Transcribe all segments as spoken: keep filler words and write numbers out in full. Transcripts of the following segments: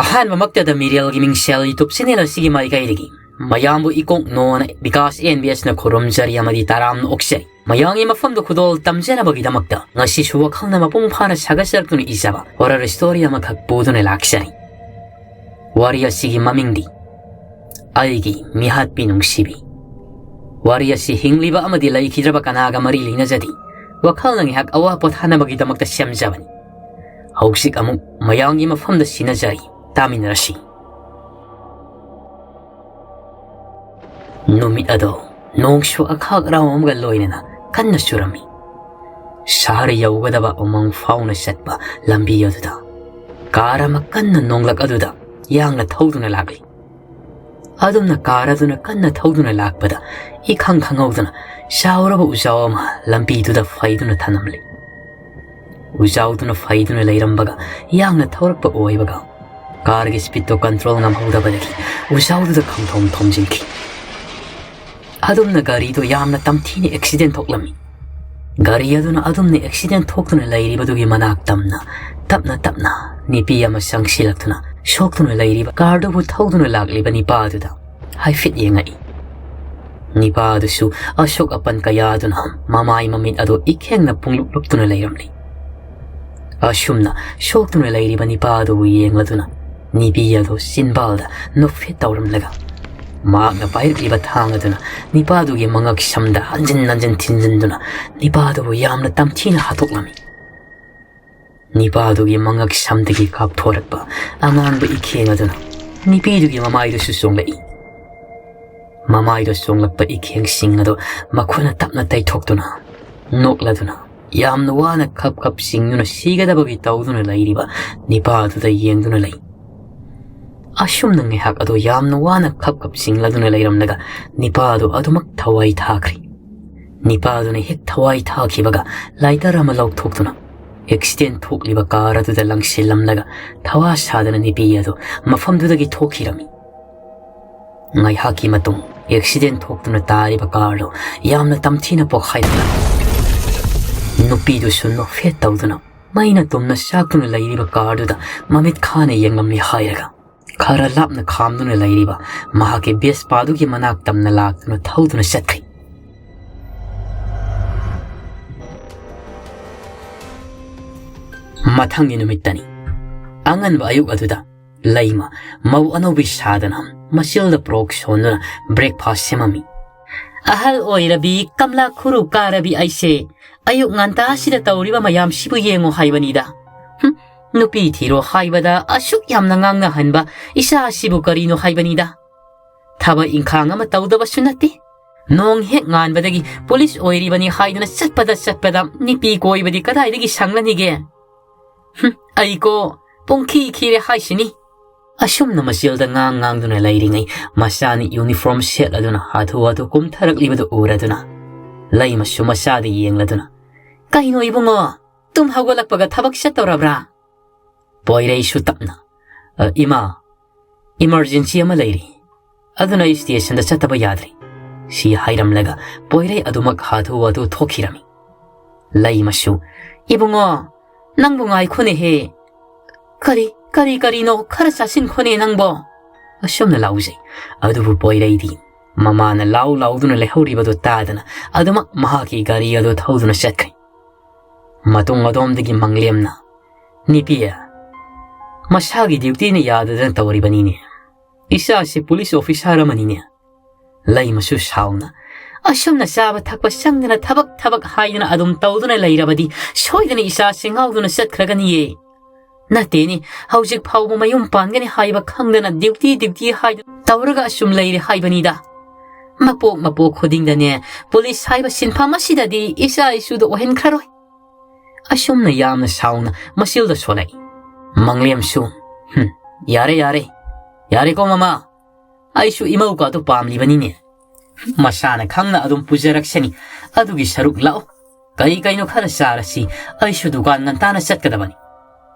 ꯑꯍꯥꯟꯕꯃꯛꯇꯗ ꯃꯤꯔꯦꯜꯒꯤ ꯃꯤꯡꯁꯦꯜ YouTube channel ꯑꯁꯤꯒꯤ ꯃꯥꯏꯀꯩꯗꯒꯤ ꯃꯌꯥꯝꯕꯨ ꯏꯀꯣꯛ ꯅꯣꯅ ꯕꯤꯀꯥꯁ ꯑꯦꯟ ꯕꯤ ꯑꯦꯁꯅ ꯈꯨꯔꯨꯝꯖꯔꯤ ꯑꯃꯗꯤ ꯇꯔꯥꯝꯅ ꯑꯣꯛꯆꯔꯤ꯫ ꯃꯌꯥꯝꯒꯤ ꯃꯐꯝꯗ ꯈꯨꯗꯣꯜ ꯇꯝꯖꯅꯕꯒꯤꯗꯃꯛꯇ ꯉꯁꯤꯁꯨ ꯋꯥꯈꯜꯅ ꯃꯄꯨꯡ ꯐꯥꯅ ꯁꯥꯒꯠꯆꯔꯛꯇꯨꯅ ꯏꯖꯕ horror story ꯑꯃꯈꯛ ꯄꯨꯗꯨꯅ ꯂꯥꯛꯆꯔꯤ꯫ ꯋꯥꯔꯤ ꯑꯁꯤꯒꯤ ꯃꯃꯤꯡꯗꯤ ꯑꯩꯒꯤ ꯃꯤꯍꯥꯠꯄꯤ ꯅꯨꯡꯁꯤꯕꯤ꯫ ꯋꯥꯔꯤ ꯑꯁꯤ ꯍꯤꯡꯂꯤꯕ ꯑꯃꯗꯤ ꯂꯩꯈꯤꯗ꯭ꯔꯕ ꯀꯅꯥꯒ ꯃꯔꯤ ꯂꯩꯅꯖꯗꯦ꯫ ꯋꯥꯈꯜꯅ ꯉꯥꯏꯍꯥꯛ ꯑꯋꯥ ꯄꯣꯊꯥꯅꯕꯒꯤꯗꯃꯛꯇ ꯁꯦꯝꯖꯕꯅꯤ꯫ ꯍꯧꯖꯤꯛ ꯑꯃꯨꯛ ꯃꯌꯥꯝꯒꯤ ꯃꯐꯝꯗ ꯁꯤꯟꯅꯖꯔꯤ, ꯇꯥꯃꯤꯟꯅꯔꯁꯤ꯫ ꯅꯨꯃꯤꯠ ꯑꯗꯣ ꯅꯣꯡꯁꯨ ꯑꯈꯥꯛ ꯑꯔꯥꯎ ꯑꯃꯒ ꯂꯣꯏꯅꯅ ꯀꯟꯅ ꯆꯨꯔꯝꯃꯤ꯫ ꯁꯍꯔ ꯌꯧꯒꯗꯕ ꯎꯃꯪ ꯐꯥꯎꯅ ꯆꯠꯄ ꯂꯝꯕꯤ ꯑꯗꯨꯗ ꯀꯥꯔ ꯑꯃ ꯀꯟꯅ ꯅꯣꯡꯂꯛ ꯑꯗꯨꯗ ꯌꯥꯡꯅ ꯊꯧꯗꯨꯅ ꯂꯥꯛꯂꯤ꯫ ꯑꯗꯨꯝꯅ ꯀꯥꯔ ꯑꯗꯨꯅ ꯀꯟꯅ ꯊꯧꯗꯨꯅ ꯂꯥꯛꯄꯗ ꯏꯈꯪ ꯈꯪꯍꯧꯗꯅ ꯆꯥꯎꯔꯕ ꯎꯖꯥꯎ ꯑꯃ ꯂꯝꯕꯤꯗꯨꯗ ꯐꯩꯗꯨꯅ ꯊꯅꯝꯂꯤ꯫ ꯎꯖꯥꯎꯗꯨꯅ ꯐꯩꯗꯨꯅ ꯂꯩꯔꯝꯕꯒ ꯌꯥꯡꯅ ꯊꯧꯔꯛꯄ ꯑꯣꯏꯕꯒ ꯀꯥꯔꯒꯤ speedꯇꯣ control ꯉꯝꯍꯧꯗꯕꯗꯒꯤ ꯎꯖꯥꯎꯗꯨꯗ ꯈꯪꯊꯣꯝ ꯊꯣꯝꯖꯤꯟꯈꯤ꯫ ꯑꯗꯨꯝꯅ ꯒꯥꯔꯤꯗꯣ ꯌꯥꯝꯅ ꯇꯝꯊꯤꯅ accident ꯊꯣꯛꯂꯝꯃꯤ꯫ ꯒꯥꯔꯤ ꯑꯗꯨꯅ ꯑꯗꯨꯝꯅ accident ꯊꯣꯛꯇꯨꯅ ꯂꯩꯔꯤꯕꯗꯨꯒꯤ ꯃꯅꯥꯛ ꯇꯝꯅ ꯇꯞꯅ ꯇꯞꯅ ꯅꯨꯄꯤ ꯑꯃ ꯆꯪꯁꯤꯜꯂꯛꯇꯨꯅ ꯁꯣꯛꯇꯨꯅ ꯂꯩꯔꯤꯕ ꯀꯥꯔꯗꯨꯕꯨ ꯊꯧꯗꯨꯅ ꯂꯥꯛꯂꯤꯕ ꯅꯤꯄꯥ ꯑꯗꯨꯗ ꯍꯥꯏꯐꯦꯠ ꯌꯦꯡꯉꯛꯏ꯫ ꯅꯤꯄꯥ ꯑꯗꯨꯁꯨ ꯑꯁꯣꯛ ꯑꯄꯟ ꯀꯌꯥ ꯑꯗꯨꯅ ꯃꯃꯥꯏ ꯃꯃꯤꯠ ꯑꯗꯨ ꯏꯈꯦꯡꯅ ꯄꯨꯡꯂꯨꯞ ꯂꯨꯞꯇꯨꯅ ꯂꯩꯔꯝꯂꯤ꯫ ꯑꯁꯨꯝꯅ ꯁꯣꯛꯇꯨꯅ ꯂꯩꯔꯤꯕ ꯅꯤꯄꯥ ꯑꯗꯨꯕꯨ ꯌꯦꯡꯂꯗꯨꯅ ꯅꯤꯄꯤ ꯑꯗꯨ ꯆꯤꯟꯕꯥꯜꯗ ꯅꯣꯛꯐꯦꯠ ꯇꯧꯔꯝꯂꯒ ꯃꯍꯥꯛꯅ ꯄꯥꯏꯔꯛꯂꯤꯕ ꯊꯥꯡ ꯑꯗꯨꯅ ꯅꯤꯄꯥꯗꯨꯒꯤ ꯃꯉꯛ ꯁꯝꯗ ꯍꯟꯖꯤꯟ ꯍꯟꯖꯤꯟ ꯊꯤꯟꯖꯤꯟꯗꯨꯅ ꯅꯤꯄꯥꯗꯨꯕꯨ ꯌꯥꯝꯅ ꯇꯝꯊꯤꯅ ꯍꯥꯠꯇꯣꯛꯂꯝꯃꯤ꯫ ꯅꯤꯄꯥꯗꯨꯒꯤ ꯃꯉꯛ ꯁꯝꯗꯒꯤ ꯀꯥꯞꯊꯣꯔꯛꯄ ꯑꯉꯥꯡꯕ ꯏꯈꯦꯡ ꯑꯗꯨꯅ ꯅꯤꯄꯤꯗꯨꯒꯤ ꯃꯃꯥꯏꯗꯨꯁꯨ ꯆꯣꯡꯂꯛꯏ꯫ ꯃꯃꯥꯏꯗ ꯆꯣꯡꯂꯛꯄ ꯏꯈꯦꯡꯁꯤꯡ ꯑꯗꯨ ꯃꯈꯨꯠꯅ ꯇꯞꯅ ꯇꯩꯊꯣꯛꯇꯨꯅ ꯅꯣꯛꯂꯗꯨꯅ ꯌꯥꯝꯅ ꯋꯥꯅ ꯈꯞ ꯈꯞ ꯆꯤꯡꯗꯨꯅ ꯁꯤꯒꯗꯕꯒꯤ ꯇꯧꯗꯨꯅ ꯂꯩꯔꯤꯕ ꯅꯤꯄꯥ ꯑꯗꯨꯗ ꯌꯦꯡꯗꯨꯅ ꯂꯩ꯫ ꯑꯁꯨꯝꯅ ꯉꯥꯏꯍꯥꯛ ꯑꯗꯨ ꯌꯥꯝꯅ ꯋꯥꯅ ꯈꯞ ꯈꯞ ꯆꯤꯡꯂꯗꯨꯅ ꯂꯩꯔꯝꯂꯒ ꯅꯤꯄꯥ ꯑꯗꯨ ꯑꯗꯨꯃꯛ ꯊꯋꯥꯏ ꯊꯥꯈ꯭ꯔꯤ꯫ ꯅꯤꯄꯥ ꯑꯗꯨꯅ ꯍꯦꯛ ꯊꯋꯥꯏ ꯊꯥꯈꯤꯕꯒ lighter ꯑꯃ ꯂꯧꯊꯣꯛꯇꯨꯅ accident ꯊꯣꯛꯂꯤꯕ ꯀꯥꯔ ꯑꯗꯨꯗ ꯂꯪꯁꯤꯜꯂꯝꯂꯒ ꯊꯋꯥ ꯁꯥꯗꯅ ꯅꯤꯄꯤ ꯑꯗꯨ ꯃꯐꯝꯗꯨꯗꯒꯤ ꯊꯣꯛꯈꯤꯔꯝꯃꯤ꯫ ꯉꯥꯏꯍꯥꯛꯀꯤ ꯃꯇꯨꯡ accident ꯊꯣꯛꯇꯨꯅ ꯇꯥꯔꯤꯕ ꯀꯥꯔꯗꯨ ꯌꯥꯝꯅ ꯇꯝꯊꯤꯅ ꯄꯣꯈꯥꯏꯗꯨꯅ ꯅꯨꯄꯤꯗꯨꯁꯨ ꯅꯣꯛꯐꯦꯠ ꯇꯧꯗꯨꯅ ꯃꯩꯅ ꯇꯨꯝꯅ ꯆꯥꯛꯇꯨꯅ ꯂꯩꯔꯤꯕ ꯀꯥꯔꯗꯨꯗ ꯃꯃꯤꯠ ꯈꯥꯅ ꯌꯦꯡꯂꯝꯃꯤ ꯍꯥꯏꯔꯒ, ꯈꯔ ꯂꯥꯞꯅ ꯈꯥꯝꯗꯨꯅ ꯂꯩꯔꯤꯕ ꯃꯍꯥꯛꯀꯤ ꯕꯦꯁꯄꯥꯗꯨꯒꯤ ꯃꯅꯥꯛ ꯇꯝꯅ ꯂꯥꯛꯇꯨꯅ ꯊꯧꯗꯨꯅ ꯆꯠꯈ꯭ꯔꯦ꯫ ꯃꯊꯪꯒꯤ ꯅꯨꯃꯤꯠꯇꯅꯤ꯫ ꯑꯉꯟꯕ ꯑꯌꯨꯛ ꯑꯗꯨꯗ ꯂꯩꯃ ꯃꯧ ꯑꯅꯧꯕꯤ ꯁꯥꯗꯅ ꯃꯆꯤꯜꯗ ꯄ꯭ꯔꯣꯛ ꯁꯣꯟꯗꯨꯅ ꯕ꯭ꯔꯦꯛꯐꯥꯁ ꯁꯦꯝꯃꯝꯃꯤ꯫ "ꯑꯍꯜ ꯑꯣꯏꯔꯕꯤ, ꯀꯝꯂꯥ ꯈꯨꯔꯨ ꯀꯥꯔꯕꯤ ꯑꯩꯁꯦ ꯑꯌꯨꯛ ꯉꯟꯇꯥꯁꯤꯗ ꯇꯧꯔꯤꯕ ꯃꯌꯥꯝꯁꯤꯕꯨ ꯌꯦꯡꯉꯣ ꯍꯥꯏꯕꯅꯤꯗ꯫ ꯍꯨꯝ, ꯅꯨꯄꯤ ꯊꯤꯔꯣ ꯍꯥꯏꯕꯗ ꯑꯁꯨꯛ ꯌꯥꯝꯅ ꯉꯥꯡꯅꯍꯟꯕ ꯏꯆꯥ ꯑꯁꯤꯕꯨ ꯀꯔꯤꯅꯣ ꯍꯥꯏꯕꯅꯤꯗ꯫ ꯊꯕꯛ ꯏꯪꯈꯥꯡ ꯑꯃ ꯇꯧꯗꯕꯁꯨ ꯅꯠꯇꯦ꯫ ꯅꯣꯡ ꯍꯦꯛ ꯉꯥꯟꯕꯗꯒꯤ ꯄꯨꯂꯤꯁ ꯑꯣꯏꯔꯤꯕꯅꯤ ꯍꯥꯏꯗꯨꯅ ꯆꯠꯄꯗ ꯆꯠꯄꯗ ꯅꯨꯄꯤ ꯀꯣꯏꯕꯗꯤ ꯀꯗꯥꯏꯗꯒꯤ ꯁꯪꯂꯅꯤꯒꯦ? ꯍꯨꯝ, ꯑꯩꯀꯣ ꯄꯨꯡꯈꯤ ꯈꯤꯔꯦ ꯍꯥꯏꯁꯤꯅꯤ"꯫ ꯑꯁꯨꯝꯅ ꯃꯆꯤꯜꯗ ꯉꯥꯡ ꯉꯥꯡꯗꯨꯅ ꯂꯩꯔꯤꯉꯩ, ꯃꯆꯥꯅ ꯌꯨꯅꯤꯐꯣꯔꯝ ꯁꯦꯠꯂꯗꯨꯅ ꯍꯥꯊꯨ ꯍꯥꯊꯨ ꯀꯨꯝꯊꯔꯛꯂꯤꯕꯗꯨ ꯎꯔꯗꯨꯅ, ꯂꯩꯃꯁꯨ ꯃꯆꯥꯗ ꯌꯦꯡꯂꯗꯨꯅ, "ꯀꯩꯅꯣ ꯏꯕꯨꯡꯉꯣ, ꯇꯨꯝ ꯍꯧꯒꯠꯂꯛꯄꯒ ꯊꯕꯛ ꯆꯠꯇꯧꯔꯕ꯭ꯔꯥ?" ꯄꯣꯏꯔꯩꯁꯨ ꯇꯞꯅ, "ꯑ, ꯏꯃꯥ, ꯏꯃꯔꯖꯦꯟꯁꯤ ꯑꯃ ꯂꯩꯔꯤ, ꯑꯗꯨꯅ ꯑꯩ ꯁ꯭ꯇꯦꯁꯟꯗ ꯆꯠꯇꯕ ꯌꯥꯗ꯭ꯔꯤ" ꯁꯤ ꯍꯥꯏꯔꯝꯂꯒ ꯄꯣꯏꯔꯩ ꯑꯗꯨꯃꯛ ꯍꯥꯊꯨ ꯍꯥꯊꯨ ꯊꯣꯛꯈꯤꯔꯝꯃꯤ꯫ ꯂꯩꯃꯁꯨ, "ꯏꯕꯨꯡꯉꯣ, ꯅꯪꯕꯨ ꯉꯥꯏꯈꯣꯅꯦꯍꯦ꯫ ꯀꯔꯤ, ꯀꯔꯤ, ꯀꯔꯤꯅꯣ? ꯈꯔ ꯆꯥꯁꯤꯟꯈꯣꯅꯦ ꯅꯪꯕꯣ"꯫ ꯑꯁꯨꯝꯅ ꯂꯥꯎꯖꯩ꯫ ꯑꯗꯨꯕꯨ ꯄꯣꯏꯔꯩꯗꯤ ꯃꯃꯥꯅ ꯂꯥꯎ ꯂꯥꯎꯗꯨꯅ ꯂꯩꯍꯧꯔꯤꯕꯗꯨ ꯇꯥꯗꯅ ꯑꯗꯨꯃꯛ ꯃꯍꯥꯛꯀꯤ ꯒꯥꯔꯤ ꯑꯗꯨ ꯊꯧꯗꯨꯅ ꯆꯠꯈ꯭ꯔꯦ꯫ ꯃꯇꯨꯡ ꯑꯗꯣꯝꯗꯒꯤ ꯃꯪꯂꯦꯝꯅ, "ꯅꯨꯄꯤ, ꯃꯁꯥꯒꯤ ꯗ꯭ꯌꯨꯇꯤꯅ ꯌꯥꯗꯗꯅ ꯇꯧꯔꯤꯕꯅꯤꯅꯦ꯫ ꯏꯆꯥꯁꯤ ꯄꯨꯂꯤꯁ ꯑꯣꯐꯤꯁꯥꯔ ꯑꯃꯅꯤꯅꯦ"꯫ ꯂꯩꯃꯁꯨ ꯁꯥꯎꯅ, "ꯑꯁꯨꯝꯅ ꯆꯥꯕ ꯊꯛꯄ ꯆꯪꯗꯅ ꯊꯕꯛ ꯊꯕꯛ ꯍꯥꯏꯗꯅ ꯑꯗꯨꯝ ꯇꯧꯗꯨꯅ ꯂꯩꯔꯕꯗꯤ ꯁꯣꯏꯗꯅ ꯏꯆꯥꯁꯤ ꯉꯥꯎꯗꯨꯅ ꯆꯠꯈ꯭ꯔꯒꯅꯤꯌꯦ꯫ ꯅꯠꯇꯦꯅꯦ, ꯍꯧꯖꯤꯛ ꯐꯥꯎꯕ ꯃꯌꯨꯝ ꯄꯥꯟꯒꯅꯤ ꯍꯥꯏꯕ ꯈꯪꯗꯅ ꯗ꯭ꯌꯨꯇꯤ ꯗ꯭ꯌꯨꯇꯤ ꯍꯥꯏꯗꯅ ꯇꯧꯔꯒ ꯑꯁꯨꯝ ꯂꯩꯔꯦ ꯍꯥꯏꯕꯅꯤꯗ꯫ ꯃꯄꯣꯛ ꯃꯄꯣꯛ ꯈꯨꯗꯤꯡꯗꯅꯦ ꯄꯨꯂꯤꯁ ꯍꯥꯏꯕ ꯁꯤꯟꯐꯝ ꯑꯁꯤꯗꯗꯤ ꯏꯆꯥ ꯏꯁꯨꯗ ꯑꯣꯏꯍꯟꯈ꯭ꯔꯔꯣꯏ"꯫ ꯑꯁꯨꯝꯅ ꯌꯥꯝꯅ ꯁꯥꯎꯅ ꯃꯆꯤꯜꯗ ꯁꯣꯜꯂꯛꯏ꯫ ꯃꯪꯂꯦꯝꯁꯨ, "ꯍꯨꯝ, ꯌꯥꯔꯦ, ꯌꯥꯔꯦ, ꯌꯥꯔꯦꯀꯣ ꯃꯃꯥ, ꯑꯩꯁꯨ ꯏꯃꯧꯀꯥꯗꯨ ꯄꯥꯝꯂꯤꯕꯅꯤꯅꯦ꯫ ꯃꯁꯥꯅ ꯈꯪꯅ ꯑꯗꯨꯝ ꯄꯨꯖꯔꯛꯁꯅꯤ꯫ ꯑꯗꯨꯒꯤ ꯁꯔꯨꯛ ꯂꯥꯛꯑꯣ, ꯀꯔꯤ ꯀꯩꯅꯣ ꯈꯔ ꯆꯥꯔꯁꯤ, ꯑꯩꯁꯨ ꯗꯨꯀꯥꯟ ꯉꯟꯇꯥꯅ ꯆꯠꯀꯗꯕꯅꯤ"꯫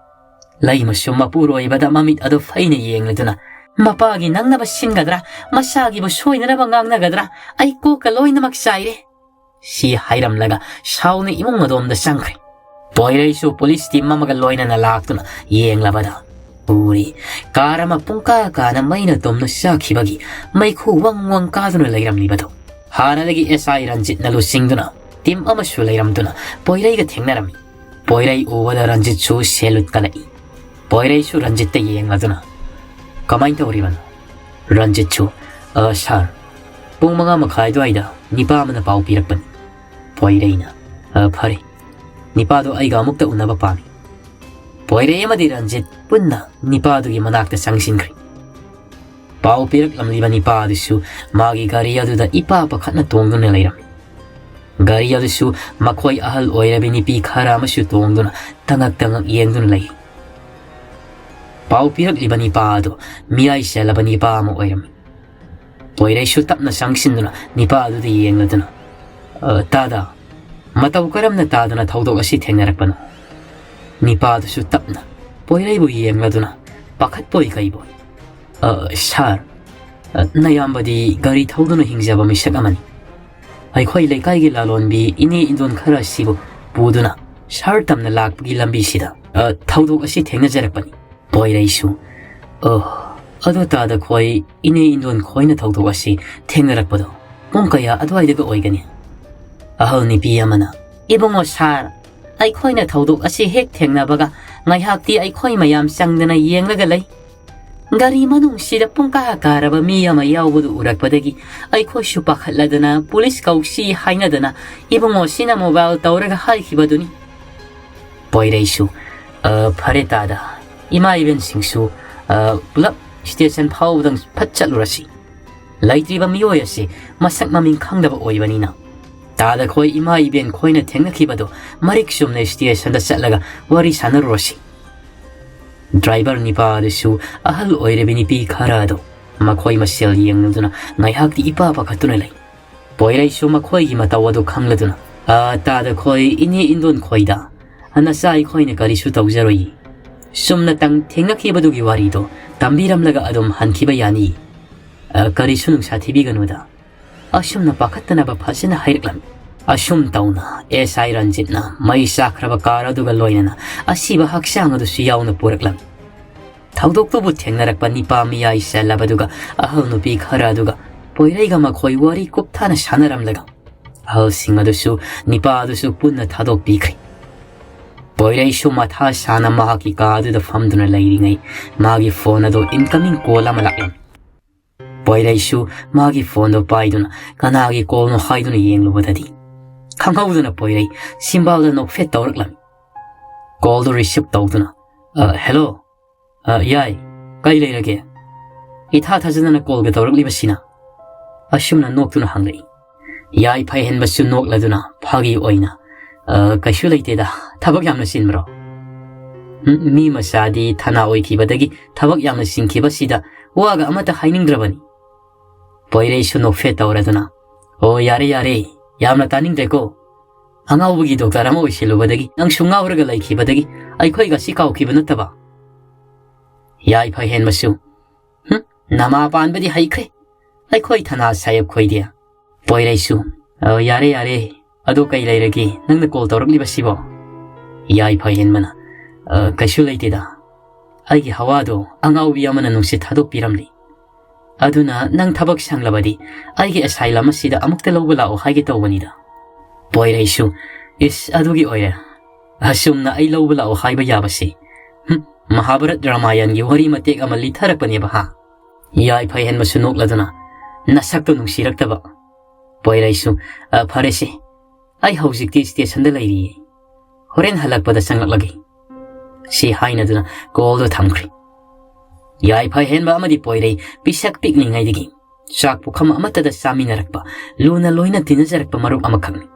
ꯂꯩꯃꯁꯨ ꯃꯄꯨꯔꯣꯏꯕꯗ ꯃꯃꯤꯠ ꯑꯗꯨ ꯐꯩꯅ ꯌꯦꯡꯂꯗꯨꯅ, "ꯃꯄꯥꯒꯤ ꯅꯪꯅꯕ ꯁꯤꯟꯒꯗ꯭ꯔꯥ, ꯃꯆꯥꯒꯤꯕꯨ ꯁꯣꯏꯅꯅꯕ ꯉꯥꯡꯅꯒꯗ꯭ꯔꯥ, ꯑꯩ ꯀꯣꯛꯀ ꯂꯣꯏꯅꯃꯛ ꯆꯥꯏꯔꯦ" ꯁꯤ ꯍꯥꯏꯔꯝꯂꯒ ꯁꯥꯎꯅ ꯏꯃꯨꯡ ꯑꯗꯣꯝꯗ ꯆꯪꯈ꯭ꯔꯦ꯫ ꯄꯣꯏꯔꯩꯁꯨ ꯄꯨꯂꯤꯁ ꯇꯤꯝ ꯑꯃꯒ ꯂꯣꯏꯅꯅ ꯂꯥꯛꯇꯨꯅ ꯌꯦꯡꯂꯕꯗ ꯎꯔꯤ, ꯀꯥꯔ ꯑꯃ ꯄꯨꯡꯀꯥ ꯀꯥꯅ ꯃꯩꯅ ꯇꯨꯝꯅ ꯆꯥꯛꯈꯤꯕꯒꯤ ꯃꯩꯈꯨ ꯋꯪ ꯋꯪ ꯀꯥꯗꯨꯅ ꯂꯩꯔꯝꯂꯤꯕꯗꯨ꯫ ꯍꯥꯟꯅꯗꯒꯤ ꯑꯦꯁ ꯑꯥꯏ ꯔꯟꯖꯤꯠꯅ ꯂꯨꯆꯤꯡꯗꯨꯅ ꯇꯤꯝ ꯑꯃꯁꯨ ꯂꯩꯔꯝꯗꯨꯅ ꯄꯣꯏꯔꯩꯒ ꯊꯦꯡꯅꯔꯝꯃꯤ꯫ ꯄꯣꯏꯔꯩ ꯎꯕꯗ ꯔꯟꯖꯤꯠꯁꯨ ꯁꯦꯂꯨꯠ ꯀꯜꯂꯛꯏ꯫ ꯄꯣꯏꯔꯩꯁꯨ ꯔꯟꯖꯤꯠꯇ ꯌꯦꯡꯂꯗꯨꯅ, "ꯀꯃꯥꯏꯅ ꯇꯧꯔꯤꯕꯅꯣ?" ꯔꯟꯖꯤꯠꯁꯨ, "ꯑ, ꯁꯥꯔ, ꯄꯨꯡ ꯃꯉꯥ ꯃꯈꯥꯏ ꯑꯗꯨꯋꯥꯏꯗ ꯅꯤꯄꯥ ꯑꯃꯅ ꯄꯥꯎ ꯄꯤꯔꯛꯄꯅꯤ꯫" ꯄꯣꯏꯔꯩꯅ, "ꯑ, ꯐꯔꯦ, ꯅꯤꯄꯥꯗꯣ ꯑꯩꯒ ꯑꯃꯨꯛꯇ ꯎꯅꯕ ꯄꯥꯝꯃꯤ꯫" ꯄꯣꯏꯔꯩ ꯑꯃꯗꯤ ꯔꯟꯖꯤꯠ ꯄꯨꯟꯅ ꯅꯤꯄꯥꯗꯨꯒꯤ ꯃꯅꯥꯛꯇ ꯆꯪꯁꯤꯟꯈ꯭ꯔꯦ꯫ ꯄꯥꯎ ꯄꯤꯔꯛꯂꯝꯂꯤꯕ ꯅꯤꯄꯥ ꯑꯗꯨꯁꯨ ꯃꯥꯒꯤ ꯒꯥꯔꯤ ꯑꯗꯨꯗ ꯏꯄꯥ ꯄꯥꯈꯠꯅ ꯇꯣꯡꯗꯨꯅ ꯂꯩꯔꯝꯃꯤ꯫ ꯒꯥꯔꯤ ꯑꯗꯨꯁꯨ ꯃꯈꯣꯏ ꯑꯍꯜ ꯑꯣꯏꯔꯕꯤ ꯅꯨꯄꯤ ꯈꯔ ꯑꯃꯁꯨ ꯇꯣꯡꯗꯨꯅ ꯇꯉꯛ ꯇꯉꯛ ꯌꯦꯡꯗꯨꯅ ꯂꯩ꯫ ꯄꯥꯎ ꯄꯤꯔꯛꯂꯤꯕ ꯅꯤꯄꯥ ꯑꯗꯨ ꯃꯤꯌꯥꯏ ꯆꯦꯜꯂꯕ ꯅꯤꯄꯥ ꯑꯃ ꯑꯣꯏꯔꯝꯃꯤ꯫ ꯄꯣꯏꯔꯩꯁꯨ ꯇꯞꯅ ꯆꯪꯁꯤꯟꯗꯨꯅ ꯅꯤꯄꯥ ꯑꯗꯨꯗ ꯌꯦꯡꯂꯗꯨꯅ, "ꯑ, ꯇꯥꯗ, ꯃꯇꯧ ꯀꯔꯝꯅ ꯇꯥꯗꯅ ꯊꯧꯗꯣꯛ ꯑꯁꯤ ꯊꯦꯡꯅꯔꯛꯄꯅꯣ?" ꯅꯤꯄꯥ ꯑꯗꯨꯁꯨ ꯇꯞꯅ ꯄꯣꯏꯔꯩꯕꯨ ꯌꯦꯡꯂꯗꯨꯅ ꯄꯥꯈꯠꯄꯣꯏ ꯀꯩꯕꯣꯏ, "ꯑ, ꯁꯥꯔ, ꯑ, ꯅꯌꯥꯝꯕꯗꯤ ꯒꯥꯔꯤ ꯊꯧꯗꯨꯅ ꯍꯤꯡꯖꯕ ꯃꯤꯁꯛ ꯑꯃꯅꯤ꯫ ꯑꯩꯈꯣꯏ ꯂꯩꯀꯥꯏꯒꯤ ꯂꯥꯂꯣꯟꯕꯤ ꯏꯅꯦ ꯏꯟꯗꯣꯟ ꯈꯔ ꯑꯁꯤꯕꯨ ꯄꯨꯗꯨꯅ ꯁꯍꯔ ꯇꯝꯅ ꯂꯥꯛꯄꯒꯤ ꯂꯝꯕꯤꯁꯤꯗ, ꯑ, ꯊꯧꯗꯣꯛ ꯑꯁꯤ ꯊꯦꯡꯅꯖꯔꯛꯄꯅꯤ꯫" ꯄꯣꯏꯔꯩꯁꯨ, "ꯑꯣ, ꯑꯗꯣ ꯇꯥꯗ ꯈꯣꯏ ꯏꯅꯦ ꯏꯟꯗꯣꯟ ꯈꯣꯏꯅ ꯊꯧꯗꯣꯛ ꯑꯁꯤ ꯊꯦꯡꯅꯔꯛꯄꯗꯣ ꯄꯨꯡ ꯀꯌꯥ ꯑꯗꯨꯋꯥꯏꯗꯒ ꯑꯣꯏꯒꯅꯤ?" ꯑꯍꯜ ꯅꯨꯄꯤ ꯑꯃꯅ, "ꯏꯕꯨꯡꯉꯣ ꯁꯥꯔ, ꯑꯩꯈꯣꯏꯅ ꯊꯧꯗꯣꯛ ꯑꯁꯤ ꯍꯦꯛ ꯊꯦꯡꯅꯕꯒ ꯉꯥꯏꯍꯥꯛꯇꯤ ꯑꯩꯈꯣꯏ ꯃꯌꯥꯝ ꯆꯪꯗꯅ ꯌꯦꯡꯂꯒ ꯂꯩ꯫ ꯒꯥꯔꯤ ꯃꯅꯨꯡꯁꯤꯗ ꯄꯨꯡꯀꯥ ꯀꯥꯔꯕ ꯃꯤ ꯑꯃ ꯌꯥꯎꯕꯗꯨ ꯎꯔꯛꯄꯗꯒꯤ ꯑꯩꯈꯣꯏꯁꯨ ꯄꯥꯈꯠꯂꯗꯅ ꯄꯨꯂꯤꯁ ꯀꯧꯁꯤ ꯍꯥꯏꯅꯗꯅ ꯏꯕꯨꯡꯉꯣꯁꯤꯅ ꯃꯣꯕꯥꯏꯜ ꯇꯧꯔꯒ ꯍꯥꯏꯈꯤꯕꯗꯨꯅꯤ꯫" ꯄꯣꯏꯔꯩꯁꯨ, "ꯑ, ꯐꯔꯦ ꯇꯥꯗ, ꯏꯃꯥ ꯏꯕꯦꯟꯁꯤꯡꯁꯨ, ꯑ, ꯄꯨꯂꯞ ꯁ꯭ꯇꯦꯁꯟ ꯐꯥꯎꯕꯗꯪ ꯐꯠ ꯆꯠꯂꯨꯔꯁꯤ꯫ ꯂꯩꯇ꯭ꯔꯤꯕ ꯃꯤꯑꯣꯏ ꯑꯁꯤ ꯃꯁꯛ ꯃꯃꯤꯡ ꯈꯪꯗꯕ ꯑꯣꯏꯕꯅꯤꯅ ꯇꯥꯗ ꯈꯣꯏ ꯏꯃꯥ ꯏꯕꯦꯟ ꯈꯣꯏꯅ ꯊꯦꯡꯅꯈꯤꯕꯗꯣ ꯃꯔꯤꯛ ꯆꯨꯝꯅ ꯁ꯭ꯇꯦꯁꯟꯗ ꯆꯠꯂꯒ ꯋꯥꯔꯤ ꯁꯥꯟꯅꯔꯨꯔꯁꯤ꯫" ꯗ꯭ꯔꯥꯏꯚꯔ ꯅꯤꯄꯥ ꯑꯗꯨꯁꯨ ꯑꯍꯜ ꯑꯣꯏꯔꯕꯤ ꯅꯨꯄꯤ ꯈꯔ ꯑꯗꯨ ꯃꯈꯣꯏ ꯃꯁꯦꯜ ꯌꯦꯡꯅꯗꯨꯅ ꯉꯥꯏꯍꯥꯛꯇꯤ ꯏꯄꯥ ꯄꯥꯈꯠꯇꯨꯅ ꯂꯩ꯫ ꯄꯣꯏꯔꯩꯁꯨ ꯃꯈꯣꯏꯒꯤ ꯃꯇꯧ ꯑꯗꯨ ꯈꯪꯂꯗꯨꯅ, "ꯑ, ꯇꯥꯗ ꯈꯣꯏ ꯏꯅꯦ ꯏꯟꯗꯣꯟ ꯈꯣꯏꯗ ꯅꯆꯥ ꯑꯩꯈꯣꯏꯅ ꯀꯔꯤꯁꯨ ꯇꯧꯖꯔꯣꯏꯌꯦ꯫ ꯆꯨꯝꯅꯇꯪ ꯊꯦꯡꯅꯈꯤꯕꯗꯨꯒꯤ ꯋꯥꯔꯤꯗꯣ ꯇꯝꯕꯤꯔꯝꯂꯒ ꯑꯗꯨꯝ ꯍꯟꯈꯤꯕ ꯌꯥꯅꯤ꯫ ꯑ, ꯀꯔꯤꯁꯨ ꯅꯨꯡꯁꯥ ꯊꯤꯕꯤꯒꯅꯨꯗ꯫" ꯑꯁꯨꯝꯅ ꯄꯥꯈꯠꯇꯅꯕ ꯐꯖꯅ ꯍꯥꯏꯔꯛꯂꯝꯃꯤ꯫ ꯑꯁꯨꯝ ꯇꯧꯅ ꯑꯦꯁ ꯑꯥꯏ ꯔꯟꯖꯤꯠꯅ ꯃꯩ ꯆꯥꯛꯈ꯭ꯔꯕ ꯀꯥꯔ ꯑꯗꯨꯒ ꯂꯣꯏꯅꯅ ꯑꯁꯤꯕ ꯍꯛꯆꯥꯡ ꯑꯗꯨꯁꯨ ꯌꯥꯎꯅ ꯄꯨꯔꯛꯂꯝꯃꯤ꯫ ꯊꯧꯗꯣꯛꯇꯨꯕꯨ ꯊꯦꯡꯅꯔꯛꯄ ꯅꯤꯄꯥ ꯃꯤꯌꯥꯏ ꯆꯜꯂꯕꯗꯨꯒ ꯑꯍꯜ ꯅꯨꯄꯤ ꯈꯔ ꯑꯗꯨꯒ ꯄꯣꯏꯔꯩꯒ ꯃꯈꯣꯏ ꯋꯥꯔꯤ ꯀꯨꯞꯊꯥꯅ ꯁꯥꯟꯅꯔꯝꯂꯒ ꯑꯍꯜꯁꯤꯡ ꯑꯗꯨꯁꯨ ꯅꯤꯄꯥ ꯑꯗꯨꯁꯨ ꯄꯨꯟꯅ ꯊꯥꯗꯣꯛꯄꯤꯈ꯭ꯔꯦ꯫ ꯄꯣꯏꯔꯩꯁꯨ ꯃꯊꯥ ꯁꯥꯅ ꯃꯍꯥꯛꯀꯤ ꯀꯥ ꯑꯗꯨꯗ ꯐꯝꯗꯨꯅ ꯂꯩꯔꯤꯉꯩ ꯃꯥꯒꯤ ꯐꯣꯟ ꯑꯗꯨ incoming call ꯑꯃ ꯂꯥꯛꯂꯝꯃꯤ꯫ ꯄꯣꯏꯔꯩꯁꯨ ꯃꯥꯒꯤ ꯐꯣꯟꯗꯨ ꯄꯥꯏꯗꯨꯅ ꯀꯅꯥꯒꯤ callꯅꯣ ꯍꯥꯏꯗꯨꯅ ꯌꯦꯡꯂꯨꯕꯗꯗꯤ ꯈꯪꯍꯧꯗꯅ ꯄꯣꯏꯔꯩ ꯁꯤꯝꯕꯥꯜꯗ ꯅꯣꯛꯐꯦꯠ ꯇꯧꯔꯛꯂꯝꯃꯤ꯫ Callꯗꯨ receive ꯇꯧꯗꯨꯅ, "ꯑ, hello꯫ ꯑ, ꯌꯥꯏ, ꯀꯩ ꯂꯩꯔꯒꯦ? ꯏꯊꯥ ꯊꯥꯖꯗꯅ callꯒ ꯇꯧꯔꯛꯂꯤꯕꯁꯤꯅ?" ꯑꯁꯨꯝꯅ ꯅꯣꯛꯇꯨꯅ ꯍꯪꯂꯛꯏ꯫ ꯌꯥꯏꯐ ꯍꯦꯟꯕꯁꯨ ꯅꯣꯛꯂꯗꯨꯅ ꯐꯥꯒꯤ ꯑꯣꯏꯅ, "ꯑ, ꯀꯩꯁꯨ ꯂꯩꯇꯦꯗ, ꯊꯕꯛ ꯌꯥꯝꯅ ꯆꯤꯟꯕ꯭ꯔꯣ?" "ꯎꯝ, ꯃꯤ ꯃꯆꯥꯗꯤ ꯊꯅꯥ ꯑꯣꯏꯈꯤꯕꯗꯒꯤ ꯊꯕꯛ ꯌꯥꯝꯅ ꯆꯤꯟꯈꯤꯕꯁꯤꯗ ꯋꯥꯒ ꯑꯃꯠꯇ ꯍꯥꯏꯅꯤꯡꯗ꯭ꯔꯕꯅꯤ꯫" ꯄꯣꯏꯔꯩꯁꯨ ꯅꯣꯛꯐꯦꯠ ꯇꯧꯔꯗꯨꯅ, "ꯑꯣ, ꯌꯥꯔꯦ, ꯌꯥꯔꯦ, ꯌꯥꯝꯅ ꯇꯥꯅꯤꯡꯗ꯭ꯔꯦꯀꯣ꯫ ꯑꯉꯥꯎꯕꯒꯤ doctor ꯑꯃ ꯑꯣꯏꯁꯤꯜꯂꯨꯕꯗꯒꯤ, ꯅꯪꯁꯨ ꯉꯥꯎꯔꯒ ꯂꯩꯈꯤꯕꯗꯒꯤ ꯑꯩꯈꯣꯏꯒꯁꯤ ꯀꯥꯎꯈꯤꯕ ꯅꯠꯇꯕ?" ꯌꯥꯏꯐ ꯍꯦꯟꯕꯁꯨ, "ꯍꯨꯝ, ꯅꯃꯥ ꯄꯥꯟꯕꯗꯤ ꯍꯩꯈ꯭ꯔꯦ, ꯑꯩꯈꯣꯏ ꯊꯅꯥ ꯁꯥꯍꯦꯕ ꯈꯣꯏꯗꯤ꯫" ꯄꯣꯏꯔꯩꯁꯨ, "ꯑ, ꯌꯥꯔꯦ, ꯌꯥꯔꯦ, ꯑꯗꯣ ꯀꯩ ꯂꯩꯔꯒꯦ ꯅꯪꯅ call ꯇꯧꯔꯛꯂꯤꯕꯁꯤꯕꯣ?" ꯌꯥꯏꯐ ꯍꯦꯟꯕꯅ, "ꯑ, ꯀꯩꯁꯨ ꯂꯩꯇꯦꯗ, ꯑꯩꯒꯤ ꯍꯋꯥꯗꯣ ꯑꯉꯥꯎꯕꯤ ꯑꯃꯅ ꯅꯨꯡꯁꯤꯠ ꯊꯥꯗꯣꯛꯄꯤꯔꯝꯂꯤ꯫ ꯑꯗꯨꯅ ꯅꯪ ꯊꯕꯛ ꯁꯪꯂꯕꯗꯤ ꯑꯩꯒꯤ asylum ꯑꯁꯤꯗ ꯑꯃꯨꯛꯇ ꯂꯧꯕ ꯂꯥꯛꯑꯣ ꯍꯥꯏꯒꯦ ꯇꯧꯕꯅꯤꯗ꯫" ꯄꯣꯏꯔꯩꯁꯨ, "ꯏꯁ, ꯑꯗꯨꯒꯤ ꯑꯣꯏꯔꯦ? ꯑꯁꯨꯝꯅ ꯑꯩ ꯂꯧꯕ ꯂꯥꯛꯑꯣ ꯍꯥꯏꯕ ꯌꯥꯕꯁꯤ? ꯍꯨꯝ, ꯃꯍꯥꯚꯥꯔꯠ ꯔꯥꯃꯥꯌꯟꯒꯤ ꯋꯥꯔꯤ ꯃꯇꯦꯛ ꯑꯃ ꯂꯤꯊꯔꯛꯄꯅꯦꯕ, ꯍꯥ?" ꯌꯥꯏꯐ ꯍꯦꯟꯕꯁꯨ ꯅꯣꯛꯂꯗꯨꯅ, "ꯅꯁꯛꯇꯨ ꯅꯨꯡꯁꯤꯔꯛꯇꯕ꯫" ꯄꯣꯏꯔꯩꯁꯨ, "ꯑ, ꯐꯔꯦꯁꯦ, ꯑꯩ ꯍꯧꯖꯤꯛꯇꯤ stationꯗ ꯂꯩꯔꯤꯌꯦ, ꯍꯣꯔꯦꯟ ꯍꯜꯂꯛꯄꯗ ꯆꯪꯂꯛꯂꯒꯦ꯫" ꯁꯤ ꯍꯥꯏꯅꯗꯨꯅ callꯗꯨ ꯊꯝꯈ꯭ꯔꯦ꯫ ꯌꯥꯏꯐ ꯍꯦꯟꯕ ꯑꯃꯗꯤ ꯄꯣꯏꯔꯩ ꯄꯤꯁꯛ ꯄꯤꯛꯂꯤꯉꯩꯗꯒꯤ ꯆꯥꯛ ꯄꯨꯈꯝ ꯑꯃꯠꯇꯗ ꯆꯥꯃꯤꯟꯅꯔꯛꯄ, ꯂꯨꯅ ꯂꯣꯏꯅ ꯇꯤꯟꯅꯖꯔꯛꯄ ꯃꯔꯨꯞ ꯑꯃꯈꯛꯅꯤ꯫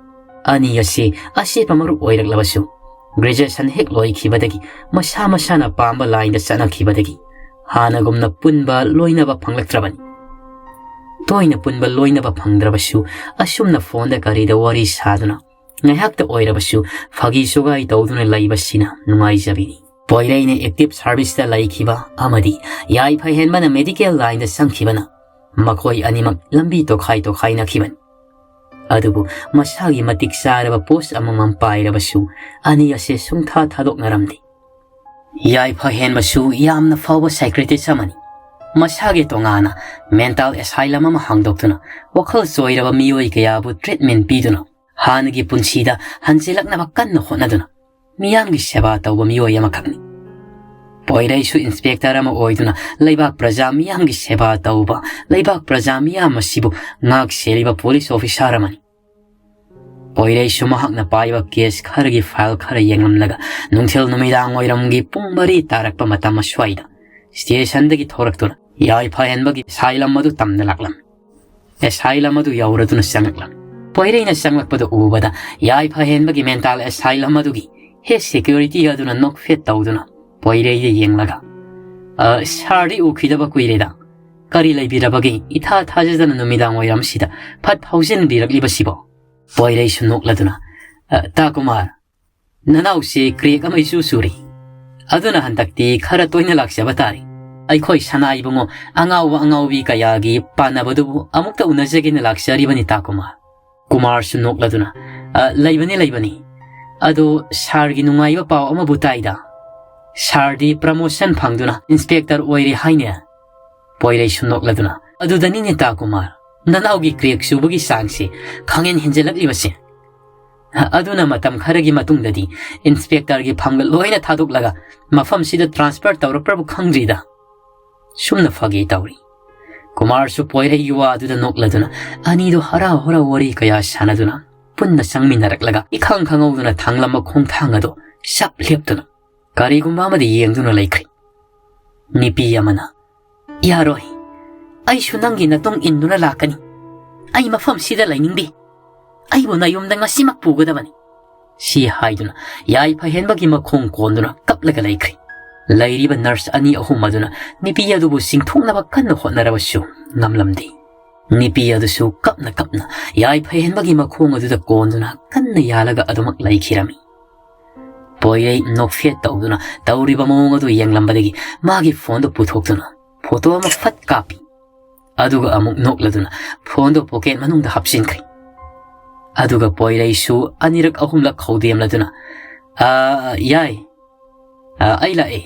ꯑꯅꯤ ꯑꯁꯤ ꯑꯆꯦꯠꯄ ꯃꯔꯨꯞ ꯑꯣꯏꯔꯛꯂꯕꯁꯨ, graduation ꯍꯦꯛ ꯂꯣꯏꯈꯤꯕꯗꯒꯤ ꯃꯁꯥ ꯃꯁꯥꯅ ꯄꯥꯝꯕ lineꯗ ꯆꯠꯅꯈꯤꯕꯗꯒꯤ ꯍꯥꯟꯅꯒꯨꯝꯅ ꯄꯨꯟꯕ ꯂꯣꯏꯅꯕ ꯐꯪꯂꯛꯇ꯭ꯔꯕꯅꯤ꯫ ꯇꯣꯏꯅ ꯄꯨꯟꯕ ꯂꯣꯏꯅꯕ ꯐꯪꯗ꯭ꯔꯕꯁꯨ, ꯑꯁꯨꯝꯅ phoneꯗ ꯀꯔꯤꯗ ꯋꯥꯔꯤ ꯁꯥꯗꯨꯅ ꯉꯥꯏꯍꯥꯛꯇ ꯑꯣꯏꯔꯕꯁꯨ ꯐꯥꯒꯤ ꯁꯨꯒꯥꯏ ꯇꯧꯗꯨꯅ ꯂꯩꯕꯁꯤꯅ ꯅꯨꯡꯉꯥꯏꯖꯕꯤꯅꯤ꯫ ꯄꯣꯏꯔꯩꯅ active serviceꯇ ꯂꯩꯈꯤꯕ ꯑꯃꯗꯤ ꯌꯥꯏꯐ ꯍꯦꯟꯕꯅ medical lineꯗ ꯆꯪꯈꯤꯕꯅ ꯃꯈꯣꯏ ꯑꯅꯤꯃꯛ ꯂꯝꯕꯤ ꯇꯣꯈꯥꯏ ꯇꯣꯈꯥꯏꯅꯈꯤꯕꯅꯤ꯫ ꯑꯗꯨꯕꯨ ꯃꯁꯥꯒꯤ ꯃꯇꯤꯛ ꯆꯥꯔꯕ ꯄꯣꯁ ꯑꯃꯃꯝ ꯄꯥꯏꯔꯕꯁꯨ ꯑꯅꯤ ꯑꯁꯦ ꯁꯨꯡꯊꯥ ꯊꯥꯗꯣꯛꯅꯔꯝꯗꯦ꯫ ꯌꯥꯏꯐ ꯍꯦꯟꯕꯁꯨ ꯌꯥꯝꯅ ꯐꯥꯎꯕ ꯁꯥꯏꯀ꯭ꯔꯤꯇꯤꯁ ꯑꯃꯅꯤ꯫ ꯃꯁꯥꯒꯤ ꯇꯣꯉꯥꯟꯅ ꯃꯦꯟꯇꯥꯜ ꯑꯦꯁꯥꯏꯂꯝ ꯑꯃ ꯍꯥꯡꯗꯣꯛꯇꯨꯅ ꯋꯥꯈꯜ ꯆꯣꯏꯔꯕ ꯃꯤꯑꯣꯏ ꯀꯌꯥꯕꯨ ꯇ꯭ꯔꯤꯠꯃꯦꯟ ꯄꯤꯗꯨꯅ ꯍꯥꯟꯅꯒꯤ ꯄꯨꯟꯁꯤꯗ ꯍꯟꯖꯤꯜꯂꯛꯅꯕ ꯀꯟꯅ ꯍꯣꯠꯅꯗꯨꯅ ꯃꯤꯌꯥꯝꯒꯤ ꯁꯦꯕꯥ ꯇꯧꯕ ꯃꯤꯑꯣꯏ ꯑꯃꯈꯛꯅꯤ꯫ ꯄꯣꯏꯔꯩꯁꯨ ꯏꯟꯁꯄꯦꯛꯇꯔ ꯑꯃ ꯑꯣꯏꯗꯨꯅ ꯂꯩꯕꯥꯛ ꯄ꯭ꯔꯖꯥ ꯃꯤꯌꯥꯝꯒꯤ ꯁꯦꯕꯥ ꯇꯧꯕ, ꯂꯩꯕꯥꯛ ꯄ꯭ꯔꯖꯥ ꯃꯤꯌꯥꯝ ꯑꯁꯤꯕꯨ ꯉꯥꯛ ꯁꯦꯜꯂꯤꯕ ꯄꯨꯂꯤꯁ ꯑꯣꯐꯤꯁꯥꯔ ꯑꯃꯅꯤ꯫ ꯄꯣꯏꯔꯩꯁꯨ ꯃꯍꯥꯛꯅ ꯄꯥꯏꯕ ꯀꯦꯁ ꯈꯔꯒꯤ ꯐꯥꯏꯜ ꯈꯔ ꯌꯦꯡꯂꯝꯂꯒ ꯅꯨꯡꯊꯤꯜ ꯅꯨꯃꯤꯗꯥꯡ ꯋꯥꯏꯔꯝꯒꯤ ꯄꯨꯡ ꯃꯔꯤ ꯇꯥꯔꯛꯄ ꯃꯇꯝ ꯑꯁ꯭ꯋꯥꯏꯗ ꯁ꯭ꯇꯦꯁꯟꯗꯒꯤ ꯊꯣꯔꯛꯇꯨꯅ ꯌꯥꯏꯐꯍꯦꯟꯕꯒꯤ ꯑꯦꯁꯥꯏꯂꯝ ꯑꯗꯨ ꯇꯝꯅ ꯂꯥꯛꯂꯝꯃꯤ꯫ ꯑꯦꯁꯥꯏꯂꯝ ꯑꯗꯨ ꯌꯧꯔꯗꯨꯅ ꯆꯪꯂꯛꯂꯝꯃꯤ꯫ ꯄꯣꯏꯔꯩꯅ ꯆꯪꯂꯛꯄꯗ ꯎꯕꯗ ꯌꯥꯏꯐꯍꯦꯟꯕꯒꯤ ꯃꯦꯟꯇꯥꯜ ꯑꯦꯁꯥꯏꯂꯝ ꯑꯗꯨꯒꯤ ꯍꯦꯗ ꯁꯦꯀ꯭ꯌꯨꯔꯤꯇꯤ ꯑꯗꯨꯅ ꯅꯣꯛꯐꯦꯠ ꯇꯧꯗꯨꯅ ꯄꯣꯏꯔꯩꯗ ꯌꯦꯡꯂꯒ, "ꯑ, ꯁꯥꯔꯗꯤ ꯎꯈꯤꯗꯕ ꯀꯨꯏꯔꯦꯗ꯫ ꯀꯔꯤ ꯂꯩꯕꯤꯔꯕꯒꯦ ꯏꯊꯥ ꯊꯥꯖꯗꯅ ꯅꯨꯃꯤꯗꯥꯡ ꯋꯥꯏꯔꯝꯁꯤꯗ ꯐꯠ ꯐꯥꯎꯖꯤꯟꯕꯤꯔꯛꯂꯤꯕꯁꯤꯕꯣ?" ꯄꯣꯏꯔꯩꯁꯨ ꯅꯣꯛꯂꯗꯨꯅ, "ꯑ, ꯇꯥ ꯀꯨꯃꯥꯔ, ꯅꯅꯥꯎꯁꯦ ꯀ꯭ꯔꯦꯛ ꯑꯃ ꯏꯆꯨ ꯆꯨꯔꯤ꯫ ꯑꯗꯨꯅ ꯍꯟꯗꯛꯇꯤ ꯈꯔ ꯇꯣꯏꯅ ꯂꯥꯛꯆꯕ ꯇꯥꯔꯦ꯫ ꯑꯩꯈꯣꯏ ꯁꯅꯥ ꯏꯕꯨꯡꯉꯣ ꯑꯉꯥꯎꯕ ꯑꯉꯥꯎꯕꯤ ꯀꯌꯥꯒꯤ ꯄꯥꯟꯅꯕꯗꯨꯕꯨ ꯑꯃꯨꯛꯇ ꯎꯅꯖꯒꯦꯅ ꯂꯥꯛꯆꯔꯤꯕꯅꯤ ꯇꯥ ꯀꯨꯃꯥꯔ꯫" ꯀꯨꯃꯥꯔꯁꯨ ꯅꯣꯛꯂꯗꯨꯅ, "ꯑ, ꯂꯩꯕꯅꯤ, ꯂꯩꯕꯅꯤ꯫ ꯑꯗꯣ ꯁꯥꯔꯒꯤ ꯅꯨꯡꯉꯥꯏꯕ ꯄꯥꯎ ꯑꯃꯕꯨ ꯇꯥꯏꯗ꯫ ꯁꯥꯔꯗꯤ ꯄ꯭ꯔꯃꯣꯁꯟ ꯐꯪꯗꯨꯅ ꯏꯟꯁꯄꯦꯛꯇꯔ ꯑꯣꯏꯔꯦ ꯍꯥꯏꯅꯦ?" ꯄꯣꯏꯔꯩꯁꯨ ꯅꯣꯛꯂꯗꯨꯅ, "ꯑꯗꯨꯗꯅꯤꯅꯦ ꯇꯥ ꯀꯨꯃꯥꯔ, ꯅꯅꯥꯎꯒꯤ ꯀ꯭ꯔꯦꯛ ꯆꯨꯕꯒꯤ ꯆꯥꯡꯁꯦ ꯈꯪꯍꯦꯟ ꯍꯦꯟꯖꯜꯂꯛꯂꯤꯕꯁꯦ꯫ ꯑꯗꯨꯅ ꯃꯇꯝ ꯈꯔꯒꯤ ꯃꯇꯨꯡꯗꯗꯤ ꯏꯟꯁꯄꯦꯛꯇꯔꯒꯤ ꯐꯝꯒ ꯂꯣꯏꯅ ꯊꯥꯗꯣꯛꯂꯒ ꯃꯐꯝꯁꯤꯗ ꯇ꯭ꯔꯥꯟꯁꯐꯔ ꯇꯧꯔꯛꯄ꯭ꯔꯕꯨ ꯈꯪꯗ꯭ꯔꯤꯗ꯫" ꯁꯨꯝꯅ ꯐꯥꯒꯤ ꯇꯧꯔꯤ꯫ ꯀꯨꯃꯥꯔꯁꯨ ꯄꯣꯏꯔꯩꯒꯤ ꯋꯥ ꯑꯗꯨꯗ ꯅꯣꯛꯂꯗꯨꯅ ꯑꯅꯤꯗꯨ ꯍꯔꯥꯎ ꯍꯔꯥꯎ ꯋꯥꯔꯤ ꯀꯌꯥ ꯁꯥꯟꯅꯗꯨꯅ ꯄꯨꯟꯅ ꯆꯪꯃꯤꯟꯅꯔꯛꯂꯒ ꯏꯈꯪ ꯈꯪꯍꯧꯗꯅ ꯊꯥꯡꯂꯝꯕ ꯈꯣꯡꯊꯥꯡ ꯑꯗꯨ ꯁꯞ ꯂꯦꯞꯇꯨꯅ ꯀꯔꯤꯒꯨꯝꯕ ꯑꯃꯗ ꯌꯦꯡꯗꯨꯅ ꯂꯩꯈ꯭ꯔꯤ꯫ ꯅꯨꯄꯤ ꯑꯃꯅ, "ꯌꯥꯔꯣꯏ, ꯑꯩꯁꯨ ꯅꯪꯒꯤ ꯅꯇꯨꯡ ꯏꯟꯗꯨꯅ ꯂꯥꯛꯀꯅꯤ꯫ ꯑꯩ ꯃꯐꯝꯁꯤꯗ ꯂꯩꯅꯤꯡꯗꯦ꯫ ꯑꯩꯕꯨ ꯅꯌꯨꯝꯗ ꯉꯁꯤꯃꯛ ꯄꯨꯒꯗꯕꯅꯤ꯫" ꯁꯤ ꯍꯥꯏꯗꯨꯅ ꯌꯥꯏꯐꯍꯦꯟꯕꯒꯤ ꯃꯈꯣꯡ ꯀꯣꯟꯗꯨꯅ ꯀꯞꯂꯒ ꯂꯩꯈ꯭ꯔꯤ꯫ ꯂꯩꯔꯤꯕ ꯅꯔꯁ ꯑꯅꯤ ꯑꯍꯨꯝ ꯑꯗꯨꯅ ꯅꯨꯄꯤ ꯑꯗꯨꯕꯨ ꯆꯤꯡꯊꯣꯛꯅꯕ ꯀꯟꯅ ꯍꯣꯠꯅꯔꯕꯁꯨ ꯉꯝꯂꯝꯗꯦ꯫ ꯅꯨꯄꯤ ꯑꯗꯨꯁꯨ ꯀꯞꯅ ꯀꯞꯅ ꯌꯥꯏꯐꯍꯦꯟꯕꯒꯤ ꯃꯈꯣꯡ ꯑꯗꯨꯗ ꯀꯣꯟꯗꯨꯅ ꯀꯟꯅ ꯌꯥꯜꯂꯒ ꯑꯗꯨꯃꯛ ꯂꯩꯈꯤꯔꯝꯃꯤ꯫ ꯄꯣꯏꯔꯩ ꯅꯣꯛꯐꯦꯠ ꯇꯧꯗꯨꯅ ꯇꯧꯔꯤꯕ ꯃꯑꯣꯡ ꯑꯗꯨ ꯌꯦꯡꯂꯝꯕꯗꯒꯤ ꯃꯥꯒꯤ ꯐꯣꯟꯗꯨ ꯄꯨꯊꯣꯛꯇꯨꯅ ꯐꯣꯇꯣ ꯑꯃ ꯐꯠ ꯀꯥꯞꯄꯤ꯫ ꯑꯗꯨꯒ ꯑꯃꯨꯛ ꯅꯣꯛꯂꯗꯨꯅ ꯐꯣꯟꯗꯨ ꯄꯣꯀꯦꯠ ꯃꯅꯨꯡꯗ ꯍꯥꯞꯆꯤꯟꯈ꯭ꯔꯦ꯫ ꯑꯗꯨꯒ ꯄꯣꯏꯔꯩꯁꯨ ꯑꯅꯤꯔꯛ ꯑꯍꯨꯝꯂꯛ ꯈꯧꯗꯦꯝꯂꯗꯨꯅ, "ꯑ, ꯌꯥꯏ, ꯑ, ꯑꯩ ꯂꯥꯛꯑꯦ"꯫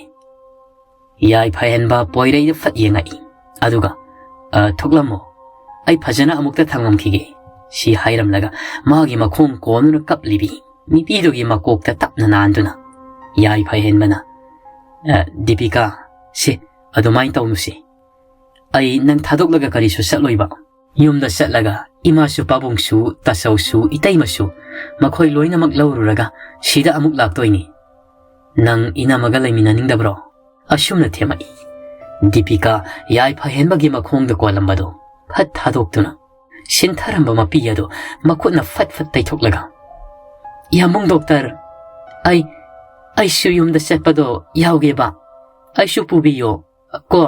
ꯌꯥꯏꯐꯍꯦꯟꯕ ꯄꯣꯏꯔꯩꯗ ꯐꯠ ꯌꯦꯡꯉꯛꯏ꯫ ꯑꯗꯨꯒ, "ꯑ, ꯊꯣꯛꯂꯝꯃꯣ, ꯑꯩ ꯐꯖꯅ ꯑꯃꯨꯛꯇ ꯊꯝꯂꯝꯈꯤꯒꯦ" ꯁꯤ ꯍꯥꯏꯔꯝꯂꯒ ꯃꯥꯒꯤ ꯃꯈꯣꯡ ꯀꯣꯟꯗꯨꯅ ꯀꯞꯂꯤꯕꯤ ꯅꯨꯄꯤꯗꯨꯒꯤ ꯃꯀꯣꯛꯇ ꯇꯞꯅ ꯅꯥꯟꯗꯨꯅ ꯌꯥꯏꯐꯍꯦꯟꯕꯅ, "ꯑ, ꯗꯤꯄꯤꯀꯥ, ꯁꯤ ꯑꯗꯨꯃꯥꯏꯅ ꯇꯧꯅꯨꯁꯤ꯫ ꯑꯩ ꯅꯪ ꯊꯥꯗꯣꯛꯂꯒ ꯀꯔꯤꯁꯨ ꯆꯠꯂꯣꯏꯕ꯫ ꯌꯨꯝꯗ ꯆꯠꯂꯒ ꯏꯃꯥꯁꯨ ꯄꯥꯕꯨꯡꯁꯨ ꯇꯥꯆꯧꯁꯨ ꯏꯇꯩꯃꯁꯨ ꯃꯈꯣꯏ ꯂꯣꯏꯅꯃꯛ ꯂꯧꯔꯨꯔꯒ ꯁꯤꯗ ꯑꯃꯨꯛ ꯂꯥꯛꯇꯣꯏꯅꯤ꯫ ꯅꯪ ꯏꯅꯝꯃꯒ ꯂꯩꯃꯤꯟꯅꯅꯤꯡꯗꯕ꯭ꯔꯣ?" ꯑꯁꯨꯝꯅ ꯊꯦꯝꯃꯛꯏ꯫ ꯗꯤꯄꯤꯀꯥ ꯌꯥꯏꯐꯍꯦꯟꯕꯒꯤ ꯃꯈꯣꯡꯗ ꯀꯣꯜꯂꯝꯕꯗꯨ ꯐꯠ ꯊꯥꯗꯣꯛꯇꯨꯅ ꯁꯤꯟꯊꯔꯝꯕ ꯃꯄꯤ ꯑꯗꯨ ꯃꯈꯨꯠꯅ ꯐꯠ ꯐꯠ ꯇꯩꯊꯣꯛꯂꯒ, "ꯌꯥꯝꯕꯨꯡ ꯗꯣꯛꯇꯔ, ꯑꯩ, ꯑꯩꯁꯨ ꯌꯨꯝꯗ ꯆꯠꯄꯗꯣ ꯌꯥꯎꯒꯦꯕ꯫ ꯑꯩꯁꯨ ꯄꯨꯕꯤꯌꯣ ꯀꯣ꯫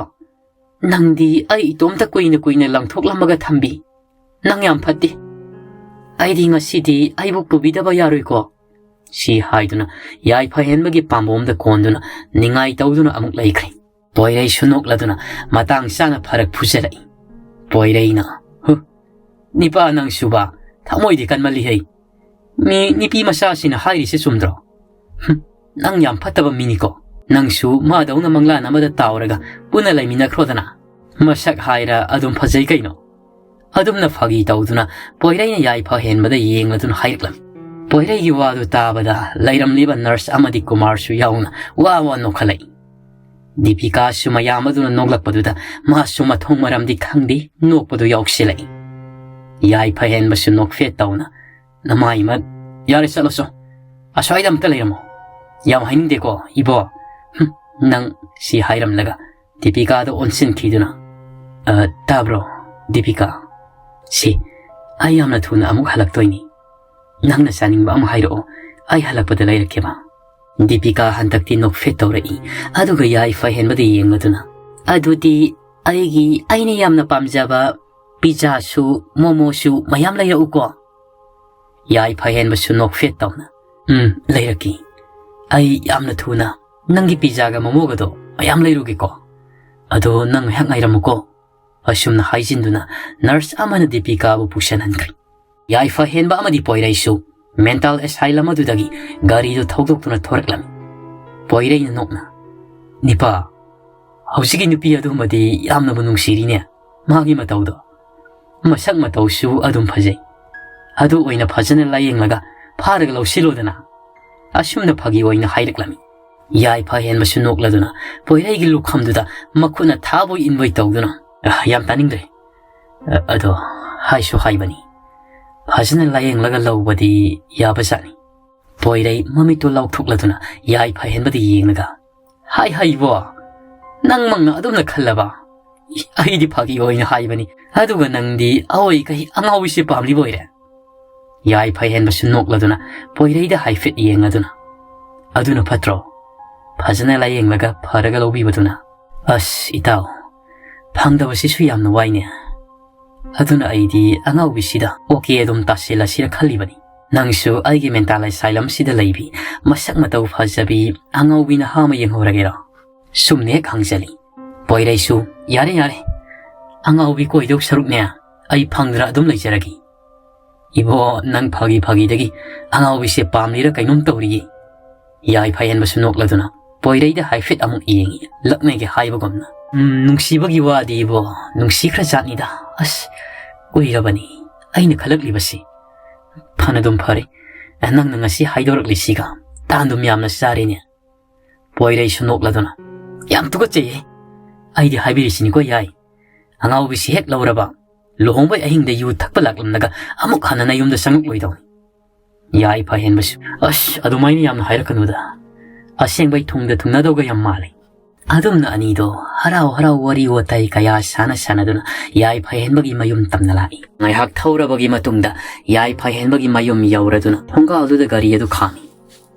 ꯅꯪꯗꯤ ꯑꯩ ꯏꯇꯣꯝꯇ ꯀꯨꯏꯅ ꯀꯨꯏꯅ ꯂꯪꯊꯣꯛꯂꯝꯃꯒ ꯊꯝꯕꯤ꯫ ꯅꯪ ꯌꯥꯝ ꯐꯠꯇꯦ꯫ ꯑꯩꯗꯤ ꯉꯁꯤꯗꯤ ꯑꯩꯕꯨ ꯄꯨꯕꯤꯗꯕ ꯌꯥꯔꯣꯏꯀꯣ" ꯁꯤ ꯍꯥꯏꯗꯨꯅ ꯌꯥꯏꯐꯍꯦꯟꯕꯒꯤ ꯄꯥꯝꯕꯣꯝꯗ ꯀꯣꯟꯗꯨꯅ ꯅꯤꯡꯉꯥꯏ ꯇꯧꯗꯨꯅ ꯑꯃꯨꯛ ꯂꯩꯈ꯭ꯔꯦ꯫ ꯄꯣꯏꯔꯩꯁꯨ ꯅꯣꯛꯂꯗꯨꯅ ꯃꯇꯥꯡ ꯆꯥꯅ ꯐꯔꯛ ꯐꯨꯖꯔꯛꯏ꯫ ꯄꯣꯏꯔꯩꯅ, "ꯍꯨ, ꯅꯤꯄꯥ ꯅꯪꯁꯨꯕ, ꯊꯃꯣꯏꯗꯤ ꯀꯟꯃꯜꯂꯤꯍꯩ꯫ ꯃꯤ ꯅꯨꯄꯤ ꯃꯆꯥꯁꯤꯅ ꯍꯥꯏꯔꯤꯁꯦ ꯆꯨꯝꯗ꯭ꯔꯣ? ꯍꯨꯝ, ꯅꯪ ꯌꯥꯝ ꯐꯠꯇꯕ ꯃꯤꯅꯤꯀꯣ꯫ ꯅꯪꯁꯨ ꯃꯥꯗꯧꯅ ꯃꯪꯂꯥꯟ ꯑꯃꯗ ꯇꯥꯎꯔꯒ ꯄꯨꯟꯅ ꯂꯩꯃꯤꯟꯅꯈ꯭ꯔꯣꯗꯅ꯫ ꯃꯁꯛ ꯍꯥꯏꯔ ꯑꯗꯨꯝ ꯐꯖꯩ ꯀꯩꯅꯣ"꯫ ꯑꯗꯨꯝꯅ ꯐꯥꯒꯤ ꯇꯧꯗꯨꯅ ꯄꯣꯏꯔꯩꯅ ꯌꯥꯏꯐꯍꯦꯟꯕꯗ ꯌꯦꯡꯂꯗꯨꯅ ꯍꯥꯏꯔꯛꯂꯝꯃꯤ꯫ ꯄꯣꯏꯔꯩꯒꯤ ꯋꯥꯗꯨ ꯇꯥꯕꯗ ꯂꯩꯔꯝꯂꯤꯕ ꯅꯔꯁ ꯑꯃꯗꯤ ꯀꯨꯃꯥꯔꯁꯨ ꯌꯥꯎꯅ ꯋꯥ ꯋꯥ ꯅꯣꯛꯈꯠꯂꯛꯏ꯫ ꯗꯤꯄꯤꯀꯥꯁꯨ ꯃꯌꯥꯝ ꯑꯗꯨꯅ ꯅꯣꯛꯂꯛꯄꯗꯨꯗ ꯃꯥꯁꯨ ꯃꯊꯣꯡ ꯃꯔꯝꯗꯤ ꯈꯪꯗꯦ ꯅꯣꯛꯄꯗꯨ ꯌꯥꯎꯁꯤꯜꯂꯛꯏ꯫ ꯌꯥꯏꯐꯍꯦꯟꯕꯁꯨ ꯅꯣꯛꯐꯦꯠ ꯇꯧꯅ, "ꯅꯃꯥꯏ ꯃꯠ, ꯌꯥꯔꯦ ꯆꯠꯂꯣ ꯆꯣ꯫ ꯑꯁ꯭ꯋꯥꯏꯗ ꯑꯝꯇ ꯂꯩꯔꯝꯃꯣ꯫ ꯌꯥꯝ ꯍꯥꯏꯅꯤꯡꯗꯦꯀꯣ ꯏꯕꯣ꯫ ꯍꯨꯝ, ꯅꯪ" ꯁꯤ ꯍꯥꯏꯔꯝꯂꯒ ꯗꯤꯄꯤꯀꯥꯗ ꯑꯣꯟꯁꯤꯟꯈꯤꯗꯨꯅ, "ꯑ, ꯇꯥꯕ꯭ꯔꯣ ꯗꯤꯄꯤꯀꯥ? ꯁꯤ, ꯑꯩ ꯌꯥꯝꯅ ꯊꯨꯅ ꯑꯃꯨꯛ ꯍꯜꯂꯛꯇꯣꯏꯅꯤ꯫ ꯅꯪꯅ ꯆꯥꯅꯤꯡꯕ ꯑꯃ ꯍꯥꯏꯔꯛꯑꯣ, ꯑꯩ ꯍꯜꯂꯛꯄꯗ ꯂꯩꯔꯛꯀꯦꯕ"꯫ ꯗꯤꯄꯤꯀꯥ ꯍꯟꯗꯛꯇꯤ ꯅꯣꯛꯐꯦꯠ ꯇꯧꯔꯛꯏ, ꯑꯗꯨꯒ ꯌꯥꯏꯐꯍꯦꯟꯕꯗ ꯌꯦꯡꯂꯗꯨꯅ, "ꯑꯗꯨꯗꯤ ꯑꯩꯒꯤ, ꯑꯩꯅ ꯌꯥꯝꯅ ꯄꯥꯝꯖꯕ ꯄꯤꯖꯥꯁꯨ ꯃꯣꯃꯣꯁꯨ ꯃꯌꯥꯝ ꯂꯩꯔꯛꯎꯀꯣ"꯫ ꯌꯥꯏꯐꯍꯦꯟꯕꯁꯨ ꯅꯣꯛꯐꯦꯠ ꯇꯧꯅ, "ꯎꯝ, ꯂꯩꯔꯛꯀꯦ꯫ ꯑꯩ ꯌꯥꯝꯅ ꯊꯨꯅ ꯅꯪꯒꯤ ꯄꯤꯖꯥꯒ ꯃꯣꯃꯣꯒꯗꯣ ꯃꯌꯥꯝ ꯂꯩꯔꯨꯒꯦꯀꯣ꯫ ꯑꯗꯣ ꯅꯪ ꯉꯥꯏꯍꯥꯛ ꯉꯥꯏꯔꯝꯃꯨꯀꯣ"꯫ ꯑꯁꯨꯝꯅ ꯍꯥꯏꯖꯤꯟꯗꯨꯅ ꯅꯔꯁ ꯑꯃꯅ ꯗꯤꯄꯤꯀꯥꯕꯨ ꯄꯨꯁꯟꯍꯟꯈ꯭ꯔꯦ꯫ ꯌꯥꯏꯐ ꯍꯦꯟꯕ ꯑꯃꯗꯤ ꯄꯣꯏꯔꯩꯁꯨ mental asylum ꯑꯗꯨꯗꯒꯤ ꯒꯥꯔꯤꯗꯨ ꯊꯧꯗꯣꯛꯇꯨꯅ ꯊꯣꯔꯛꯂꯝꯃꯤ꯫ ꯄꯣꯏꯔꯩꯅ ꯅꯣꯛꯅ, "ꯅꯤꯄꯥ, ꯍꯧꯖꯤꯛꯀꯤ ꯅꯨꯄꯤ ꯑꯗꯨꯃꯗꯤ ꯌꯥꯝꯅꯕꯨ ꯅꯨꯡꯁꯤꯔꯤꯅꯦ꯫ ꯃꯥꯒꯤ ꯃꯇꯧꯗꯣ, ꯃꯁꯛ ꯃꯇꯧꯁꯨ ꯑꯗꯨꯝ ꯐꯖꯩ꯫ ꯑꯗꯨ ꯑꯣꯏꯅ ꯐꯖꯅ ꯂꯥꯌꯦꯡꯂꯒ ꯐꯥꯔꯒ ꯂꯧꯁꯤꯜꯂꯣꯗꯅ꯫" ꯑꯁꯨꯝꯅ ꯐꯥꯒꯤ ꯑꯣꯏꯅ ꯍꯥꯏꯔꯛꯂꯝꯃꯤ꯫ ꯌꯥꯏꯐ ꯍꯦꯟꯕꯁꯨ ꯅꯣꯛꯂꯗꯨꯅ ꯄꯣꯏꯔꯩꯒꯤ ꯂꯨꯈꯝꯗꯨꯗ ꯃꯈꯨꯠꯅ ꯊꯥꯕꯣꯏ ꯏꯟꯕꯣꯏ ꯇꯧꯗꯨꯅ, "ꯑ, ꯌꯥꯝ ꯇꯥꯅꯤꯡꯗ꯭ꯔꯦ꯫ ꯑ, ꯑꯗꯣ ꯍꯥꯏꯁꯨ ꯍꯥꯏꯕꯅꯤ, ꯐꯖꯅ ꯂꯥꯌꯦꯡꯂꯒ ꯂꯧꯕꯗꯤ ꯌꯥꯕꯖꯥꯠꯅꯤ꯫" ꯄꯣꯏꯔꯩ ꯃꯃꯤꯠꯇꯨ ꯂꯥꯎꯊꯣꯛꯂꯗꯨꯅ ꯌꯥꯏꯐ ꯍꯦꯟꯕꯗ ꯌꯦꯡꯂꯒ, "ꯍꯥꯏ ꯍꯥꯏꯕꯣ, ꯅꯪꯃꯛꯅ ꯑꯗꯨꯝꯅ ꯈꯜꯂꯕ? ꯑꯩꯗꯤ ꯐꯥꯒꯤ ꯑꯣꯏꯅ ꯍꯥꯏꯕꯅꯤ꯫ ꯑꯗꯨꯒ ꯅꯪꯗꯤ ꯑꯑꯣꯏ ꯀꯩ ꯑꯉꯥꯎꯕꯤꯁꯦ ꯄꯥꯝꯂꯤꯕ ꯑꯣꯏꯔꯦ?" ꯌꯥꯏꯐ ꯍꯦꯟꯕꯁꯨ ꯅꯣꯛꯂꯗꯨꯅ ꯄꯣꯏꯔꯩꯗ ꯍꯥꯏꯐꯦꯠ ꯌꯦꯡꯂꯗꯨꯅ, "ꯑꯗꯨꯅ ꯐꯠꯇ꯭ꯔꯣ? ꯐꯖꯅ ꯂꯥꯌꯦꯡꯂꯒ ꯐꯔꯒ ꯂꯧꯕꯤꯕꯗꯨꯅ꯫" "ꯑꯁ, ꯏꯇꯥꯎ, ꯐꯪꯗꯕꯁꯤꯁꯨ ꯌꯥꯝꯅ ꯋꯥꯏꯅꯦ꯫ ꯑꯗꯨꯅ ꯑꯩꯗꯤ ꯑꯉꯥꯎꯕꯤꯁꯤꯗ okay ꯑꯗꯨꯝ ꯇꯥꯁꯤꯜꯂꯁꯤꯔ ꯈꯜꯂꯤꯕꯅꯤ꯫ ꯅꯪꯁꯨ ꯑꯩꯒꯤ mental asylum ꯁꯤꯗ ꯂꯩꯕꯤ, ꯃꯁꯛ ꯃꯇꯧ ꯐꯖꯕꯤ ꯑꯉꯥꯎꯕꯤ ꯅꯍꯥ ꯑꯃ ꯌꯦꯡꯍꯧꯔꯒꯦꯔꯣ?" ꯁꯨꯝꯅ ꯍꯦꯛ ꯍꯪꯖꯜꯂꯤ꯫ ꯄꯣꯏꯔꯩꯁꯨ, "ꯌꯥꯔꯦ, ꯌꯥꯔꯦ, ꯑꯉꯥꯎꯕꯤ ꯀꯣꯏꯗꯧ ꯁꯔꯨꯛꯅꯦ, ꯑꯩ ꯐꯪꯗ꯭ꯔ ꯑꯗꯨꯝ ꯂꯩꯖꯔꯒꯦ꯫" "ꯏꯕꯣ, ꯅꯪ ꯐꯥꯒꯤ ꯐꯥꯒꯤꯗꯒꯤ ꯑꯉꯥꯎꯕꯤꯁꯦ ꯄꯥꯝꯂꯤꯔ ꯀꯩꯅꯣꯝ ꯇꯧꯔꯤꯌꯦ꯫" ꯌꯥꯏꯐ ꯍꯦꯟꯕꯁꯨ ꯅꯣꯛꯂꯗꯨꯅ ꯄꯣꯏꯔꯩꯗ ꯍꯥꯏꯐꯦꯠ ꯑꯃꯨꯛ ꯌꯦꯡꯉꯤ, ꯂꯛꯅꯒꯦ ꯍꯥꯏꯕꯒꯨꯝꯅ꯫ "ꯎꯝ, ꯅꯨꯡꯁꯤꯕꯒꯤ ꯋꯥꯗꯤ ꯏꯕꯣ, ꯅꯨꯡꯁꯤꯈ꯭ꯔꯖꯥꯠꯅꯤꯗ꯫ ꯑꯁ, ꯀꯨꯏꯔꯕꯅꯤ ꯑꯩꯅ ꯈꯜꯂꯛꯂꯤꯕꯁꯤ꯫ ꯐꯅꯗꯨꯝ ꯐꯔꯦ, ꯅꯪꯅ ꯉꯁꯤ ꯍꯥꯏꯗꯣꯔꯛꯂꯤꯁꯤꯒ ꯇꯥꯟꯗꯨꯝ ꯌꯥꯝꯅ ꯆꯥꯔꯦꯅꯦ꯫" ꯄꯣꯏꯔꯩꯁꯨ ꯅꯣꯛꯂꯗꯨꯅ, "ꯌꯥꯝ ꯇꯨꯀꯠꯆꯩꯌꯦ꯫ ꯑꯩꯗꯤ ꯍꯥꯏꯕꯤꯔꯤꯁꯤꯅꯤꯀꯣ ꯌꯥꯏ, ꯑꯉꯥꯎꯕꯤꯁꯤ ꯍꯦꯛ ꯂꯧꯔꯕ, ꯂꯨꯍꯣꯡꯕꯩ ꯑꯍꯤꯡꯗ ꯌꯨ ꯊꯛꯄ ꯂꯥꯛꯂꯝꯂꯒ ꯑꯃꯨꯛ ꯍꯟꯅ ꯅꯌꯨꯝꯗ ꯆꯪꯂꯛꯂꯣꯏꯗꯧꯅꯤ꯫" ꯌꯥꯏꯐ ꯍꯦꯟꯕꯁꯨ, "ꯑꯁ, ꯑꯗꯨꯃꯥꯏꯅ ꯌꯥꯝꯅ ꯍꯥꯏꯔꯛꯀꯅꯨꯗ꯫ ꯑꯁꯦꯡꯕꯩ ꯊꯨꯡꯗ ꯊꯨꯡꯅꯗꯧꯒ ꯌꯥꯝ ꯃꯥꯜꯂꯤ꯫" ꯑꯗꯨꯝꯅ ꯑꯅꯤꯗꯣ ꯍꯔꯥꯎ ꯍꯔꯥꯎ ꯋꯥꯔꯤ ꯋꯥꯇꯥꯏ ꯀꯌꯥ ꯁꯥꯟꯅ ꯁꯥꯟꯅꯗꯨꯅ ꯌꯥꯏꯐ ꯍꯦꯟꯕꯒꯤ ꯃꯌꯨꯝ ꯇꯝꯅ ꯂꯥꯛꯏ꯫ ꯉꯥꯏꯍꯥꯛ ꯊꯧꯔꯕꯒꯤ ꯃꯇꯨꯡꯗ ꯌꯥꯏꯐ ꯍꯦꯟꯕꯒꯤ ꯃꯌꯨꯝ ꯌꯧꯔꯗꯨꯅ ꯊꯣꯡꯒꯥꯜꯗꯨꯗ ꯒꯥꯔꯤ ꯑꯗꯨ ꯈꯥꯝꯃꯤ꯫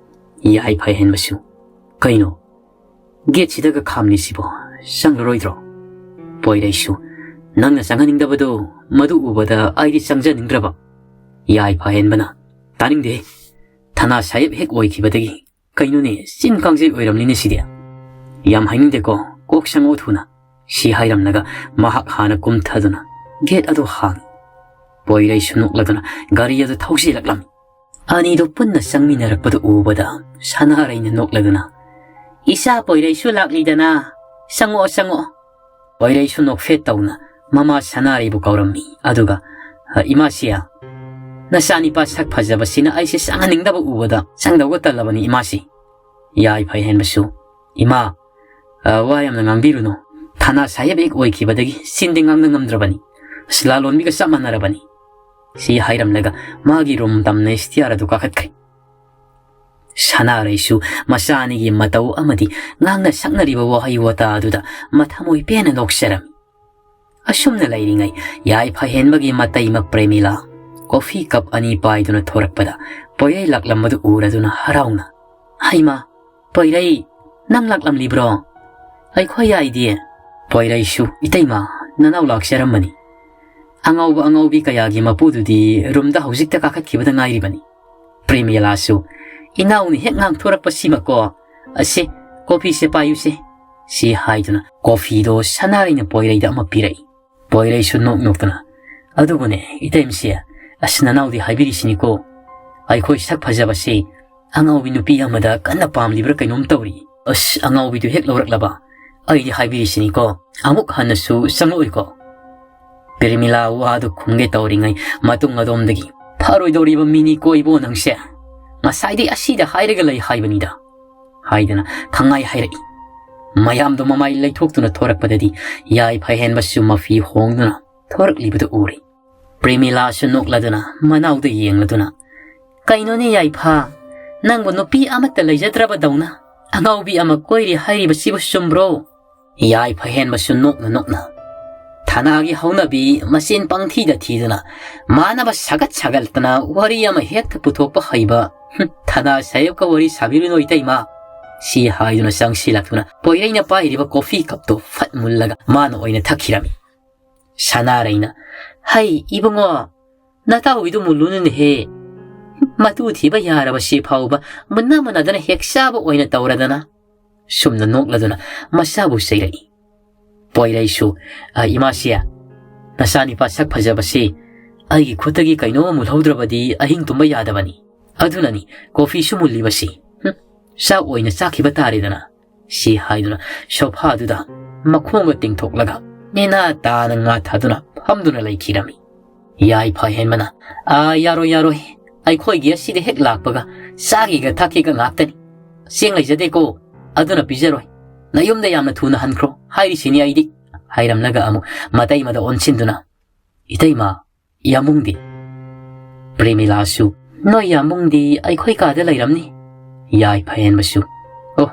ꯌꯥꯏꯐ ꯍꯦꯟꯕꯁꯨ, "ꯀꯩꯅꯣ, ꯒꯦꯠꯁꯤꯗꯒ ꯈꯥꯝꯂꯤꯁꯤꯕꯣ? ꯆꯪꯂꯔꯣꯏꯗ꯭ꯔꯣ?" ꯄꯣꯏꯔꯩꯁꯨ, "ꯅꯪꯅ ꯆꯪꯍꯟꯅꯤꯡꯗꯕꯗꯣ, ꯃꯗꯨ ꯎꯕꯗ ꯑꯩꯗꯤ ꯆꯪꯖꯅꯤꯡꯗ꯭ꯔꯕ꯫" ꯌꯥꯏꯐ ꯍꯦꯟꯕꯅ, "ꯇꯥꯅꯤꯡꯗꯦ꯫ ꯊꯅꯥ ꯁꯥꯍꯦꯕ ꯍꯦꯛ ꯑꯣꯏꯈꯤꯕꯗꯒꯤ ꯀꯩꯅꯣꯅꯦ, ꯆꯤꯟ ꯀꯥꯡꯖꯩ ꯑꯣꯏꯔꯝꯂꯤꯅꯦ ꯁꯤꯗꯤ꯫ ꯌꯥꯝ ꯍꯥꯏꯅꯤꯡꯗꯦꯀꯣ, ꯀꯣꯛ ꯆꯪꯉꯣ ꯊꯨꯅ꯫" ꯁꯤ ꯍꯥꯏꯔꯝꯂꯒ ꯃꯍꯥꯛ ꯍꯥꯟꯅ ꯀꯨꯝꯊꯗꯨꯅ ꯒꯦꯠ ꯑꯗꯨ ꯍꯥꯡꯏ꯫ ꯄꯣꯏꯔꯩꯁꯨ ꯅꯣꯛꯂꯗꯨꯅ ꯒꯥꯔꯤ ꯑꯗꯨ ꯊꯧꯖꯤꯜꯂꯛꯂꯝꯃꯤ꯫ ꯑꯅꯤꯗꯨ ꯄꯨꯟꯅ ꯆꯪꯃꯤꯟꯅꯔꯛꯄꯗꯨ ꯎꯕꯗ ꯁꯅꯥꯔꯩꯅ ꯅꯣꯛꯂꯗꯨꯅ, "ꯏꯆꯥ ꯄꯣꯏꯔꯩꯁꯨ ꯂꯥꯛꯂꯤꯗꯅ, ꯆꯪꯉꯛꯑꯣ, ꯆꯪꯉꯛꯑꯣ꯫" ꯄꯣꯏꯔꯩꯁꯨ ꯅꯣꯛꯐꯦꯠ ꯇꯧꯅ ꯃꯃꯥ ꯁꯅꯥꯔꯩꯕꯨ ꯀꯧꯔꯝꯃꯤ꯫ ꯑꯗꯨꯒ, "ꯑ, ꯏꯃꯥꯁꯤ, ꯅꯆꯥꯅꯤꯄꯥ ꯁꯛ ꯐꯖꯕꯁꯤꯅ ꯑꯩꯁꯦ ꯆꯪꯍꯟꯅꯤꯡꯗꯕ ꯎꯕꯗ ꯆꯪꯗꯧꯒ ꯇꯜꯂꯕꯅꯤ ꯏꯃꯥꯁꯤ꯫" ꯌꯥꯏꯐ ꯍꯦꯟꯕꯁꯨ, "ꯏꯃꯥ, ꯑ, ꯋꯥ ꯌꯥꯝꯅ ꯉꯥꯡꯕꯤꯔꯨꯅꯨ꯫ ꯊꯅꯥ ꯁꯥꯍꯦꯕ ꯍꯦꯛ ꯑꯣꯏꯈꯤꯕꯗꯒꯤ ꯆꯤꯟꯗꯤ ꯉꯥꯡꯅ ꯉꯝꯗ꯭ꯔꯕꯅꯤ꯫ ꯑꯁ, ꯂꯥꯂꯣꯟꯕꯤꯒ ꯆꯞ ꯃꯥꯟꯅꯔꯕꯅꯤ꯫" ꯁꯤ ꯍꯥꯏꯔꯝꯂꯒ ꯃꯥꯒꯤ ꯔꯨꯝ ꯇꯝꯅ ꯏꯁꯇꯤꯌꯥꯔ ꯑꯗꯨ ꯀꯥꯈꯠꯈ꯭ꯔꯦ꯫ ꯁꯅꯥꯔꯩꯁꯨ ꯃꯆꯥ ꯑꯅꯤꯒꯤ ꯃꯇꯧ ꯑꯃꯗꯤ ꯉꯥꯡꯅ ꯁꯛꯅꯔꯤꯕ ꯋꯥꯍꯩ ꯋꯥꯇꯥ ꯑꯗꯨꯗ ꯃꯊꯃꯣꯏ ꯄꯦꯟꯅ ꯅꯣꯛꯆꯔꯝꯃꯤ꯫ ꯑꯁꯨꯝꯅ ꯂꯩꯔꯤꯉꯩ, ꯌꯥꯏꯐ ꯍꯦꯟꯕꯒꯤ ꯃꯇꯩꯃ ꯄ꯭ꯔꯦꯃꯤꯂꯥ ꯀꯣꯐꯤ ꯀꯞ ꯑꯅꯤ ꯄꯥꯏꯗꯨꯅ ꯊꯣꯔꯛꯄꯗ ꯄꯣꯏꯔꯩ ꯂꯥꯛꯂꯝꯕꯗꯨ ꯎꯔꯗꯨꯅ ꯍꯔꯥꯎꯅ, "ꯍꯩꯃꯥ, ꯄꯣꯏꯔꯩ, ꯅꯪ ꯂꯥꯛꯂꯝꯂꯤꯕ꯭ꯔꯣ? ꯑꯩꯈꯣꯏ ꯌꯥꯏꯗꯤ?" ꯄꯣꯏꯔꯩꯁꯨ, "ꯏꯇꯩꯃ, ꯅꯅꯥꯎ ꯂꯥꯛꯆꯔꯝꯕꯅꯤ꯫ ꯑꯉꯥꯎꯕ ꯑꯉꯥꯎꯕꯤ ꯀꯌꯥꯒꯤ ꯃꯄꯨꯗꯨꯗꯤ ꯔꯨꯝꯗ ꯍꯧꯖꯤꯛꯇ ꯀꯥꯈꯠꯈꯤꯕꯗ ꯉꯥꯏꯔꯤꯕꯅꯤ꯫" ꯄ꯭ꯔꯦꯃꯤꯂꯥꯁꯨ, "ꯏꯅꯥꯎꯅ ꯍꯦꯛ ꯉꯥꯡꯊꯣꯔꯛꯄꯁꯤꯃꯀꯣ, ꯑꯁꯦ, ꯀꯣꯐꯤꯁꯦ ꯄꯥꯏꯌꯨꯁꯦ", ꯁꯤ ꯍꯥꯏꯗꯨꯅ ꯀꯣꯐꯤꯗꯣ ꯁꯅꯥꯔꯩꯅ ꯄꯣꯏꯔꯩꯗ ꯑꯃ ꯄꯤꯔꯛꯏ꯫ ꯄꯣꯏꯔꯩꯁꯨ ꯅꯣꯛ ꯅꯣꯛꯇꯅ, "ꯑꯗꯨꯕꯨꯅꯦ, ꯏꯇꯩꯃꯁꯦ, ꯑꯁ, ꯅꯅꯥꯎꯗꯤ ꯍꯥꯏꯕꯤꯔꯤꯁꯤꯅꯤꯀꯣ, ꯑꯩꯈꯣꯏ ꯁꯛ ꯐꯖꯕꯁꯦ ꯑꯉꯥꯎꯕꯤ ꯅꯨꯄꯤ ꯑꯃꯗ ꯀꯟꯅ ꯄꯥꯝꯂꯤꯕ꯭ꯔꯥ ꯀꯩꯅꯣꯝ ꯇꯧꯔꯤ꯫ ꯑꯁ, ꯑꯉꯥꯎꯕꯤꯗꯨ ꯍꯦꯛ ꯂꯧꯔꯛꯂꯕ, ꯑꯩꯗꯤ ꯍꯥꯏꯕꯤꯔꯤꯁꯤꯅꯤꯀꯣ, ꯑꯃꯨꯛ ꯍꯟꯅꯁꯨ ꯆꯪꯂꯛꯑꯣꯏꯀꯣ꯫" ꯄ꯭ꯔꯦꯃꯤꯂꯥ ꯋꯥꯗꯨ ꯈꯨꯝꯒꯦ ꯇꯧꯔꯤꯉꯩ ꯃꯇꯨꯡ ꯑꯗꯣꯝꯗꯒꯤ, "ꯐꯔꯣꯏꯗꯧꯔꯤꯕ ꯃꯤꯅꯤꯀꯣ ꯏꯕꯣ ꯅꯪꯁꯦ꯫ ꯉꯁꯥꯏꯗꯩ ꯑꯁꯤꯗ ꯍꯥꯏꯔꯒ ꯂꯩ ꯍꯥꯏꯕꯅꯤꯗ", ꯍꯥꯏꯗꯅ ꯈꯪꯉꯥꯏ ꯍꯥꯏꯔꯛꯏ꯫ ꯃꯌꯥꯝꯗꯣ ꯃꯃꯥꯏ ꯂꯩꯊꯣꯛꯇꯨꯅ ꯊꯣꯔꯛꯄꯗꯗꯤ ꯌꯥꯏꯐ ꯍꯦꯟꯕꯁꯨ ꯃꯐꯤ ꯍꯣꯡꯗꯨꯅ ꯊꯣꯔꯛꯂꯤꯕꯗꯨ ꯎꯔꯦ꯫ ꯄ꯭ꯔꯦꯃꯤꯂꯥꯁꯨ ꯅꯣꯛꯂꯗꯨꯅ ꯃꯅꯥꯎꯗ ꯌꯦꯡꯂꯗꯨꯅ, "ꯀꯩꯅꯣꯅꯦ ꯌꯥꯏꯐ, ꯅꯪꯕꯨ ꯅꯨꯄꯤ ꯑꯃꯠꯇ ꯂꯩꯖꯗ꯭ꯔꯕꯗꯧꯅ ꯑꯉꯥꯎꯕꯤ ꯑꯃ ꯀꯣꯏꯔꯤ ꯍꯥꯏꯔꯤꯕꯁꯤꯕꯨ ꯆꯨꯝꯕ꯭ꯔꯣ?" ꯌꯥꯏꯐ ꯍꯦꯟꯕꯁꯨ ꯅꯣꯛꯅ ꯅꯣꯛꯅ, "ꯊꯅꯥꯒꯤ ꯍꯧꯅꯕꯤ ꯃꯆꯦꯟ ꯄꯪꯊꯤꯗ ꯊꯤꯗꯨꯅ ꯃꯥꯟꯅꯕ ꯁꯥꯒꯠ ꯁꯥꯒꯠꯇꯅ ꯋꯥꯔꯤ ꯑꯃ ꯍꯦꯛꯇ ꯄꯨꯊꯣꯛꯄ ꯍꯩꯕ, ꯍꯨꯝ, ꯊꯅꯥ ꯁꯥꯍꯦꯕꯀ ꯋꯥꯔꯤ ꯁꯥꯕꯤꯔꯨꯅꯨ ꯏꯇꯩꯃ", ꯁꯤ ꯍꯥꯏꯗꯨꯅ ꯆꯪꯁꯤꯜꯂꯛꯇꯨꯅ ꯄꯣꯏꯔꯩꯅ ꯄꯥꯏꯔꯤꯕ ꯀꯣꯐꯤ ꯀꯞꯇꯨ ꯐꯠ ꯃꯨꯜꯂꯒ ꯃꯥꯅ ꯑꯣꯏꯅ ꯊꯛꯈꯤꯔꯝꯃꯤ꯫ ꯁꯅꯥꯔꯩꯅ, "ꯍꯩ, ꯏꯕꯨꯡꯉꯣ, ꯅꯇꯥꯎꯒꯤꯗꯨ ꯃꯨꯜꯂꯨꯅꯨꯅꯦꯍꯦ꯫ ꯃꯇꯨ ꯊꯤꯕ ꯌꯥꯔꯕꯁꯤ ꯐꯥꯎꯕ ꯃꯨꯟꯅ ꯃꯨꯟꯅꯗꯅ ꯍꯦꯛ ꯆꯥꯕ ꯑꯣꯏꯅ ꯇꯧꯔꯗꯅ꯫" ꯁꯨꯝꯅ ꯅꯣꯛꯂꯗꯨꯅ ꯃꯆꯥꯕꯨ ꯆꯩꯔꯛꯏ꯫ ꯄꯣꯏꯔꯩꯁꯨ, "ꯑ, ꯏꯃꯥꯁꯤ, ꯅꯆꯥꯅꯤꯄꯥ ꯁꯛ ꯐꯖꯕꯁꯤ ꯑꯩꯒꯤ ꯈꯨꯠꯇꯒꯤ ꯀꯩꯅꯣꯝ ꯃꯨꯜꯍꯧꯗ꯭ꯔꯕꯗꯤ ꯑꯍꯤꯡ ꯇꯨꯝꯕ ꯌꯥꯗꯕꯅꯤ꯫ ꯑꯗꯨꯅꯅꯤ ꯀꯣꯐꯤꯁꯨ ꯃꯨꯜꯂꯤꯕꯁꯤ꯫ ꯍꯨꯝ, ꯆꯥꯛ ꯑꯣꯏꯅ ꯆꯥꯈꯤꯕ ꯇꯥꯔꯦꯗꯅ꯫ ꯁꯤ ꯍꯥꯏꯗꯨꯅ ꯁꯣꯐꯥꯗꯨꯗ ꯃꯈꯣꯡꯒ ꯇꯤꯡꯊꯣꯛꯂꯒ ꯅꯦꯅꯥ ꯇꯥꯅ ꯉꯥ ꯊꯥꯗꯨꯅ ꯐꯝꯗꯨꯅ ꯂꯩꯈꯤꯔꯝꯃꯤ꯫ ꯌꯥꯏꯐ ꯍꯦꯟꯕꯅ, "ꯑꯥ, ꯌꯥꯔꯣꯏ, ꯌꯥꯔꯣꯏ꯫ ꯑꯩꯈꯣꯏꯒꯤ ꯑꯁꯤꯗ ꯍꯦꯛ ꯂꯥꯛꯄꯒ ꯆꯥꯒꯦꯒ ꯊꯛꯀꯦꯒ ꯉꯥꯛꯇꯅꯤ꯫ ꯆꯦꯡ ꯂꯩꯖꯗꯦꯀꯣ, ꯑꯗꯨꯅ ꯄꯤꯖꯔꯣꯏ꯫ ꯅꯌꯨꯝꯗ ꯌꯥꯝꯅ ꯊꯨꯅ ꯍꯟꯈ꯭ꯔꯣ ꯍꯥꯏꯔꯤꯁꯤꯅꯤ ꯑꯩꯗꯤ," ꯍꯥꯏꯔꯝꯂꯒ ꯑꯃꯨꯛ ꯃꯇꯩꯃꯗ ꯑꯣꯟꯁꯤꯟꯗꯨꯅ, "ꯏꯇꯩꯃ, ꯌꯥꯝꯕꯨꯡꯗꯤ?" ꯄ꯭ꯔꯦꯃꯤꯂꯥꯁꯨ, "ꯅꯣꯏ ꯌꯥꯝꯕꯨꯡꯗꯤ ꯑꯩꯈꯣꯏ ꯀꯥꯗ ꯂꯩꯔꯝꯅꯤ꯫" ꯌꯥꯏꯐ ꯍꯦꯟꯕꯁꯨ, "ꯑꯣ,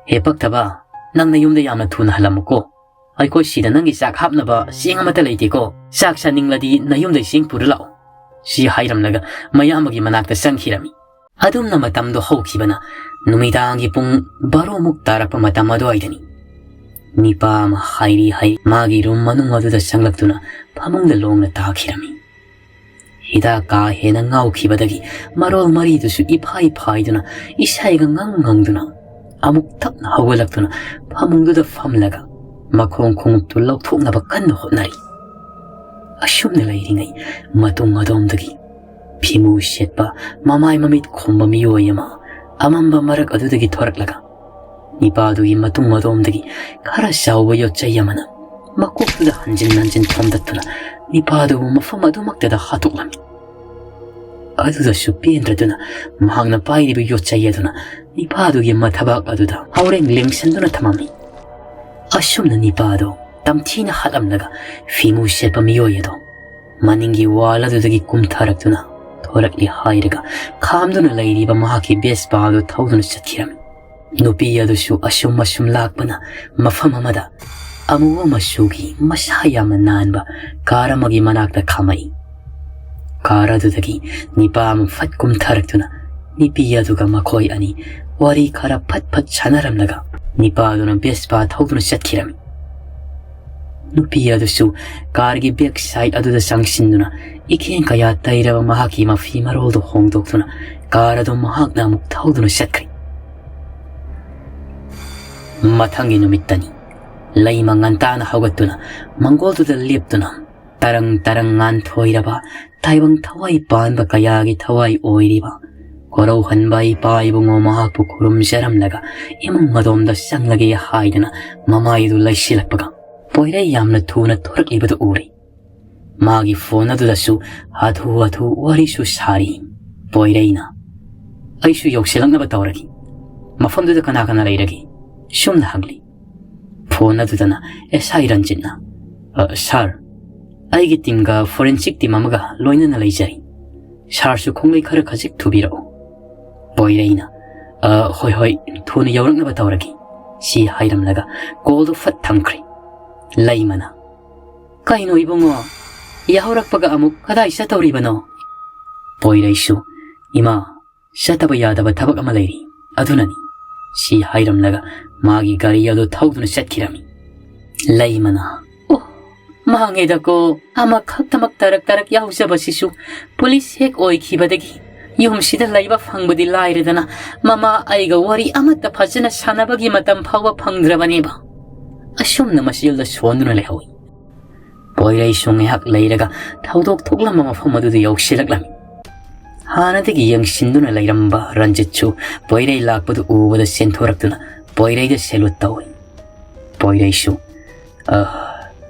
ꯍꯦ ꯄꯛꯊꯕ, ꯅꯪ ꯅꯌꯨꯝꯗ ꯌꯥꯝꯅ ꯊꯨꯅ ꯍꯜꯂꯝꯃꯨꯀꯣ꯫ ꯑꯩꯈꯣꯏ ꯁꯤꯗ ꯅꯪꯒꯤ ꯆꯥꯛ ꯍꯥꯞꯅꯕ ꯆꯦꯡ ꯑꯃꯠꯇ ꯂꯩꯇꯦꯀꯣ꯫ ꯆꯥꯛ ꯆꯥꯅꯤꯡꯂꯗꯤ ꯅꯌꯨꯝꯗꯩ ꯆꯦꯡ ꯄꯨꯔ ꯂꯥꯛꯑꯣ꯫" ꯁꯤ ꯍꯥꯏꯔꯝꯂꯒ ꯃꯌꯥꯝꯕꯒꯤ ꯃꯅꯥꯛꯇ ꯆꯪꯈꯤꯔꯝꯃꯤ꯫ ꯑꯗꯨꯝꯅ ꯃꯇꯝꯗꯣ ꯍꯧꯈꯤꯕꯅ ꯅꯨꯃꯤꯗꯥꯡꯒꯤ ꯄꯨꯡ ꯕꯥꯔꯣꯃꯨꯛ ꯇꯥꯔꯛꯄ ꯃꯇꯝ ꯑꯗꯨꯋꯥꯏꯗꯅꯤ꯫ ꯅꯤꯄꯥ ꯑꯃ ꯍꯥꯏꯔꯤ ꯍꯥꯏ ꯃꯥꯒꯤ ꯔꯨꯝ ꯃꯅꯨꯡ ꯑꯗꯨꯗ ꯆꯪꯂꯛꯇꯨꯅ ꯐꯃꯨꯡꯗ ꯂꯣꯡꯅ ꯇꯥꯈꯤꯔꯝꯃꯤ꯫ ꯍꯤꯗꯥꯛ ꯀꯥ ꯍꯦꯟꯅ ꯉꯥꯎꯈꯤꯕꯗꯒꯤ ꯃꯔꯣꯜ ꯃꯔꯤꯗꯨꯁꯨ ꯏꯐꯥꯏ ꯐꯥꯏꯗꯨꯅ, ꯏꯁꯩꯒ ꯉꯪ ꯉꯪꯗꯨꯅ, ꯑꯃꯨꯛ ꯇꯞꯅ ꯍꯧꯒꯠꯂꯛꯇꯨꯅ ꯐꯃꯨꯡꯗꯨꯗ ꯐꯝꯂꯒ ꯃꯈꯣꯡ ꯈꯣꯡꯎꯞꯇꯨ ꯂꯧꯊꯣꯛꯅꯕ ꯀꯟꯅ ꯍꯣꯠꯅꯔꯤ꯫ ꯑꯁꯨꯝꯅ ꯂꯩꯔꯤꯉꯩ ꯃꯇꯨꯡ ꯑꯗꯣꯝꯗꯒꯤ ꯐꯤꯃꯨ ꯁꯦꯠꯄ, ꯃꯃꯥꯏ ꯃꯃꯤꯠ ꯈꯨꯝꯕ ꯃꯤꯑꯣꯏ ꯑꯃ ꯑꯃꯝꯕ ꯃꯔꯛ ꯑꯗꯨꯗꯒꯤ ꯊꯣꯔꯛꯂꯒ ꯅꯤꯄꯥꯗꯨꯒꯤ ꯃꯇꯨꯡ ꯑꯗꯣꯝꯗꯒꯤ ꯈꯔ ꯆꯥꯎꯕ ꯌꯣꯠꯆꯩ ꯑꯃꯅ ꯃꯀꯣꯛꯇꯨꯗ ꯍꯟꯖꯤꯟ ꯍꯟꯖꯤꯟ ꯊꯣꯝꯗꯠꯇꯨꯅ ꯅꯤꯄꯥꯗꯨꯕꯨ ꯃꯐꯝ ꯑꯗꯨꯃꯛꯇꯗ ꯍꯥꯠꯇꯣꯛꯂꯝꯃꯤ꯫ ꯑꯗꯨꯗꯁꯨ ꯄꯦꯟꯗ꯭ꯔꯗꯨꯅ ꯃꯍꯥꯛꯅ ꯄꯥꯏꯔꯤꯕ ꯌꯣꯠꯆꯩ ꯑꯗꯨꯅ ꯅꯤꯄꯥꯗꯨꯒꯤ ꯃꯊꯕꯥꯛ ꯑꯗꯨꯗ ꯍꯥꯎꯔꯦꯡ ꯂꯦꯡꯁꯟꯗꯨꯅ ꯊꯝꯃꯝꯃꯤ꯫ ꯑꯁꯨꯝꯅ ꯅꯤꯄꯥꯗꯣ ꯇꯝꯊꯤꯅ ꯍꯥꯠꯂꯝꯂꯒ ꯐꯤꯃꯨ ꯁꯦꯠꯄ ꯃꯤꯑꯣꯏ ꯑꯗꯣ ꯃꯅꯤꯡꯒꯤ ꯋꯥꯜ ꯑꯗꯨꯗꯒꯤ ꯀꯨꯝꯊꯔꯛꯇꯨꯅ ꯊꯣꯔꯛꯂꯤ ꯍꯥꯏꯔꯒ ꯈꯥꯝꯗꯨꯅ ꯂꯩꯔꯤꯕ ꯃꯍꯥꯛꯀꯤ ꯕꯦꯁꯄꯥ ꯑꯗꯨ ꯊꯧꯗꯨꯅ ꯆꯠꯈꯤꯔꯝꯃꯤ꯫ ꯅꯨꯄꯤ ꯑꯗꯨꯁꯨ ꯑꯁꯨꯝ ꯑꯁꯨꯝ ꯂꯥꯛꯄꯅ ꯃꯐꯝ ꯑꯃꯗ ꯑꯃꯨꯕ ꯃꯆꯨꯒꯤ ꯃꯁꯥ ꯌꯥꯝꯅ ꯅꯥꯟꯕ ꯀꯥꯔ ꯑꯃꯒꯤ ꯃꯅꯥꯛꯇ ꯈꯥꯝꯃꯛꯏ꯫ ꯀꯥꯔ ꯑꯗꯨꯗꯒꯤ ꯅꯤꯄꯥ ꯑꯃ ꯐꯠ ꯀꯨꯝꯊꯔꯛꯇꯨꯅ ꯅꯨꯄꯤ ꯑꯗꯨꯒ ꯃꯈꯣꯏ ꯑꯅꯤ ꯋꯥꯔꯤ ꯈꯔ ꯐꯠ ꯐꯠ ꯁꯥꯟꯅꯔꯝꯂꯒ ꯅꯤꯄꯥ ꯑꯗꯨꯅ ꯕꯦꯁꯄꯥ ꯊꯧꯗꯨꯅ ꯆꯠꯈꯤꯔꯝꯃꯤ꯫ ꯅꯨꯄꯤ ꯑꯗꯨꯁꯨ ꯀꯥꯔꯒꯤ ꯕꯦꯛ ꯁꯥꯏꯗ ꯑꯗꯨꯗ ꯆꯪꯁꯤꯟꯗꯨꯅ ꯏꯈꯦꯡ ꯀꯌꯥ ꯇꯩꯔꯕ ꯃꯍꯥꯛꯀꯤ ꯃꯐꯤ ꯃꯔꯣꯜꯗꯨ ꯍꯣꯡꯗꯣꯛꯇꯨꯅ ꯀꯥꯔ ꯑꯗꯨ ꯃꯍꯥꯛꯅ ꯑꯃꯨꯛ ꯊꯧꯗꯨꯅ ꯆꯠꯈ꯭ꯔꯦ꯫ ꯃꯊꯪꯒꯤ ꯅꯨꯃꯤꯠꯇꯅꯤ꯫ ꯂꯩꯃ ꯉꯟꯇꯥꯅ ꯍꯧꯒꯠꯇꯨꯅ ꯃꯪꯒꯣꯜꯗꯨꯗ ꯂꯦꯞꯇꯨꯅ ꯇꯔꯪ ꯇꯔꯪ ꯉꯥꯟꯊꯣꯏꯔꯕ, ꯇꯥꯏꯕꯪ ꯊꯋꯥꯏ ꯄꯥꯟꯕ ꯀꯌꯥꯒꯤ ꯊꯋꯥꯏ ꯑꯣꯏꯔꯤꯕ ꯀꯣꯔꯧꯍꯟꯕ ꯏꯄꯥ ꯏꯕꯨꯡꯉꯣ ꯃꯍꯥꯛꯄꯨ ꯈꯨꯔꯨꯝꯖꯔꯝꯂꯒ ꯏꯃꯨꯡ ꯑꯗꯣꯝꯗ ꯆꯪꯂꯒꯦ ꯍꯥꯏꯗꯨꯅ ꯃꯃꯥꯏꯗꯨ ꯂꯩꯁꯤꯜꯂꯛꯄꯒ, ꯄꯣꯏꯔꯩ ꯌꯥꯝꯅ ꯊꯨꯅ ꯊꯣꯔꯛꯂꯤꯕꯗꯨ ꯎꯔꯦ꯫ ꯃꯥꯒꯤ ꯐꯣꯟ ꯑꯗꯨꯗꯁꯨ ꯍꯥꯊꯨ ꯍꯥꯊꯨ ꯋꯥꯔꯤꯁꯨ ꯁꯥꯔꯤ꯫ ꯄꯣꯏꯔꯩꯅ, "ꯑꯩꯁꯨ ꯌꯧꯁꯤꯜꯂꯛꯅꯕ ꯇꯧꯔꯒꯦ꯫ ꯃꯐꯝꯗꯨꯗ ꯀꯅꯥ ꯀꯅꯥ ꯂꯩꯔꯒꯦ?" ꯁꯨꯝꯅ ꯍꯪꯂꯤ꯫ ꯐꯣꯟ ꯑꯗꯨꯗꯅ ꯑꯦꯁ ꯑꯥꯏ ꯔꯟꯖꯤꯠꯅ, "ꯑ, ꯁꯥꯔ, ꯑꯩꯒꯤ ꯇꯤꯝꯒ ꯐꯣꯔꯦꯟꯁꯤꯛ ꯇꯤꯝ ꯑꯃꯒ ꯂꯣꯏꯅꯅ ꯂꯩꯖꯔꯤ꯫ ꯁꯥꯔꯁꯨ ꯈꯣꯡꯂꯩ ꯈꯔ ꯈꯖꯤꯛ ꯊꯨꯕꯤꯔꯛꯎ꯫" ꯄꯣꯏꯔꯩꯅ, "ꯑ, ꯍꯣꯏ, ꯍꯣꯏ, ꯊꯨꯅ ꯌꯧꯔꯛꯅꯕ ꯇꯧꯔꯒꯦ꯫" ꯁꯤ ꯍꯥꯏꯔꯝꯂꯒ ꯀꯣꯜꯗꯨ ꯐꯠ ꯊꯝꯈ꯭ꯔꯦ꯫ ꯂꯩꯃꯅ, "ꯀꯩꯅꯣ ꯏꯕꯨꯡꯉꯣ, ꯌꯥꯍꯧꯔꯛꯄꯒ ꯑꯃꯨꯛ ꯀꯗꯥꯏ ꯆꯠꯇꯧꯔꯤꯕꯅꯣ?" ꯄꯣꯏꯔꯩꯁꯨ, "ꯏꯃꯥ, ꯆꯠꯇꯕ ꯌꯥꯗꯕ ꯊꯕꯛ ꯑꯃ ꯂꯩꯔꯤ, ꯑꯗꯨꯅꯅꯤ꯫" ꯁꯤ ꯍꯥꯏꯔꯝꯂꯒ ꯃꯥꯒꯤ ꯒꯥꯔꯤ ꯑꯗꯨ ꯊꯧꯗꯨꯅ ꯆꯠꯈꯤꯔꯝꯃꯤ꯫ ꯂꯩꯃꯅ, "ꯑꯣ, ꯃꯥꯡꯉꯦꯗꯀꯣ, ꯑꯃꯈꯛꯇꯃꯛ ꯇꯔꯛ ꯇꯔꯛ ꯌꯥꯎꯖꯕꯁꯤꯁꯨ ꯄꯨꯂꯤꯁ ꯍꯦꯛ ꯑꯣꯏꯈꯤꯕꯗꯒꯤ ꯌꯨꯝꯁꯤꯗ ꯂꯩꯕ ꯐꯪꯕꯗꯤ ꯂꯥꯏꯔꯗꯅ, ꯃꯃꯥ ꯑꯩꯒ ꯋꯥꯔꯤ ꯑꯃꯠꯇ ꯐꯖꯅ ꯁꯥꯟꯅꯕꯒꯤ ꯃꯇꯝ ꯐꯥꯎꯕ ꯐꯪꯗ꯭ꯔꯕꯅꯦꯕ꯫" ꯑꯁꯨꯝꯅ ꯃꯆꯤꯜꯗ ꯁꯣꯟꯗꯨꯅ ꯂꯩꯍꯧꯏ꯫ ꯄꯣꯏꯔꯩꯁꯨ ꯉꯥꯏꯍꯥꯛ ꯂꯩꯔꯒ ꯊꯧꯗꯣꯛ ꯊꯣꯛꯂꯝꯕ ꯃꯐꯝ ꯑꯗꯨꯗ ꯌꯧꯁꯤꯜꯂꯛꯂꯝꯃꯤ꯫ ꯍꯥꯟꯅꯗꯒꯤ ꯌꯦꯡꯁꯤꯟꯗꯨꯅ ꯂꯩꯔꯝꯕ ꯔꯟꯖꯤꯠꯁꯨ ꯄꯣꯏꯔꯩ ꯂꯥꯛꯄꯗꯨ ꯎꯕꯗ ꯆꯦꯟꯊꯣꯔꯛꯇꯨꯅ ꯄꯣꯏꯔꯩꯗ ꯁꯦꯂꯨꯠ ꯇꯧꯏ꯫ ꯄꯣꯏꯔꯩꯁꯨ, "ꯑ,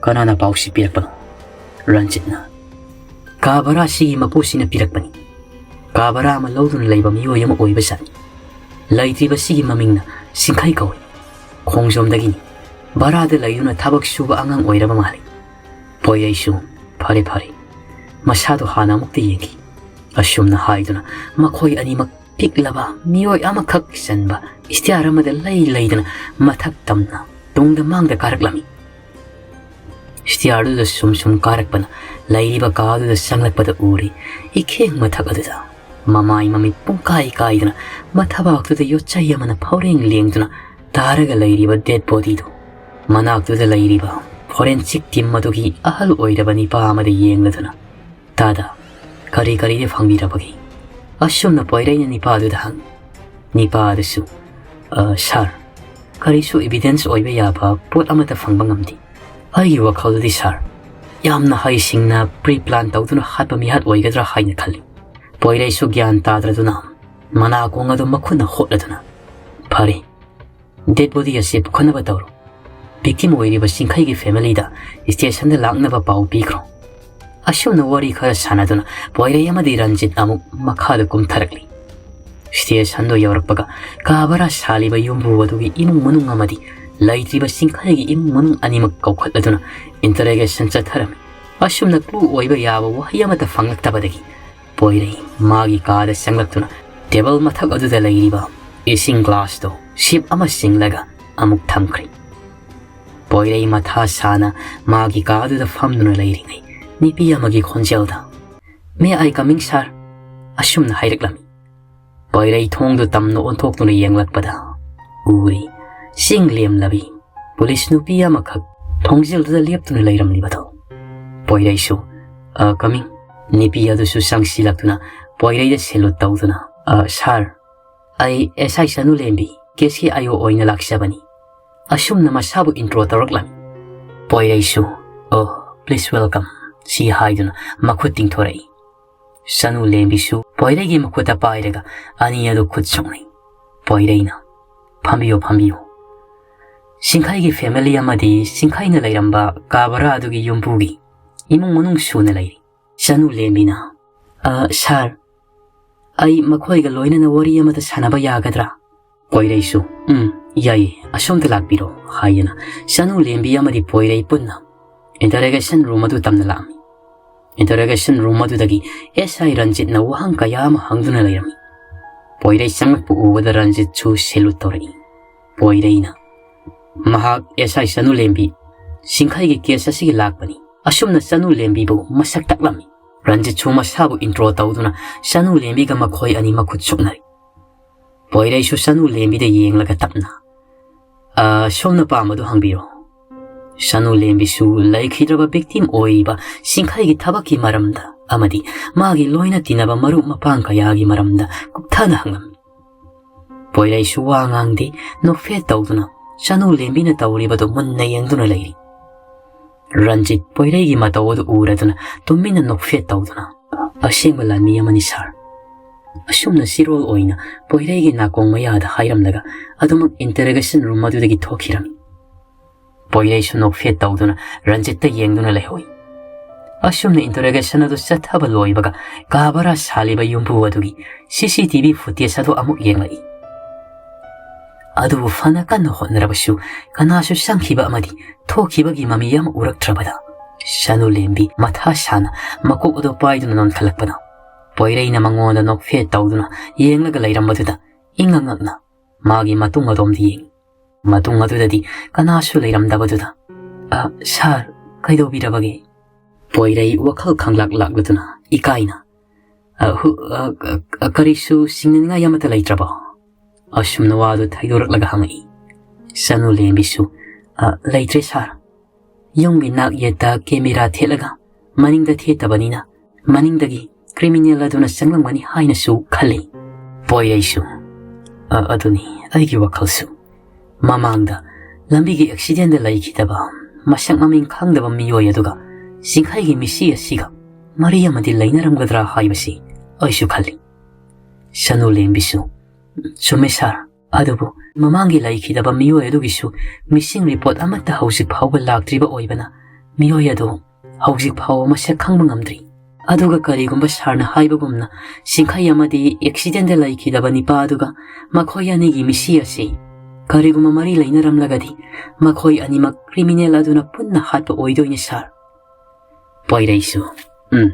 ꯀꯅꯥꯅ ꯄꯥꯎꯁꯤ ꯄꯤꯔꯛꯄꯅꯣ?" ꯔꯟꯖꯤꯠꯅ, "ꯀꯥ ꯚꯔꯥꯁꯤꯒꯤ ꯃꯄꯨꯁꯤꯅ ꯄꯤꯔꯛꯄꯅꯤ꯫ ꯀꯥ ꯚꯔꯥ ꯑꯃ ꯂꯧꯗꯨꯅ ꯂꯩꯕ ꯃꯤꯑꯣꯏ ꯑꯃ ꯑꯣꯏꯕꯖꯥꯠꯅꯤ꯫ ꯂꯩꯇ꯭ꯔꯤꯕꯁꯤꯒꯤ ꯃꯃꯤꯡꯅ ꯁꯤꯡꯈꯩ ꯀꯧꯏ꯫ ꯈꯣꯡꯖꯣꯝꯗꯒꯤꯅꯤ꯫ ꯚꯔꯥꯗ ꯂꯩꯗꯨꯅ ꯊꯕꯛ ꯁꯨꯕ ꯑꯉꯥꯡ ꯑꯣꯏꯔꯕ ꯃꯥꯜꯂꯤ꯫" ꯄꯣꯏꯔꯩꯁꯨ, "ꯐꯔꯦ, ꯐꯔꯦ꯫ ꯃꯁꯥꯗꯣ ꯍꯥꯟꯅ ꯑꯃꯨꯛꯇ ꯌꯦꯡꯈꯤ꯫" ꯑꯁꯨꯝꯅ ꯍꯥꯏꯗꯨꯅ ꯃꯈꯣꯏ ꯑꯅꯤꯃꯛ ꯄꯤꯛꯂꯕ ꯃꯤꯑꯣꯏ ꯑꯃꯈꯛ ꯆꯟꯕ ꯏꯁꯇꯤꯌꯥꯔ ꯑꯃꯗ ꯂꯩ ꯂꯩꯗꯅ ꯃꯊꯛ ꯇꯝꯅ ꯇꯨꯡꯗ ꯃꯥꯡꯗ ꯀꯥꯔꯛꯂꯝꯃꯤ꯫ ꯏꯁꯇꯤꯌꯥꯔꯗꯨꯗ ꯁꯨꯝ ꯁꯨꯝ ꯀꯥꯔꯛꯄꯅ ꯂꯩꯔꯤꯕ ꯀꯥꯗꯨꯗ ꯆꯪꯂꯛꯄꯗ ꯎꯔꯤ ꯏꯈꯦꯡ ꯃꯊꯛ ꯑꯗꯨꯗ ꯃꯃꯥꯏ ꯃꯃꯤꯠ ꯄꯨꯡꯀꯥꯏ ꯀꯥꯏꯗꯨꯅ ꯃꯊꯕꯥꯛꯇꯨꯗ ꯌꯣꯠꯆꯩ ꯑꯃꯅ ꯐꯥꯎꯔꯦꯡ ꯂꯦꯡꯗꯨꯅ ꯇꯥꯔꯒ ꯂꯩꯔꯤꯕ ꯗꯦꯗ ꯕꯣꯗꯤꯗꯨ꯫ ꯃꯅꯥꯛꯇꯨꯗ ꯂꯩꯔꯤꯕ ꯐꯣꯔꯦꯟꯁꯤꯛ ꯇꯤꯝ ꯑꯗꯨꯒꯤ ꯑꯍꯜ ꯑꯣꯏꯔꯕ ꯅꯤꯄꯥ ꯑꯃꯗ ꯌꯦꯡꯂꯗꯨꯅ, "ꯇꯥꯗ, ꯀꯔꯤ ꯀꯔꯤꯗꯤ ꯐꯪꯕꯤꯔꯕꯒꯦ?" ꯑꯁꯨꯝꯅ ꯄꯣꯏꯔꯩꯅ ꯅꯤꯄꯥꯗꯨꯗ ꯍꯪꯉꯤ꯫ ꯅꯤꯄꯥ ꯑꯗꯨꯁꯨ, "ꯑ, ꯁꯥꯔ, ꯀꯔꯤꯁꯨ ꯏꯕꯤꯗꯦꯟꯁ ꯑꯣꯏꯕ ꯌꯥꯕ ꯄꯣꯠ ꯑꯃꯠꯇ ꯐꯪꯕ ꯉꯝꯗꯦ꯫ ꯑꯩꯒꯤ ꯋꯥꯈꯜꯗꯗꯤ, ꯁꯥꯔ, ꯌꯥꯝꯅ ꯍꯩꯁꯤꯡꯅ ꯄ꯭ꯔꯤ ꯄ꯭ꯂꯥꯟ ꯇꯧꯗꯨꯅ ꯍꯥꯠꯄ ꯃꯤꯍꯥꯠ ꯑꯣꯏꯒꯗ꯭ꯔꯥ ꯍꯥꯏꯅ ꯈꯜꯂꯤ꯫ ꯄꯣꯏꯔꯩꯁꯨ ꯒ꯭ꯌꯥꯟ ꯇꯥꯗ꯭ꯔꯗꯨꯅ ꯃꯅꯥꯀꯣꯡ ꯑꯗꯨ ꯃꯈꯨꯠꯅ ꯍꯣꯠꯂꯗꯨꯅ, "ꯐꯔꯦ, ꯗꯦꯗ ꯕꯣꯗꯤ ꯑꯁꯤ ꯄꯨꯈꯠꯅꯕ ꯇꯧꯔꯣ꯫ ꯚꯤꯛꯇꯤꯝ ꯑꯣꯏꯔꯤꯕ ꯆꯤꯡꯈꯩꯒꯤ ꯐꯦꯃꯤꯂꯤꯗ ꯁ꯭ꯇꯦꯁꯟꯗ ꯂꯥꯛꯅꯕ ꯄꯥꯎ ꯄꯤꯈ꯭ꯔꯣ"꯫ ꯑꯁꯨꯝꯅ ꯋꯥꯔꯤ ꯈꯔ ꯁꯥꯟꯅꯗꯨꯅ ꯄꯣꯏꯔꯩ ꯑꯃꯗꯤ ꯔꯟꯖꯤꯠ ꯑꯃꯨꯛ ꯃꯈꯥꯗ ꯀꯨꯝꯊꯔꯛꯂꯤ꯫ ꯁ꯭ꯇꯦꯁꯟꯗꯨ ꯌꯧꯔꯛꯄꯒ ꯀꯥ ꯚꯔꯥ ꯁꯥꯜꯂꯤꯕ ꯌꯨꯝꯕꯨ ꯑꯗꯨꯒꯤ ꯏꯃꯨꯡ ꯃꯅꯨꯡ ꯑꯃꯗꯤ ꯂꯩꯇ꯭ꯔꯤꯕ ꯆꯤꯡꯈꯩꯒꯤ ꯏꯃꯨꯡ ꯃꯅꯨꯡ ꯑꯅꯤꯃꯛ ꯀꯧꯈꯠꯂꯗꯨꯅ ꯏꯟꯇꯔꯣꯒꯦꯁꯟ ꯆꯠꯊꯔꯝꯃꯤ꯫ ꯑꯁꯨꯝꯅ ꯀ꯭ꯂꯨ ꯑꯣꯏꯕ ꯌꯥꯕ ꯋꯥꯍꯩ ꯑꯃꯠꯇ ꯐꯪꯂꯛꯇꯕꯗꯒꯤ ꯄꯣꯏꯔꯩ ꯃꯥꯒꯤ ꯀꯥꯗ ꯆꯪꯂꯛꯇꯨꯅ ꯇꯦꯕꯜ ꯃꯊꯛ ꯑꯗꯨꯗ ꯂꯩꯔꯤꯕ ꯏꯁꯤꯡ ꯒ꯭ꯂꯥꯁꯇꯨ ꯁꯤꯞ ꯑꯃ ꯆꯤꯡꯂꯒ ꯑꯃꯨꯛ ꯊꯝꯈ꯭ꯔꯦ꯫ ꯄꯣꯏꯔꯩ ꯃꯊꯥ ꯁꯥꯅ ꯃꯥꯒꯤ ꯀꯥ ꯑꯗꯨꯗ ꯐꯝꯗꯨꯅ ꯂꯩꯔꯤꯉꯩ ꯅꯨꯄꯤ ꯑꯃꯒꯤ ꯈꯣꯟꯖꯦꯜꯗ, "May I coming, sir?" ꯑꯁꯨꯝꯅ ꯍꯥꯏꯔꯛꯂꯝꯃꯤ꯫ ꯄꯣꯏꯔꯩ ꯊꯣꯡꯗꯨ ꯇꯝꯅ ꯑꯣꯟꯊꯣꯛꯇꯨꯅ ꯌꯦꯡꯂꯛꯄꯗ ꯎꯔꯤ, ꯆꯤꯡ ꯂꯦꯝꯂꯕꯤ ꯄꯨꯂꯤꯁ ꯅꯨꯄꯤ ꯑꯃꯈꯛ ꯊꯣꯡꯖꯤꯜꯗꯨꯗ ꯂꯦꯞꯇꯨꯅ ꯂꯩꯔꯝꯂꯤꯕꯗꯣ꯫ ꯄꯣꯏꯔꯩꯁꯨ, "ꯑ, ꯀꯃꯤꯡ?" ꯅꯨꯄꯤ ꯑꯗꯨꯁꯨ ꯆꯪꯁꯤꯜꯂꯛꯇꯨꯅ ꯄꯣꯏꯔꯩꯗ ꯁꯦꯂꯨꯠ ꯇꯧꯗꯨꯅ, "ꯑ, ꯁꯥꯔ, ꯑꯩ ꯑꯦꯁ ꯑꯥꯏ ꯆꯅꯨ ꯂꯦꯝꯕꯤ, ꯀꯦꯁꯀꯤ ꯑꯥꯏ ꯑꯣ ꯑꯣꯏꯅ ꯂꯥꯛꯆꯕꯅꯤ"꯫ ꯑꯁꯨꯝꯅ ꯃꯁꯥꯕꯨ ꯏꯟꯇ꯭ꯔꯣ ꯇꯧꯔꯛꯂꯝꯃꯤ꯫ ꯄꯣꯏꯔꯩꯁꯨ, "ꯑꯣ, ꯄ꯭ꯂꯤꯁ ꯋꯦꯜꯀꯝ" ꯁꯤ ꯍꯥꯏꯗꯨꯅ ꯃꯈꯨꯠ ꯇꯤꯡꯊꯣꯔꯛꯏ꯫ ꯆꯅꯨ ꯂꯦꯝꯕꯤꯁꯨ ꯄꯣꯏꯔꯩꯒꯤ ꯃꯈꯨꯠꯇ ꯄꯥꯏꯔꯒ ꯑꯅꯤ ꯑꯗꯨ ꯈꯨꯠ ꯁꯣꯛꯅꯩ꯫ ꯄꯣꯏꯔꯩꯅ, "ꯐꯝꯕꯤꯌꯨ, ꯐꯝꯕꯤꯌꯨ"꯫ ꯆꯤꯡꯈꯩꯒꯤ ꯐꯦꯃꯤꯂꯤ ꯑꯃꯗꯤ ꯆꯤꯡꯈꯩꯅ ꯂꯩꯔꯝꯕ ꯀꯥ ꯚꯔꯥ ꯑꯗꯨꯒꯤ ꯌꯨꯝꯕꯨꯒꯤ ꯏꯃꯨꯡ ꯃꯅꯨꯡ ꯁꯨꯅ ꯂꯩꯔꯤ꯫ ꯆꯅꯨ ꯂꯦꯝꯕꯤꯅ, "ꯑ, ꯁꯥꯔ, ꯑꯩ ꯃꯈꯣꯏꯒ ꯂꯣꯏꯅꯅ ꯋꯥꯔꯤ ꯑꯃꯇ ꯁꯥꯟꯅꯕ ꯌꯥꯒꯗ꯭ꯔꯥ?" ꯄꯣꯏꯔꯩꯁꯨ, "ꯎꯝ, ꯌꯥꯏꯌꯦ, ꯑꯁꯣꯝꯗ ꯂꯥꯛꯄꯤꯔꯣ" ꯍꯥꯏꯗꯨꯅ ꯆꯅꯨ ꯂꯦꯝꯕꯤ ꯑꯃꯗꯤ ꯄꯣꯏꯔꯩ ꯄꯨꯟꯅ ꯏꯟꯇꯔꯣꯒꯦꯁꯟ ꯔꯨꯝ ꯑꯗꯨ ꯇꯝꯅ ꯂꯥꯛꯑꯝꯃꯤ꯫ ꯏꯟꯇꯔꯣꯒꯦꯁꯟ ꯔꯨꯝ ꯑꯗꯨꯗꯒꯤ ꯑꯦꯁ ꯑꯥꯏ ꯔꯟꯖꯤꯠꯅ ꯋꯥꯍꯪ ꯀꯌꯥ ꯑꯃ ꯍꯪꯗꯨꯅ ꯂꯩꯔꯝꯃꯤ꯫ ꯄꯣꯏꯔꯩ ꯆꯪꯂꯛꯄ ꯎꯕꯗ ꯔꯟꯖꯤꯠꯁꯨ ꯁꯦꯂꯨꯠ ꯇꯧꯔꯛꯏ꯫ ꯄꯣꯏꯔꯩꯅ, "ꯃꯍꯥꯛ ꯑꯦꯁ ꯑꯥꯏ ꯆꯅꯨ ꯂꯦꯝꯕꯤ, ꯆꯤꯡꯈꯩꯒꯤ ꯀꯦꯁ ꯑꯁꯤꯒꯤ ꯂꯥꯛꯄꯅꯤ"꯫ ꯑꯁꯨꯝꯅ ꯆꯅꯨ ꯂꯦꯝꯕꯤꯕꯨ ꯃꯁꯛ ꯇꯥꯛꯂꯝꯃꯤ꯫ ꯔꯟꯖꯤꯠꯁꯨ ꯃꯁꯥꯕꯨ ꯏꯟꯇ꯭ꯔꯣ ꯇꯧꯗꯨꯅ ꯆꯅꯨ ꯂꯦꯝꯕꯤꯒ ꯃꯈꯣꯏ ꯑꯅꯤ ꯃꯈꯨꯠ ꯁꯣꯛꯅꯔꯤ꯫ ꯄꯣꯏꯔꯩꯁꯨ ꯆꯅꯨ ꯂꯦꯝꯕꯤꯗ ꯌꯦꯡꯂꯒ ꯇꯞꯅ, "ꯑ, ꯁꯣꯝꯅ ꯄꯥꯝꯕꯗꯨ ꯍꯪꯕꯤꯔꯣ"꯫ ꯆꯅꯨ ꯂꯦꯝꯕꯤꯁꯨ ꯂꯩꯈꯤꯗ꯭ꯔꯕ ꯚꯤꯛꯇꯤꯝ ꯑꯣꯏꯔꯤꯕ ꯆꯤꯡꯈꯩꯒꯤ ꯊꯕꯛꯀꯤ ꯃꯔꯝꯗ ꯑꯃꯗꯤ ꯃꯥꯒꯤ ꯂꯣꯏꯅ ꯇꯤꯟꯅꯕ ꯃꯔꯨꯞ ꯃꯄꯥꯡ ꯀꯌꯥꯒꯤ ꯃꯔꯝꯗ ꯀꯨꯞꯊꯅ ꯍꯪꯂꯝꯃꯤ꯫ ꯄꯣꯏꯔꯩꯁꯨ ꯋꯥ ꯉꯥꯡꯗꯦ, ꯅꯣꯛꯐꯦꯠ ꯇꯧꯗꯨꯅ ꯆꯅꯨ ꯂꯦꯝꯕꯤꯅ ꯇꯧꯔꯤꯕꯗꯨ ꯃꯨꯟꯅ ꯌꯦꯡꯗꯨꯅ ꯂꯩꯔꯤ꯫ ꯔꯟꯖꯤꯠ ꯄꯣꯏꯔꯩꯒꯤ ꯃꯇꯧ ꯑꯗꯨ ꯎꯔꯗꯨꯅ ꯇꯨꯃꯤꯟꯅ ꯅꯣꯛꯐꯦꯠ ꯇꯧꯗꯨꯅ, "ꯑꯁꯦꯡꯕ ꯂꯥꯟꯃꯤ ꯑꯃꯅꯤ ꯁꯥꯔ꯫" ꯑꯁꯨꯝꯅ ꯆꯤꯔꯣꯜ ꯑꯣꯏꯅ ꯄꯣꯏꯔꯩꯒꯤ ꯅꯥꯀꯣꯡ ꯃꯌꯥꯗ ꯍꯥꯏꯔꯝꯂꯒ ꯑꯗꯨꯃꯛ interrogation room ꯑꯗꯨꯗꯒꯤ ꯊꯣꯛꯈꯤꯔꯝꯃꯤ꯫ ꯄꯣꯏꯔꯩꯁꯨ ꯅꯣꯛꯐꯦꯠ ꯇꯧꯗꯨꯅ ꯔꯟꯖꯤꯠꯇ ꯌꯦꯡꯗꯨꯅ ꯂꯩꯍꯧꯏ꯫ ꯑꯁꯨꯝꯅ interrogation ꯑꯗꯨ ꯆꯠꯊꯕ ꯂꯣꯏꯕꯒ ꯀꯥ ꯚꯔꯥ ꯁꯥꯜꯂꯤꯕ ꯌꯨꯝꯕꯨ ꯑꯗꯨꯒꯤ CCTV footage ꯑꯗꯨ ꯑꯃꯨꯛ ꯌꯦꯡꯂꯛꯏ꯫ ꯑꯗꯨꯕꯨ ꯐꯅ ꯀꯟꯅ ꯍꯣꯠꯅꯔꯕꯁꯨ ꯀꯅꯥꯁꯨ ꯆꯪꯈꯤꯕ ꯑꯃꯗꯤ ꯊꯣꯛꯈꯤꯕꯒꯤ ꯃꯃꯤ ꯑꯃ ꯎꯔꯛꯇ꯭ꯔꯕꯗ ꯁꯅꯨ ꯂꯦꯝꯕꯤ ꯃꯊꯥ ꯁꯥꯅ ꯃꯀꯣꯛ ꯑꯗꯨ ꯄꯥꯏꯗꯨꯅ ꯅꯣꯟꯈꯠꯂꯛꯄꯅ ꯄꯣꯏꯔꯩꯅ ꯃꯉꯣꯟꯗ ꯅꯣꯛꯐꯦꯠ ꯇꯧꯗꯨꯅ ꯌꯦꯡꯂꯒ ꯂꯩꯔꯝꯕꯗꯨꯗ ꯏꯉꯛ ꯉꯛꯅ ꯃꯥꯒꯤ ꯃꯇꯨꯡ ꯑꯗꯣꯝꯗ ꯌꯦꯡꯉꯤ꯫ ꯃꯇꯨꯡ ꯑꯗꯨꯗꯗꯤ ꯀꯅꯥꯁꯨ ꯂꯩꯔꯝꯗꯕꯗꯨꯗ, "ꯑ, ꯁꯥꯔ, ꯀꯩꯗꯧꯕꯤꯔꯕꯒꯦ?" ꯄꯣꯏꯔꯩ ꯋꯥꯈꯜ ꯈꯪꯂꯥꯛ ꯂꯥꯛꯂꯗꯨꯅ ꯏꯀꯥꯏꯅ, "ꯑ, ꯍꯨ-, ꯑ, ꯑ, ꯑ, ꯀꯔꯤꯁꯨ ꯆꯤꯡꯅꯅꯤꯡꯉꯥꯏ ꯑꯃꯠꯇ ꯂꯩꯇ꯭ꯔꯕꯣ?" ꯑꯁꯨꯝꯅ ꯋꯥꯗꯨ ꯊꯩꯗꯣꯔꯛꯂꯒ ꯍꯪꯉꯛꯏ꯫ ꯁꯅꯨ ꯂꯦꯝꯕꯤꯁꯨ, "ꯑ, ꯂꯩꯇ꯭ꯔꯦ ꯁꯥꯔ꯫ ꯌꯨꯝꯒꯤ ꯅꯥꯛ ꯌꯦꯠꯇ camera ꯊꯦꯠꯂꯒ ꯃꯅꯤꯡꯗ ꯊꯦꯠꯇꯕꯅꯤꯅ ꯃꯅꯤꯡꯗꯒꯤ criminal ꯑꯗꯨꯅ ꯆꯪꯂꯝꯒꯅꯤ ꯍꯥꯏꯅꯁꯨ ꯈꯜꯂꯤ꯫" ꯄꯣꯏꯔꯩꯁꯨ, "ꯑ, ꯑꯗꯨꯅꯤ ꯑꯩꯒꯤ ꯋꯥꯈꯜꯁꯨ꯫ ꯃꯃꯥꯡꯗ ꯂꯝꯕꯤꯒꯤ accidentꯗ ꯂꯩꯈꯤꯗꯕ ꯃꯁꯛ ꯃꯃꯤꯡ ꯈꯪꯗꯕ ꯃꯤꯑꯣꯏ ꯑꯗꯨꯒ ꯆꯤꯡꯈꯩꯒꯤ ꯃꯤꯁꯤ ꯑꯁꯤꯒ ꯃꯔꯤ ꯑꯃꯗꯤ ꯂꯩꯅꯔꯝꯒꯗ꯭ꯔꯥ ꯍꯥꯏꯕꯁꯤ ꯑꯩꯁꯨ ꯈꯜꯂꯤ꯫" ꯁꯅꯨ ꯂꯦꯝꯕꯤꯁꯨ, "ꯆꯨꯝꯃꯦ ꯁꯥꯔ, ꯑꯗꯨꯕꯨ ꯃꯃꯥꯡꯒꯤ ꯂꯩꯈꯤꯗꯕ ꯃꯤꯑꯣꯏ ꯑꯗꯨꯒꯤꯁꯨ missing report ꯑꯃꯠꯇ ꯍꯧꯖꯤꯛ ꯐꯥꯎꯕ ꯂꯥꯛꯇ꯭ꯔꯤꯕ ꯑꯣꯏꯕꯅ ꯃꯤꯑꯣꯏ ꯑꯗꯨ ꯍꯧꯖꯤꯛ ꯐꯥꯎꯕ ꯃꯁꯛ ꯈꯪꯕ ꯉꯝꯗ꯭ꯔꯤ꯫ ꯑꯗꯨꯒ ꯀꯔꯤꯒꯨꯝꯕ ꯁꯥꯔꯅ ꯍꯥꯏꯕꯒꯨꯝꯅ ꯆꯤꯡꯈꯩ ꯑꯃꯗꯤ accidentꯗ ꯂꯩꯈꯤꯗꯕ ꯅꯤꯄꯥ ꯑꯗꯨꯒ ꯃꯈꯣꯏ ꯑꯅꯤꯒꯤ ꯃꯤꯁꯤ ꯑꯁꯤ ꯀꯔꯤꯒꯨꯝꯕ ꯃꯔꯤ ꯂꯩꯅꯔꯝꯂꯒꯗꯤ ꯃꯈꯣꯏ ꯑꯅꯤꯃꯛ criminal ꯑꯗꯨꯅ ꯄꯨꯟꯅ ꯍꯥꯠꯄ ꯑꯣꯏꯗꯣꯏꯅꯤ ꯁꯥꯔ꯫" ꯄꯣꯏꯔꯩꯁꯨ, "ꯎꯝ,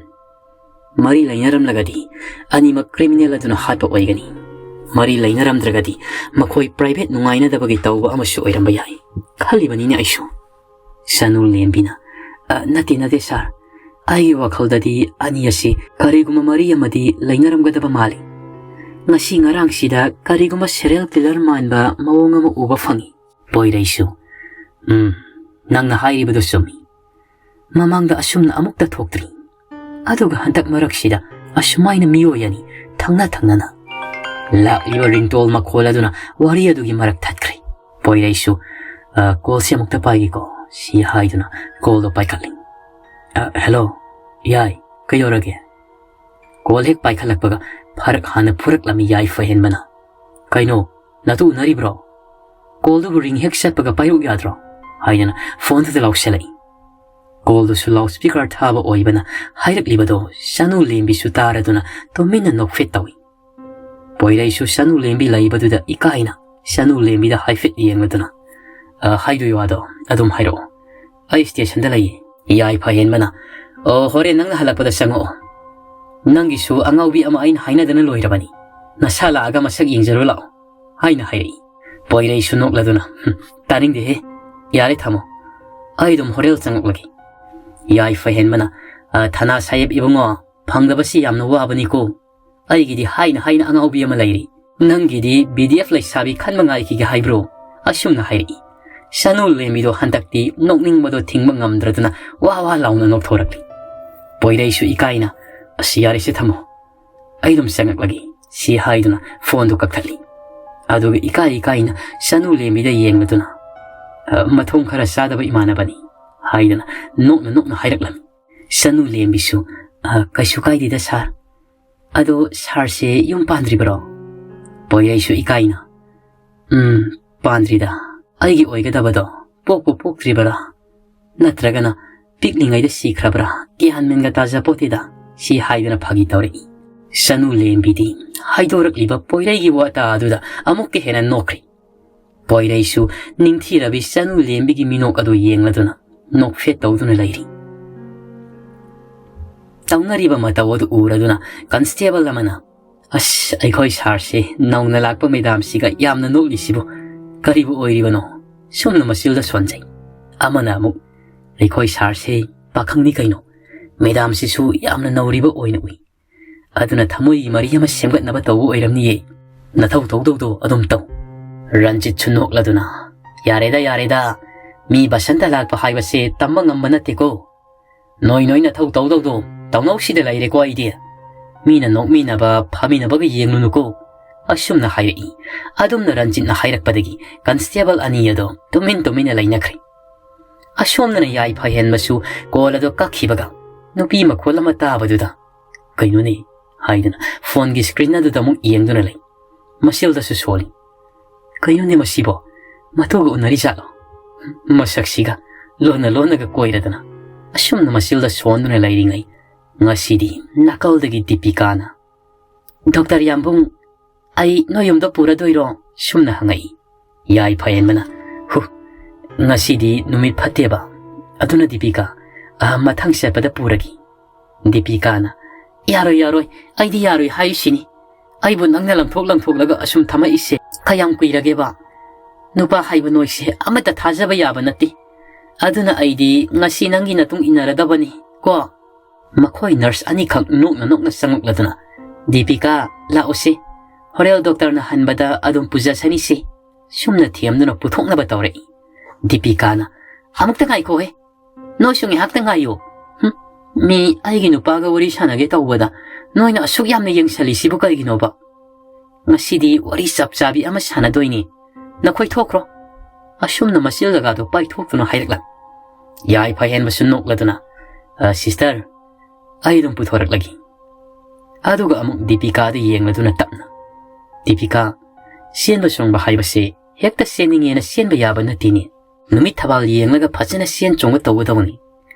ꯃꯔꯤ ꯂꯩꯅꯔꯝꯂꯒꯗꯤ ꯑꯅꯤꯃꯛ criminal ꯑꯗꯨꯅ ꯍꯥꯠꯄ ꯑꯣꯏꯒꯅꯤ꯫ ꯃꯔꯤ ꯂꯩꯅꯔꯝꯗ꯭ꯔꯒꯗꯤ ꯃꯈꯣꯏ private ꯅꯨꯡꯉꯥꯏꯅꯗꯕꯒꯤ ꯇꯧꯕ ꯑꯃꯁꯨ ꯑꯣꯏꯔꯝꯕ ꯌꯥꯏ ꯈꯜꯂꯤꯕꯅꯤꯅꯦ ꯑꯩꯁꯨ꯫" ꯁꯅꯨ ꯂꯦꯝꯕꯤꯅ, "ꯑ, ꯅꯠꯇꯦ, ꯅꯠꯇꯦ ꯁꯥꯔ, ꯑꯩꯒꯤ ꯋꯥꯈꯜꯗꯗꯤ ꯑꯅꯤ ꯑꯁꯤ ꯀꯔꯤꯒꯨꯝꯕ ꯃꯔꯤ ꯑꯃꯗꯤ ꯂꯩꯅꯔꯝꯒꯗꯕ ꯃꯥꯜꯂꯤ꯫ ꯉꯁꯤ ꯉꯔꯥꯡꯁꯤꯗ ꯀꯔꯤꯒꯨꯝꯕ serial killer ꯃꯥꯟꯕ ꯃꯑꯣꯡ ꯑꯃ ꯎꯕ ꯐꯪꯏ꯫" ꯄꯣꯏꯔꯩꯁꯨ, "ꯎꯝ, ꯅꯪꯅ ꯍꯥꯏꯔꯤꯕꯗꯨ ꯆꯨꯝꯃꯤ꯫ ꯃꯃꯥꯡꯗ ꯑꯁꯨꯝꯅ ꯑꯃꯨꯛꯇ ꯊꯣꯛꯇ꯭ꯔꯤ꯫ ꯑꯗꯨꯒ ꯍꯟꯗꯛ ꯃꯔꯛꯁꯤꯗ ꯑꯁꯨꯃꯥꯏꯅ ꯃꯤꯑꯣꯏ ꯑꯅꯤ ꯊꯪꯅ ꯊꯪꯅꯅ꯫" ꯂꯥꯛꯂꯤꯕ ringtone ꯃꯈꯣꯜ ꯑꯗꯨꯅ ꯋꯥꯔꯤ ꯑꯗꯨꯒꯤ ꯃꯔꯛ ꯊꯠꯈ꯭ꯔꯦ꯫ ꯄꯣꯏꯔꯩꯁꯨ, "ꯑ, callꯁꯦ ꯑꯃꯨꯛꯇ ꯄꯥꯏꯒꯦꯀꯣ꯫ ꯁꯤ ꯍꯥꯏꯗꯨꯅ ꯀꯣꯜꯗꯣ ꯄꯥꯏꯈꯠꯂꯤ꯫ "ꯑ, ꯍꯦꯜꯂꯣ, ꯌꯥꯏ, ꯀꯩꯗꯧꯔꯒꯦ?" ꯀꯣꯜ ꯍꯦꯛ ꯄꯥꯏꯈꯠꯂꯛꯄꯒ ꯐꯔꯛ ꯍꯥꯟꯅ ꯐꯨꯔꯛꯂꯝꯃꯤ ꯌꯥꯏꯐ ꯍꯦꯟꯕꯅ꯫ "ꯀꯩꯅꯣ, ꯅꯇꯨ ꯎꯅꯔꯤꯕ꯭ꯔꯣ? ꯀꯣꯜꯗꯨꯕꯨ ꯔꯤꯡ ꯍꯦꯛ ꯆꯠꯄꯒ ꯄꯥꯏꯔꯨꯛ ꯌꯥꯗ꯭ꯔꯣ?" ꯍꯥꯏꯗꯅ ꯐꯣꯟꯗꯨꯗ ꯂꯥꯎꯁꯜꯂꯛꯏ꯫ ꯀꯣꯜꯗꯨꯁꯨ ꯂꯥꯎꯠ ꯁ꯭ꯄꯤꯀꯔ ꯊꯥꯕ ꯑꯣꯏꯕꯅ ꯍꯥꯏꯔꯛꯂꯤꯕꯗꯣ ꯁꯅꯨ ꯂꯦꯝꯕꯤꯁꯨ ꯇꯥꯔꯗꯨꯅ ꯇꯨꯃꯤꯟꯅ ꯅꯣꯛꯐꯦꯠ ꯇꯧꯏ꯫ ꯄꯣꯏꯔꯩꯁꯨ ꯁꯅꯨ ꯂꯦꯝꯕꯤ ꯂꯩꯕꯗꯨꯗ ꯏꯀꯥꯏꯅ ꯁꯅꯨ ꯂꯦꯝꯕꯤꯗ ꯍꯥꯏꯐꯦꯠ ꯌꯦꯡꯂꯗꯨꯅ, "ꯑ, ꯍꯥꯏꯗꯣꯏ ꯋꯥꯗꯣ ꯑꯗꯨꯝ ꯍꯥꯏꯔꯛꯑꯣ꯫ ꯑꯩ ꯁ꯭ꯇꯦꯁꯟꯗ ꯂꯩꯌꯦ꯫" ꯌꯥꯏꯐ ꯍꯦꯟꯕꯅ, "ꯑꯣ, ꯍꯣꯔꯦꯟ ꯅꯪꯅ ꯍꯜꯂꯛꯄꯗ ꯆꯪꯉꯛꯑꯣ꯫ ꯅꯪꯒꯤꯁꯨ ꯑꯉꯥꯎꯕꯤ ꯑꯃ ꯑꯩꯅ ꯍꯥꯏꯅꯗꯅ ꯂꯣꯏꯔꯕꯅꯤ꯫ ꯅꯁꯥ ꯂꯥꯛꯑꯒ ꯃꯁꯛ ꯌꯦꯡꯖꯔꯨ ꯂꯥꯛꯑꯣ" ꯍꯥꯏꯅ ꯍꯥꯏꯔꯛꯏ꯫ ꯄꯣꯏꯔꯩꯁꯨ ꯅꯣꯛꯂꯗꯨꯅ, "ꯍꯨꯝ, ꯇꯥꯅꯤꯡꯗꯦꯍꯦ꯫ ꯌꯥꯔꯦ, ꯊꯝꯃꯣ꯫ ꯑꯩ ꯑꯗꯨꯝ ꯍꯣꯔꯦꯟ ꯆꯪꯉꯛꯂꯒꯦ꯫" ꯌꯥꯏꯐ ꯍꯦꯟꯕꯅ, "ꯑ, ꯊꯅꯥ ꯁꯥꯍꯦꯕ ꯏꯕꯨꯡꯉꯣ, ꯐꯪꯗꯕꯁꯤ ꯌꯥꯝꯅ ꯋꯥꯕꯅꯤꯀꯣ꯫ ꯑꯩꯒꯤꯗꯤ ꯍꯥꯏꯅ ꯍꯥꯏꯅ ꯑꯉꯥꯎꯕꯤ ꯑꯃ ꯂꯩꯔꯤ꯫ ꯅꯪꯒꯤꯗꯤ ꯕꯤ ꯗꯤ ꯑꯦꯐ ꯂꯩꯁꯥꯕꯤ ꯈꯟꯕ ꯉꯥꯏꯈꯤꯒꯦ ꯍꯥꯏꯕ꯭ꯔꯣ?" ꯑꯁꯨꯝꯅ ꯍꯥꯏꯔꯛꯏ꯫ ꯁꯅꯨ ꯂꯦꯝꯕꯤꯗꯣ ꯍꯟꯗꯛꯇꯤ ꯅꯣꯛꯅꯤꯡꯕꯗꯣ ꯊꯤꯡꯕ ꯉꯝꯗ꯭ꯔꯗꯨꯅ ꯋꯥ ꯋꯥ ꯂꯥꯎꯅ ꯅꯣꯛꯊꯣꯔꯛꯂꯤ꯫ ꯄꯣꯏꯔꯩꯁꯨ ꯏꯀꯥꯏꯅ, "ꯑꯁ, ꯌꯥꯔꯦꯁꯦ, ꯊꯝꯃꯣ꯫ ꯑꯩ ꯑꯗꯨꯝ ꯆꯪꯉꯛꯂꯒꯦ" ꯁꯤ ꯍꯥꯏꯗꯨꯅ ꯐꯣꯟꯗꯨ ꯀꯛꯊꯠꯂꯤ꯫ ꯑꯗꯨꯒ ꯏꯀꯥꯏ ꯏꯀꯥꯏꯅ ꯁꯅꯨ ꯂꯦꯝꯕꯤꯗ ꯌꯦꯡꯂꯗꯨꯅ, "ꯑ, ꯃꯊꯣꯡ ꯈꯔ ꯆꯥꯗꯕ ꯏꯃꯥꯟꯅꯕꯅꯤ" ꯍꯥꯏꯗꯅ ꯅꯣꯛꯅ ꯅꯣꯛꯅ ꯍꯥꯏꯔꯛꯂꯝꯃꯤ꯫ ꯁꯅꯨ ꯂꯦꯝꯕꯤꯁꯨ, "ꯑ, ꯀꯩꯁꯨ ꯀꯥꯏꯗꯦꯗ ꯁꯥꯔ꯫ ꯑꯗꯣ ꯁꯥꯔꯁꯦ ꯌꯨꯝ ꯄꯥꯟꯗ꯭ꯔꯤꯕꯔꯣ?" ꯄꯣꯏꯔꯩꯁꯨ ꯏꯀꯥꯏꯅ, "ꯎꯝ, ꯄꯥꯟꯗ꯭ꯔꯤꯗ꯫ ꯑꯩꯒꯤ ꯑꯣꯏꯒꯗꯕꯗꯣ ꯄꯣꯛꯄꯨ ꯄꯣꯛꯇ꯭ꯔꯤꯕꯔꯥ? ꯅꯠꯇ꯭ꯔꯒꯅ ꯄꯤꯛꯂꯤꯉꯩꯗ ꯁꯤꯈ꯭ꯔꯕ꯭ꯔꯥ? ꯒ꯭ꯌꯥꯟ ꯃꯦꯟꯒ ꯇꯥꯖꯄꯣꯠꯇꯦꯗ" ꯁꯤ ꯍꯥꯏꯗꯨꯅ ꯐꯥꯒꯤ ꯇꯧꯔꯛꯏ꯫ ꯁꯅꯨ ꯂꯦꯝꯕꯤꯗꯤ ꯍꯥꯏꯗꯣꯔꯛꯂꯤꯕ ꯄꯣꯏꯔꯩꯒꯤ ꯋꯥꯇꯥ ꯑꯗꯨꯗ ꯑꯃꯨꯛꯀ ꯍꯦꯟꯅ ꯅꯣꯛꯈ꯭ꯔꯤ꯫ ꯄꯣꯏꯔꯩꯁꯨ ꯅꯤꯡꯊꯤꯔꯕꯤ ꯁꯅꯨ ꯂꯦꯝꯕꯤꯒꯤ ꯃꯤꯅꯣꯛ ꯑꯗꯨ ꯌꯦꯡꯂꯗꯨꯅ ꯅꯣꯛꯐꯦꯠ ꯇꯧꯗꯨꯅ ꯂꯩꯔꯤ꯫ ꯇꯧꯅꯔꯤꯕ ꯃꯇꯧ ꯑꯗꯨ ꯎꯔꯗꯨꯅ ꯀꯟꯁꯇꯦꯕꯜ ꯑꯃꯅ, "ꯑꯁ, ꯑꯩꯈꯣꯏ ꯁꯥꯔꯁꯦ ꯅꯧꯅ ꯂꯥꯛꯄ ꯃꯦꯗꯥꯝꯁꯤꯒ ꯌꯥꯝꯅ ꯅꯣꯛꯂꯤꯁꯤꯕꯨ ꯀꯔꯤꯕꯨ ꯑꯣꯏꯔꯤꯕꯅꯣ?" ꯁꯣꯝꯅ ꯃꯆꯤꯜꯗ ꯁꯣꯟꯖꯩ꯫ ꯑꯃꯅ ꯑꯃꯨꯛ, "ꯑꯩꯈꯣꯏ ꯁꯥꯔꯁꯦ ꯄꯥꯈꯪꯅꯤ ꯀꯩꯅꯣ, ꯃꯦꯗꯥꯝꯁꯤꯁꯨ ꯌꯥꯝꯅ ꯅꯧꯔꯤꯕ ꯑꯣꯏꯅ ꯎꯏ꯫ ꯑꯗꯨꯅ ꯊꯃꯣꯏꯒꯤ ꯃꯔꯤ ꯑꯃ ꯁꯦꯝꯒꯠꯅꯕ ꯇꯧꯕ ꯑꯣꯏꯔꯝꯅꯤꯌꯦ꯫ ꯅꯊꯧ ꯇꯧꯗꯧꯗꯣ ꯑꯗꯨꯝ ꯇꯧ"꯫ ꯔꯟꯖꯤꯠꯁꯨ ꯅꯣꯛꯂꯗꯨꯅ, "ꯌꯥꯔꯦꯗ, ꯌꯥꯔꯦꯗ, ꯃꯤ ꯕꯁꯟꯇ ꯂꯥꯛꯄ ꯍꯥꯏꯕꯁꯦ ꯇꯝꯕ ꯉꯝꯕ ꯅꯠꯇꯦꯀꯣ꯫ ꯅꯣꯏ ꯅꯣꯏ ꯅꯊꯧ ꯇꯧꯗꯧꯗꯣ ꯇꯧꯅꯧꯁꯤꯗ ꯂꯩꯔꯦꯀꯣ ꯑꯩꯗꯤ꯫ ꯃꯤꯅ ꯅꯣꯛꯃꯤꯟꯅꯕ, ꯐꯝꯃꯤꯟꯅꯕꯒ ꯌꯦꯡꯂꯨꯅꯨꯀꯣ"꯫ ꯑꯁꯨꯝꯅ ꯍꯥꯏꯔꯛꯏ꯫ ꯑꯗꯨꯝꯅ ꯔꯟꯖꯤꯠꯅ ꯍꯥꯏꯔꯛꯄꯗꯒꯤ ꯀꯟꯁꯇꯦꯕꯜ ꯑꯅꯤ ꯑꯗꯣ ꯇꯨꯃꯤꯟ ꯇꯨꯃꯤꯟꯅ ꯂꯩꯅꯈ꯭ꯔꯦ꯫ ꯑꯁꯣꯝꯗꯅ ꯌꯥꯏꯐ ꯍꯦꯟꯕꯁꯨ ꯀꯣꯜ ꯑꯗꯨ ꯀꯛꯈꯤꯕꯒ ꯅꯨꯄꯤ ꯃꯈꯣꯜ ꯑꯃ ꯇꯥꯕꯗꯨꯗ, "ꯀꯩꯅꯣꯅꯦ?" ꯍꯥꯏꯗꯨꯅ ꯐꯣꯟꯒꯤ ꯁ꯭ꯀ꯭ꯔꯤꯟ ꯑꯗꯨꯗ ꯑꯃꯨꯛ ꯌꯦꯡꯗꯨꯅ ꯂꯩ꯫ ꯃꯁꯤꯜꯗꯁꯨ ꯁꯣꯜꯂꯤ꯫ "ꯀꯩꯅꯣꯅꯦ ꯃꯁꯤꯕꯣ? ꯃꯇꯨꯒ ꯎꯅꯔꯤ ꯖꯥꯠꯂꯣ? ꯃꯁꯛꯁꯤꯒ ꯂꯣꯟꯅ ꯂꯣꯟꯅꯒ ꯀꯣꯏꯔꯗꯅ?" ꯑꯁꯨꯝꯅ ꯃꯁꯤꯜꯗ ꯁꯣꯟꯗꯨꯅ ꯂꯩꯔꯤꯉꯩ, ꯉꯁꯤꯗꯤ ꯅꯥꯀꯜꯗꯒꯤ ꯗꯤꯄꯤꯀꯥꯅ, "ꯗꯣꯛꯇꯔ ꯌꯥꯝꯕꯨꯡ, ꯑꯩ ꯅꯣꯏ ꯌꯨꯝꯗ ꯄꯨꯔꯗꯣꯏꯔꯣ?" ꯁꯨꯝꯅ ꯍꯪꯉꯛꯏ꯫ ꯌꯥꯏꯐ ꯍꯦꯟꯕꯅ, "ꯍꯨ, ꯉꯁꯤꯗꯤ ꯅꯨꯃꯤꯠ ꯐꯠꯇꯦꯕ, ꯑꯗꯨꯅ ꯗꯤꯄꯤꯀꯥ, ꯑ, ꯃꯊꯪ ꯆꯠꯄꯗ ꯄꯨꯔꯒꯦ꯫" ꯗꯤꯄꯤꯀꯥꯅ, "ꯌꯥꯔꯣꯏ, ꯌꯥꯔꯣꯏ, ꯑꯩꯗꯤ ꯌꯥꯔꯣꯏ ꯍꯥꯏꯁꯤꯅꯤ꯫ ꯑꯩꯕꯨ ꯅꯪꯅ ꯂꯪꯊꯣꯛ ꯂꯪꯊꯣꯛꯂꯒ ꯑꯁꯨꯝ ꯊꯝꯃꯛꯏꯁꯦ ꯀꯌꯥꯝ ꯀꯨꯏꯔꯒꯦꯕ? ꯅꯨꯄꯥ ꯍꯥꯏꯕ ꯅꯣꯏꯁꯦ ꯑꯃꯠꯇ ꯊꯥꯖꯕ ꯌꯥꯕ ꯅꯠꯇꯦ꯫ ꯑꯗꯨꯅ ꯑꯩꯗꯤ ꯉꯁꯤ ꯅꯪꯒꯤ ꯅꯇꯨꯡ ꯏꯟꯅꯔꯗꯕꯅꯤ ꯀꯣ?" ꯃꯈꯣꯏ ꯅꯔꯁ ꯑꯅꯤꯈꯛ ꯅꯣꯛꯅ ꯅꯣꯛꯅ ꯆꯪꯂꯛꯂꯗꯨꯅ, "ꯗꯤꯄꯤꯀꯥ, ꯂꯥꯛꯎꯁꯤ꯫ ꯍꯣꯔꯦꯜ ꯗꯣꯛꯇꯔꯅ ꯍꯟꯕꯗ ꯑꯗꯨꯝ ꯄꯨꯖꯁꯅꯤꯁꯤ꯫" ꯁꯨꯝꯅ ꯊꯦꯝꯗꯨꯅ ꯄꯨꯊꯣꯛꯅꯕ ꯇꯧꯔꯛꯏ꯫ ꯗꯤꯄꯤꯀꯥꯅ, "ꯑꯃꯨꯛꯇ ꯉꯥꯏꯈꯣꯍꯦ꯫ ꯅꯣꯏꯁꯨ ꯉꯥꯏꯍꯥꯛꯇ ꯉꯥꯏꯌꯨ꯫ ꯍꯨꯝ, ꯃꯤ ꯑꯩꯒꯤ ꯅꯨꯄꯥꯒ ꯋꯥꯔꯤ ꯁꯥꯟꯅꯒꯦ ꯇꯧꯕꯗ ꯅꯣꯏꯅ ꯑꯁꯨꯛ ꯌꯥꯝꯅ ꯌꯦꯡꯁꯜꯂꯤꯁꯤꯕꯨ ꯀꯩꯒꯤꯅꯣꯕ? ꯉꯁꯤꯗꯤ ꯋꯥꯔꯤ ꯆꯞ ꯆꯥꯕꯤ ꯑꯃ ꯁꯥꯟꯅꯗꯣꯏꯅꯤ꯫ ꯅꯈꯣꯏ ꯊꯣꯛꯈ꯭ꯔꯣ꯫" ꯑꯁꯨꯝꯅ ꯃꯆꯤꯜ ꯖꯒꯥꯗꯣ ꯄꯥꯏꯊꯣꯛꯇꯨꯅ ꯍꯥꯏꯔꯛꯂ, ꯌꯥꯏꯐ ꯍꯦꯟꯕꯁꯨ ꯅꯣꯛꯂꯗꯨꯅ, "ꯑ, ꯁꯤꯁꯇꯔ, ꯑꯩ ꯑꯗꯨꯝ ꯄꯨꯊꯣꯔꯛꯂꯒꯦ꯫" ꯑꯗꯨꯒ ꯑꯃꯨꯛ ꯗꯤꯄꯤꯀꯥꯗ ꯌꯦꯡꯂꯗꯨꯅ ꯇꯞꯅ, "ꯗꯤꯄꯤꯀꯥ, ꯆꯦꯟꯕ ꯆꯣꯡꯕ ꯍꯥꯏꯕꯁꯦ ꯍꯦꯛꯇ ꯆꯦꯟꯅꯤꯡꯉꯦꯅ ꯆꯦꯟꯕ ꯌꯥꯕ ꯅꯠꯇꯦꯅꯦ꯫ ꯅꯨꯃꯤꯠ ꯊꯕꯥꯜ ꯌꯦꯡꯂꯒ ꯐꯖꯅ ꯆꯦꯟ ꯆꯣꯡꯕ ꯇꯧꯒꯗꯕꯅꯤ꯫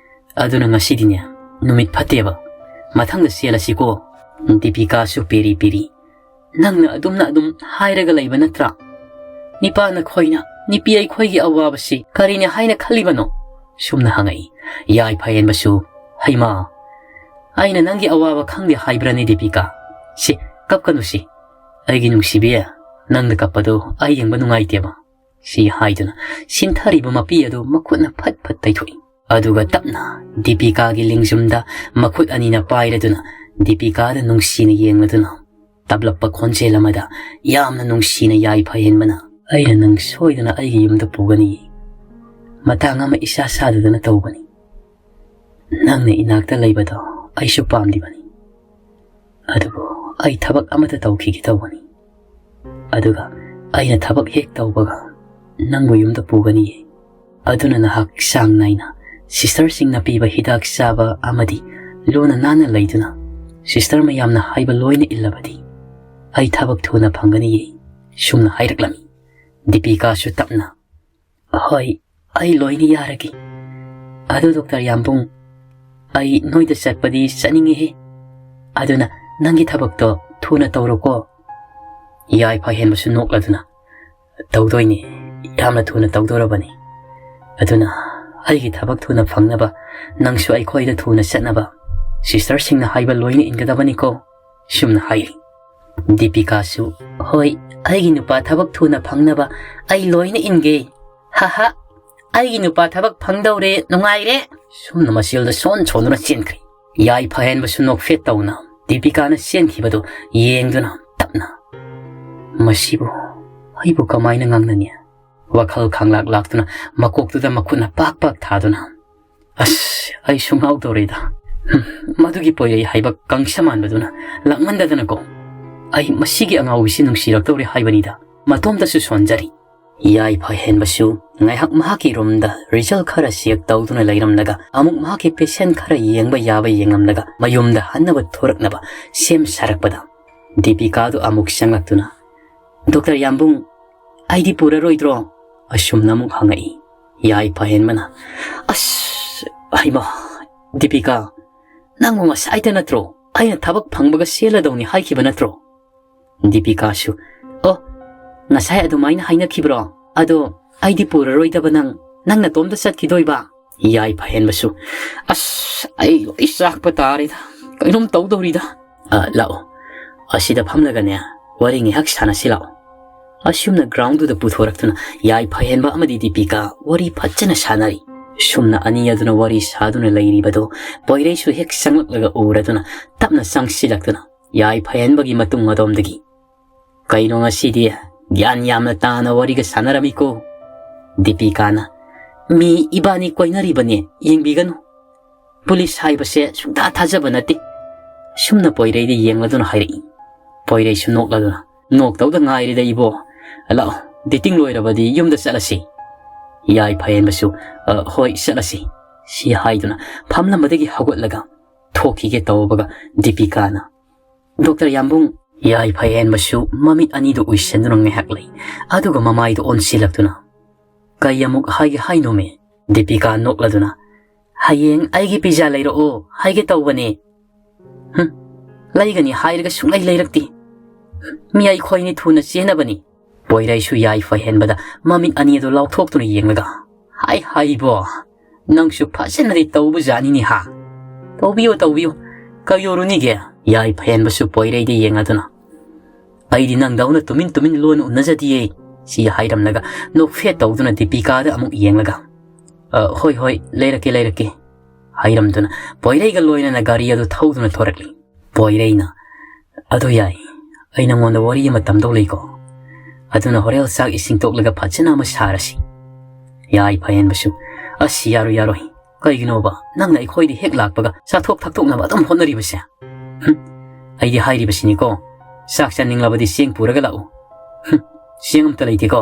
ꯑꯗꯨꯅ ꯉꯁꯤꯗꯤꯅꯦ, ꯅꯨꯃꯤꯠ ꯐꯠꯇꯦꯕ꯫ ꯃꯊꯪꯗ ꯆꯦꯜꯂꯁꯤꯀꯣ꯫" ꯗꯤꯄꯤꯀꯥꯁꯨ ꯄꯦꯔꯤ ꯄꯦꯔꯤ, "ꯅꯪꯅ ꯑꯗꯨꯝꯅ ꯑꯗꯨꯝ ꯍꯥꯏꯔꯒ ꯂꯩꯕ ꯅꯠꯇ꯭ꯔꯥ? ꯅꯤꯄꯥ ꯅꯈꯣꯏꯅ ꯅꯨꯄꯤ ꯑꯩꯈꯣꯏꯒꯤ ꯑꯋꯥꯕꯁꯤ ꯀꯔꯤꯅꯤ ꯍꯥꯏꯅ ꯈꯜꯂꯤꯕꯅꯣ?" ꯁꯨꯝꯅ ꯍꯪꯉꯛꯏ꯫ ꯌꯥꯏꯐ ꯍꯦꯟꯕꯁꯨ, "ꯍꯩꯃꯥ, ꯑꯩꯅ ꯅꯪꯒꯤ ꯑꯋꯥꯕ ꯈꯪꯗꯦ ꯍꯥꯏꯕ꯭ꯔꯅꯦ ꯗꯤꯄꯤꯀꯥ? ꯁꯤ, ꯀꯞꯀꯅꯨ ꯁꯤ꯫ ꯑꯩꯒꯤ ꯅꯨꯡꯁꯤꯕꯤ, ꯅꯪꯅ ꯀꯞꯄꯗꯣ ꯑꯩ ꯌꯦꯡꯕ ꯅꯨꯡꯉꯥꯏꯇꯦꯕ꯫" ꯁꯤ ꯍꯥꯏꯗꯨꯅ ꯁꯤꯟꯊꯔꯤꯕ ꯃꯄꯤ ꯑꯗꯨ ꯃꯈꯨꯠꯅ ꯐꯠ ꯐꯠ ꯇꯩꯊꯣꯛꯏ꯫ ꯑꯗꯨꯒ ꯇꯞꯅ ꯗꯤꯄꯤꯀꯥꯒꯤ ꯂꯤꯡꯖꯨꯝꯗ ꯃꯈꯨꯠ ꯑꯅꯤꯅ ꯄꯥꯏꯔꯗꯨꯅ ꯗꯤꯄꯤꯀꯥꯗ ꯅꯨꯡꯁꯤꯅ ꯌꯦꯡꯂꯗꯨꯅ ꯇꯞꯂꯞꯄ ꯈꯣꯟꯖꯦꯜ ꯑꯃꯗ ꯌꯥꯝꯅ ꯅꯨꯡꯁꯤꯅ ꯌꯥꯏꯐ ꯍꯦꯟꯕꯅ, "ꯑꯩꯅ ꯅꯪ ꯁꯣꯏꯗꯅ ꯑꯩꯒꯤ ꯌꯨꯝꯗ ꯄꯨꯒꯅꯤ꯫ ꯃꯇꯥꯡ ꯑꯃ ꯏꯆꯥ ꯁꯥꯗꯗꯅ ꯇꯧꯕꯅꯤ꯫ ꯅꯪꯅ ꯏꯅꯥꯛꯇ ꯂꯩꯕꯗꯣ ꯑꯩꯁꯨ ꯄꯥꯝꯂꯤꯕꯅꯤ꯫ ꯑꯗꯨꯕꯨ ꯑꯩ ꯊꯕꯛ ꯑꯃꯠꯇ ꯇꯧꯈꯤꯒꯦ ꯇꯧꯕꯅꯤ꯫ ꯑꯗꯨꯒ ꯑꯩꯅ ꯊꯕꯛ ꯍꯦꯛ ꯇꯧꯕꯒ ꯅꯪꯕꯨ ꯌꯨꯝꯗ ꯄꯨꯒꯅꯤꯌꯦ꯫ ꯑꯗꯨꯅ ꯅꯍꯥꯛ ꯆꯥꯡ ꯅꯥꯏꯅ ꯁꯤꯁꯇꯔꯁꯤꯡꯅ ꯄꯤꯕ ꯍꯤꯗꯥꯛ ꯆꯥꯕ ꯑꯃꯗꯤ ꯂꯨꯅ ꯅꯥꯟꯅ ꯂꯩꯗꯨꯅ ꯁꯤꯁꯇꯔ ꯃꯌꯥꯝꯅ ꯍꯥꯏꯕ ꯂꯣꯏꯅ ꯏꯜꯂꯕꯗꯤ ꯑꯩ ꯊꯕꯛ ꯊꯨꯅ ꯐꯪꯒꯅꯤꯌꯦ꯫ ꯁꯨꯝꯅ ꯍꯥꯏꯔꯛꯂꯝꯃꯤ꯫ ꯗꯤꯄꯤꯀꯥꯁꯨ ꯇꯞꯅ, "ꯍꯣꯏ, ꯑꯩ ꯂꯣꯏꯅ ꯌꯥꯔꯒꯦ꯫ ꯑꯗꯨ ꯗꯣꯛꯇꯔ ꯌꯥꯝꯕꯨꯡ, ꯑꯩ ꯅꯣꯏꯗ ꯆꯠꯄꯗꯤ ꯆꯠꯅꯤꯡꯉꯤꯍꯦ꯫ ꯑꯗꯨꯅ ꯅꯪꯒꯤ ꯊꯕꯛꯇꯣ ꯊꯨꯅ ꯇꯧꯔꯣꯀꯣ꯫" ꯌꯥꯏꯐ ꯍꯦꯟꯕꯁꯨ ꯅꯣꯛꯂꯗꯨꯅ, "ꯇꯧꯗꯣꯏꯅꯦ, ꯌꯥꯝꯅ ꯊꯨꯅ ꯇꯧꯗꯣꯔꯕꯅꯤ꯫ ꯑꯗꯨꯅ ꯑꯩꯒꯤ ꯊꯕꯛ ꯊꯨꯅ ꯐꯪꯅꯕ ꯅꯪꯁꯨ ꯑꯩꯈꯣꯏꯗ ꯊꯨꯅ ꯆꯠꯅꯕ ꯁꯤꯁꯇꯔꯁꯤꯡꯅ ꯍꯥꯏꯕ ꯂꯣꯏꯅ ꯏꯟꯒꯗꯕꯅꯤꯀꯣ꯫" ꯁꯨꯝꯅ ꯍꯥꯏꯔꯤ꯫ ꯗꯤꯄꯤꯀꯥꯁꯨ, "ꯍꯣꯏ, ꯑꯩꯒꯤ ꯅꯨꯄꯥ ꯊꯕꯛ ꯊꯨꯅ ꯐꯪꯅꯕ ꯑꯩ ꯂꯣꯏꯅ ꯏꯟꯒꯦ꯫ ꯍꯥꯍꯥ, ꯑꯩꯒꯤ ꯅꯨꯄꯥ ꯊꯕꯛ ꯐꯪꯗꯧꯔꯦ, ꯅꯨꯡꯉꯥꯏꯔꯦ꯫" ꯁꯨꯝꯅ ꯃꯆꯦꯜꯗ ꯁꯣꯟ ꯁꯣꯟꯗꯨꯅ ꯆꯦꯟꯈ꯭ꯔꯦ꯫ ꯌꯥꯏꯐ ꯍꯦꯟꯕꯁꯨ ꯅꯣꯛꯐꯦꯠ ꯇꯧꯅ ꯗꯤꯄꯤꯀꯥꯅ ꯆꯦꯟꯈꯤꯕꯗꯨ ꯌꯦꯡꯗꯨꯅ ꯇꯞꯅ, "ꯃꯁꯤꯕꯨ ꯑꯩꯕꯨ ꯀꯃꯥꯏꯅ ꯉꯥꯡꯅꯅꯤ?" ꯋꯥꯈꯜ ꯈꯪꯂꯥꯛ ꯂꯥꯛꯇꯨꯅ ꯃꯀꯣꯛꯇꯨꯗ ꯃꯈꯨꯠꯅ ꯄꯥꯛ ꯄꯥꯛ ꯊꯥꯗꯨꯅ, "ꯑꯁ, ꯑꯩ ꯁꯨꯡꯉꯥꯎ ꯇꯧꯔꯦꯗ꯫ ꯍꯨꯝ, ꯃꯗꯨꯒꯤ ꯄꯣꯏꯔꯩ ꯍꯥꯏꯕ ꯀꯪꯁ ꯃꯥꯟꯕꯗꯨꯅ ꯂꯥꯛꯃꯟꯗꯗꯅꯀꯣ꯫ ꯑꯩ ꯃꯁꯤꯒꯤ ꯑꯉꯥꯎꯕꯤꯁꯤ ꯅꯨꯡꯁꯤꯔꯛꯇꯧꯔꯦ ꯍꯥꯏꯕꯅꯤꯗ꯫ ꯃꯇꯣꯝꯇꯁꯨ ꯁꯣꯟꯖꯔꯤ꯫" ꯌꯥꯏꯐ ꯍꯦꯟꯕꯁꯨ ꯉꯥꯏꯍꯥꯛ ꯃꯍꯥꯛꯀꯤ ꯔꯨꯝꯗ ꯔꯤꯖꯜ ꯈꯔ ꯆꯦꯛ ꯇꯧꯗꯨꯅ ꯂꯩꯔꯝꯂꯒ, ꯑꯃꯨꯛ ꯃꯍꯥꯛꯀꯤ ꯄꯦꯁꯦꯟ ꯈꯔ ꯌꯦꯡꯕ ꯌꯥꯕ ꯌꯦꯡꯂꯝꯂꯒ, ꯃꯌꯨꯝꯗ ꯍꯟꯅꯕ ꯊꯣꯔꯛꯅꯕ ꯁꯦꯝ ꯁꯥꯔꯛꯄꯗ, ꯗꯤꯄꯤꯀꯥꯗꯨ ꯑꯃꯨꯛ ꯆꯪꯂꯛꯇꯨꯅ, "ꯗꯣꯛꯇꯔ ꯌꯥꯝꯕꯨꯡ, ꯑꯩꯗꯤ ꯄꯨꯔꯔꯣꯏꯗ꯭ꯔꯣ?" ꯑꯁꯨꯝꯅ ꯑꯃꯨꯛ ꯍꯪꯉꯛꯏ꯫ ꯌꯥꯏꯐ ꯍꯦꯟꯕꯅ, "ꯑꯁ, ꯍꯩꯃꯥ, ꯗꯤꯄꯤꯀꯥ, ꯅꯪꯕꯨ ꯉꯁꯥꯏꯗ ꯅꯠꯇ꯭ꯔꯣ ꯑꯩꯅ ꯊꯕꯛ ꯐꯪꯕꯒ ꯆꯦꯜꯂꯗꯧꯅꯤ ꯍꯥꯏꯈꯤꯕ ꯅꯠꯇ꯭ꯔꯣ?" ꯗꯤꯄꯤꯀꯥꯁꯨ, "ꯑꯣ, ꯉꯁꯥꯏ ꯑꯗꯨꯃꯥꯏꯅ ꯍꯥꯏꯅꯈꯤꯕ꯭ꯔꯣ? ꯑꯗꯣ ꯑꯩꯗꯤ ꯄꯨꯔꯔꯣꯏꯗꯕ ꯅꯪ, ꯅꯪ ꯅꯇꯣꯝꯇ ꯆꯠꯈꯤꯗꯣꯏꯕ?" ꯌꯥꯏꯐ ꯍꯦꯟꯕꯁꯨ, "ꯑꯁ, ꯑꯩ ꯂꯣꯏ ꯆꯥꯛꯄ ꯇꯥꯔꯦꯗ꯫ ꯀꯩꯅꯣꯝ ꯇꯧꯗꯧꯔꯤꯗ꯫ ꯑ, ꯂꯥꯛꯑꯣ, ꯑꯁꯤꯗ ꯐꯝꯂꯒꯅꯦ, ꯋꯥꯔꯤ ꯉꯥꯏꯍꯥꯛ ꯁꯥꯟꯅꯁꯤ ꯂꯥꯛꯑꯣ꯫" ꯑꯁꯨꯝꯅ ꯒ꯭ꯔꯥꯎꯟꯗꯨꯗ ꯄꯨꯊꯣꯔꯛꯇꯨꯅ ꯌꯥꯏꯐ ꯍꯦꯟꯕ ꯑꯃꯗꯤ ꯗꯤꯄꯤꯀꯥ ꯋꯥꯔꯤ ꯐꯖꯅ ꯁꯥꯟꯅꯔꯤ꯫ ꯁꯨꯝꯅ ꯑꯅꯤ ꯑꯗꯨꯅ ꯋꯥꯔꯤ ꯁꯥꯗꯨꯅ ꯂꯩꯔꯤꯕꯗꯣ ꯄꯣꯏꯔꯩꯁꯨ ꯍꯦꯛ ꯆꯪꯂꯛꯂꯒ ꯎꯔꯗꯨꯅ ꯇꯞꯅ ꯆꯪꯁꯤꯜꯂꯛꯇꯨꯅ ꯌꯥꯏꯐ ꯍꯦꯟꯕꯒꯤ ꯃꯇꯨꯡ ꯑꯗꯣꯝꯗꯒꯤ, "ꯀꯩꯅꯣ ꯉꯁꯤꯗꯤ ꯒ꯭ꯌꯥꯟ ꯌꯥꯝꯅ ꯇꯥꯅ ꯋꯥꯔꯤꯒ ꯁꯥꯟꯅꯔꯝꯃꯤꯀꯣ?" ꯗꯤꯄꯤꯀꯥꯅ, "ꯃꯤ ꯏꯕꯥꯅꯤ ꯀꯣꯏꯅꯔꯤꯕꯅꯦ, ꯌꯦꯡꯕꯤꯒꯅꯨ꯫ ꯄꯨꯂꯤꯁ ꯍꯥꯏꯕꯁꯦ ꯁꯨꯡꯊꯥ ꯊꯥꯖꯕ ꯅꯠꯇꯦ꯫" ꯁꯨꯝꯅ ꯄꯣꯏꯔꯩꯗ ꯌꯦꯡꯂꯗꯨꯅ ꯍꯥꯏꯔꯛꯏ꯫ ꯄꯣꯏꯔꯩꯁꯨ ꯅꯣꯛꯂꯗꯨꯅ, "ꯅꯣꯛꯇꯧꯗ ꯉꯥꯏꯔꯦꯗ ꯏꯕꯣ꯫ ꯂꯥꯛꯑꯣ, ꯗꯦꯇꯤꯡ ꯂꯣꯏꯔꯕꯗꯤ ꯌꯨꯝꯗ ꯆꯠꯂꯁꯤ꯫" ꯌꯥꯏꯐ ꯍꯦꯟꯕꯁꯨ, "ꯑ, ꯍꯣꯏ, ꯆꯠꯂꯁꯤ," ꯁꯤ ꯍꯥꯏꯗꯨꯅ ꯐꯝꯂꯝꯕꯗꯒꯤ ꯍꯧꯒꯠꯂꯒ ꯊꯣꯛꯈꯤꯒꯦ ꯇꯧꯕꯒ ꯗꯤꯄꯤꯀꯥꯅ, "ꯗꯣꯛꯇꯔ ꯌꯥꯝꯕꯨꯡ!" ꯌꯥꯏꯐ ꯍꯦꯟꯕꯁꯨ ꯃꯃꯤꯠ ꯑꯅꯤꯗꯨ ꯎꯏꯁꯟꯗꯨꯅ ꯉꯥꯏꯍꯥꯛ ꯂꯩ꯫ ꯑꯗꯨꯒ ꯃꯃꯥꯏꯗꯨ ꯑꯣꯟꯁꯤꯜꯂꯛꯇꯨꯅ, "ꯀꯩ ꯑꯃꯨꯛ ꯍꯥꯏꯒꯦ ꯍꯥꯏꯅꯣꯃꯦ?" ꯗꯤꯄꯤꯀꯥ ꯅꯣꯛꯂꯗꯨꯅ, "ꯍꯌꯦꯡ ꯑꯩꯒꯤ ꯄꯤꯖꯥ ꯂꯩꯔꯛꯑꯣ ꯍꯥꯏꯒꯦ ꯇꯧꯕꯅꯦ꯫ ꯍꯨꯝ, ꯂꯩꯒꯅꯤ ꯍꯥꯏꯔꯒ ꯁꯨꯡꯂꯩ ꯂꯩꯔꯛꯇꯦ꯫ ꯃꯤ ꯑꯩꯈꯣꯏꯅꯤ ꯊꯨꯅ ꯆꯦꯟꯅꯕꯅꯤ꯫" ꯄꯣꯏꯔꯩꯁꯨ ꯌꯥꯏꯐ ꯍꯦꯟꯕꯗ ꯃꯃꯤꯠ ꯑꯅꯤ ꯑꯗꯨ ꯂꯥꯎꯊꯣꯛꯇꯨꯅ ꯌꯦꯡꯂꯒ, "ꯍꯥꯏ ꯍꯥꯏꯕꯣ, ꯅꯪꯁꯨ ꯐꯖꯅꯗꯤ ꯇꯧꯕꯖꯥꯠꯅꯤꯅꯦ ꯍꯥ꯫ ꯇꯧꯕꯤꯌꯨ, ꯇꯧꯕꯤꯌꯨ, ꯀꯩꯗꯧꯔꯨꯅꯤꯒꯦ?" ꯌꯥꯏꯐ ꯍꯦꯟꯕꯁꯨ ꯄꯣꯏꯔꯩꯗ ꯌꯦꯡꯂꯗꯨꯅ, "ꯑꯩꯗꯤ ꯅꯪꯗꯧꯅ ꯇꯨꯃꯤꯟ ꯇꯨꯃꯤꯟ ꯂꯣꯟ ꯎꯅꯖꯗꯤꯌꯦ," ꯁꯤ ꯍꯥꯏꯔꯝꯂꯒ ꯅꯣꯛꯐꯦꯠ ꯇꯧꯗꯨꯅ ꯗꯤꯄꯤꯀꯥꯗ ꯑꯃꯨꯛ ꯌꯦꯡꯂꯒ, "ꯑ, ꯍꯣꯏ, ꯍꯣꯏ, ꯂꯩꯔꯛꯀꯦ, ꯂꯩꯔꯛꯀꯦ," ꯍꯥꯏꯔꯝꯗꯨꯅ ꯄꯣꯏꯔꯩꯒ ꯂꯣꯏꯅꯅ ꯒꯥꯔꯤ ꯑꯗꯨ ꯊꯧꯗꯨꯅ ꯊꯣꯔꯛꯂꯤ꯫ ꯄꯣꯏꯔꯩꯅ, "ꯑꯗꯨ ꯌꯥꯏ, ꯑꯩ ꯅꯉꯣꯟꯗ ꯋꯥꯔꯤ ꯑꯃ ꯇꯝꯗꯧ ꯂꯩꯀꯣ꯫ ꯑꯗꯨꯅ ꯍꯣꯔꯦꯟ ꯆꯥꯛ ꯏꯁꯤꯡ ꯇꯣꯛꯂꯒ ꯐꯖꯅ ꯑꯃ ꯁꯥꯔꯁꯤ꯫" ꯌꯥꯏꯐ ꯍꯦꯟꯕꯁꯨ, "ꯑꯁ, ꯌꯥꯔꯣꯏ, ꯌꯥꯔꯣꯏ꯫ ꯀꯩꯒꯤꯅꯣꯕ ꯅꯪꯅ ꯑꯩꯈꯣꯏꯗ ꯍꯦꯛ ꯂꯥꯛꯄꯒ ꯆꯥꯊꯣꯛ ꯊꯛꯇꯣꯛꯅꯕ ꯑꯗꯨꯝ ꯍꯣꯠꯅꯔꯤꯕꯁꯦ? ꯍꯨꯝ, ꯑꯩꯗꯤ ꯍꯥꯏꯔꯤꯕꯁꯤꯅꯤꯀꯣ, ꯆꯥꯛ ꯆꯥꯅꯤꯡꯂꯕꯗꯤ ꯆꯦꯡ ꯄꯨꯔꯒ ꯂꯥꯛꯎ꯫ ꯍꯨꯝ, ꯆꯦꯡ ꯑꯝꯇ ꯂꯩꯇꯦꯀꯣ?"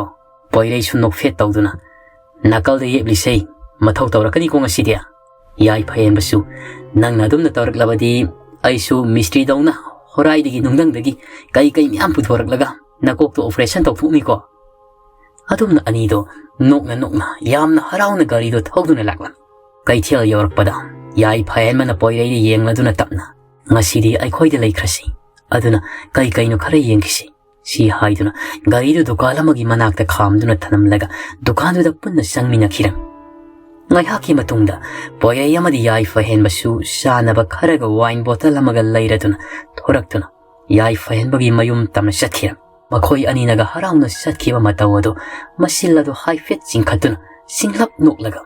ꯄꯣꯏꯔꯩꯁꯨ ꯅꯣꯛꯐꯦꯠ ꯇꯧꯗꯨꯅ, "ꯅꯥꯀꯜꯗ ꯌꯦꯞꯂꯤꯁꯦ ꯃꯊꯧ ꯇꯧꯔꯛꯀꯅꯤꯀꯣ ꯉꯁꯤꯗꯤ?" ꯌꯥꯏꯐ ꯍꯦꯟꯕꯁꯨ, "ꯅꯪꯅ ꯑꯗꯨꯝꯅ ꯇꯧꯔꯛꯂꯕꯗꯤ ꯑꯩꯁꯨ ꯃꯤꯁꯇ꯭ꯔꯤꯗꯧꯅ ꯍꯣꯔꯥꯏꯗꯒꯤ ꯅꯨꯡꯗꯪꯗꯒꯤ ꯀꯩ ꯀꯩ ꯃꯌꯥꯝ ꯄꯨꯊꯣꯔꯛꯂꯒ ꯅꯀꯣꯛꯇ ꯑꯣꯄꯔꯦꯁꯟ ꯇꯧꯊꯣꯛꯅꯤꯀꯣ?" ꯑꯗꯨꯝꯅ ꯑꯅꯤꯗꯣ ꯅꯣꯛꯅ ꯅꯣꯛꯅ ꯌꯥꯝꯅ ꯍꯔꯥꯎꯅ ꯒꯥꯔꯤꯗꯣ ꯊꯧꯗꯨꯅ ꯂꯥꯛꯂꯝꯃꯤ꯫ ꯀꯩꯊꯦꯜ ꯌꯧꯔꯛꯄꯗ ꯌꯥꯏꯐ ꯍꯦꯟꯕꯅ ꯄꯣꯏꯔꯩꯗ ꯌꯦꯡꯂꯗꯨꯅ ꯇꯞꯅ, "ꯉꯁꯤꯗꯤ ꯑꯩꯈꯣꯏꯗ ꯂꯩꯈ꯭ꯔꯁꯤ꯫ ꯑꯗꯨꯅ ꯀꯩ ꯀꯩꯅꯣ ꯈꯔ ꯌꯦꯡꯈꯤꯁꯤ," ꯁꯤ ꯍꯥꯏꯗꯨꯅ ꯒꯥꯔꯤꯗꯨ ꯗꯨꯀꯥꯟ ꯑꯃꯒꯤ ꯃꯅꯥꯛꯇ ꯈꯥꯝꯗꯨꯅ ꯊꯅꯝꯂꯒ ꯗꯨꯀꯥꯟꯗꯨꯗ ꯄꯨꯟꯅ ꯆꯪꯃꯤꯟꯅꯈꯤꯔꯝꯃꯤ꯫ ꯉꯥꯏꯍꯥꯛꯀꯤ ꯃꯇꯨꯡꯗ ꯄꯣꯏꯔꯩ ꯑꯃꯗꯤ ꯌꯥꯏꯐ ꯍꯦꯟꯕꯁꯨ ꯆꯥꯅꯕ ꯈꯔꯒ ꯋꯥꯏꯟ ꯕꯣꯇꯜ ꯑꯃꯒ ꯂꯩꯔꯗꯨꯅ ꯊꯣꯔꯛꯇꯨꯅ ꯌꯥꯏꯐ ꯍꯦꯟꯕꯒꯤ ꯃꯌꯨꯝ ꯇꯝꯅ ꯆꯠꯈꯤꯔꯝꯃꯤ꯫ ꯃꯈꯣꯏ ꯑꯅꯤꯅꯒ ꯍꯔꯥꯎꯅ ꯆꯠꯈꯤꯕ ꯃꯇꯧ ꯑꯗꯨ ꯃꯆꯤꯜ ꯑꯗꯨ ꯍꯥꯏꯐꯦꯠ ꯆꯤꯡꯈꯠꯇꯨꯅ ꯆꯤꯡꯂꯞ ꯅꯣꯛꯂꯒ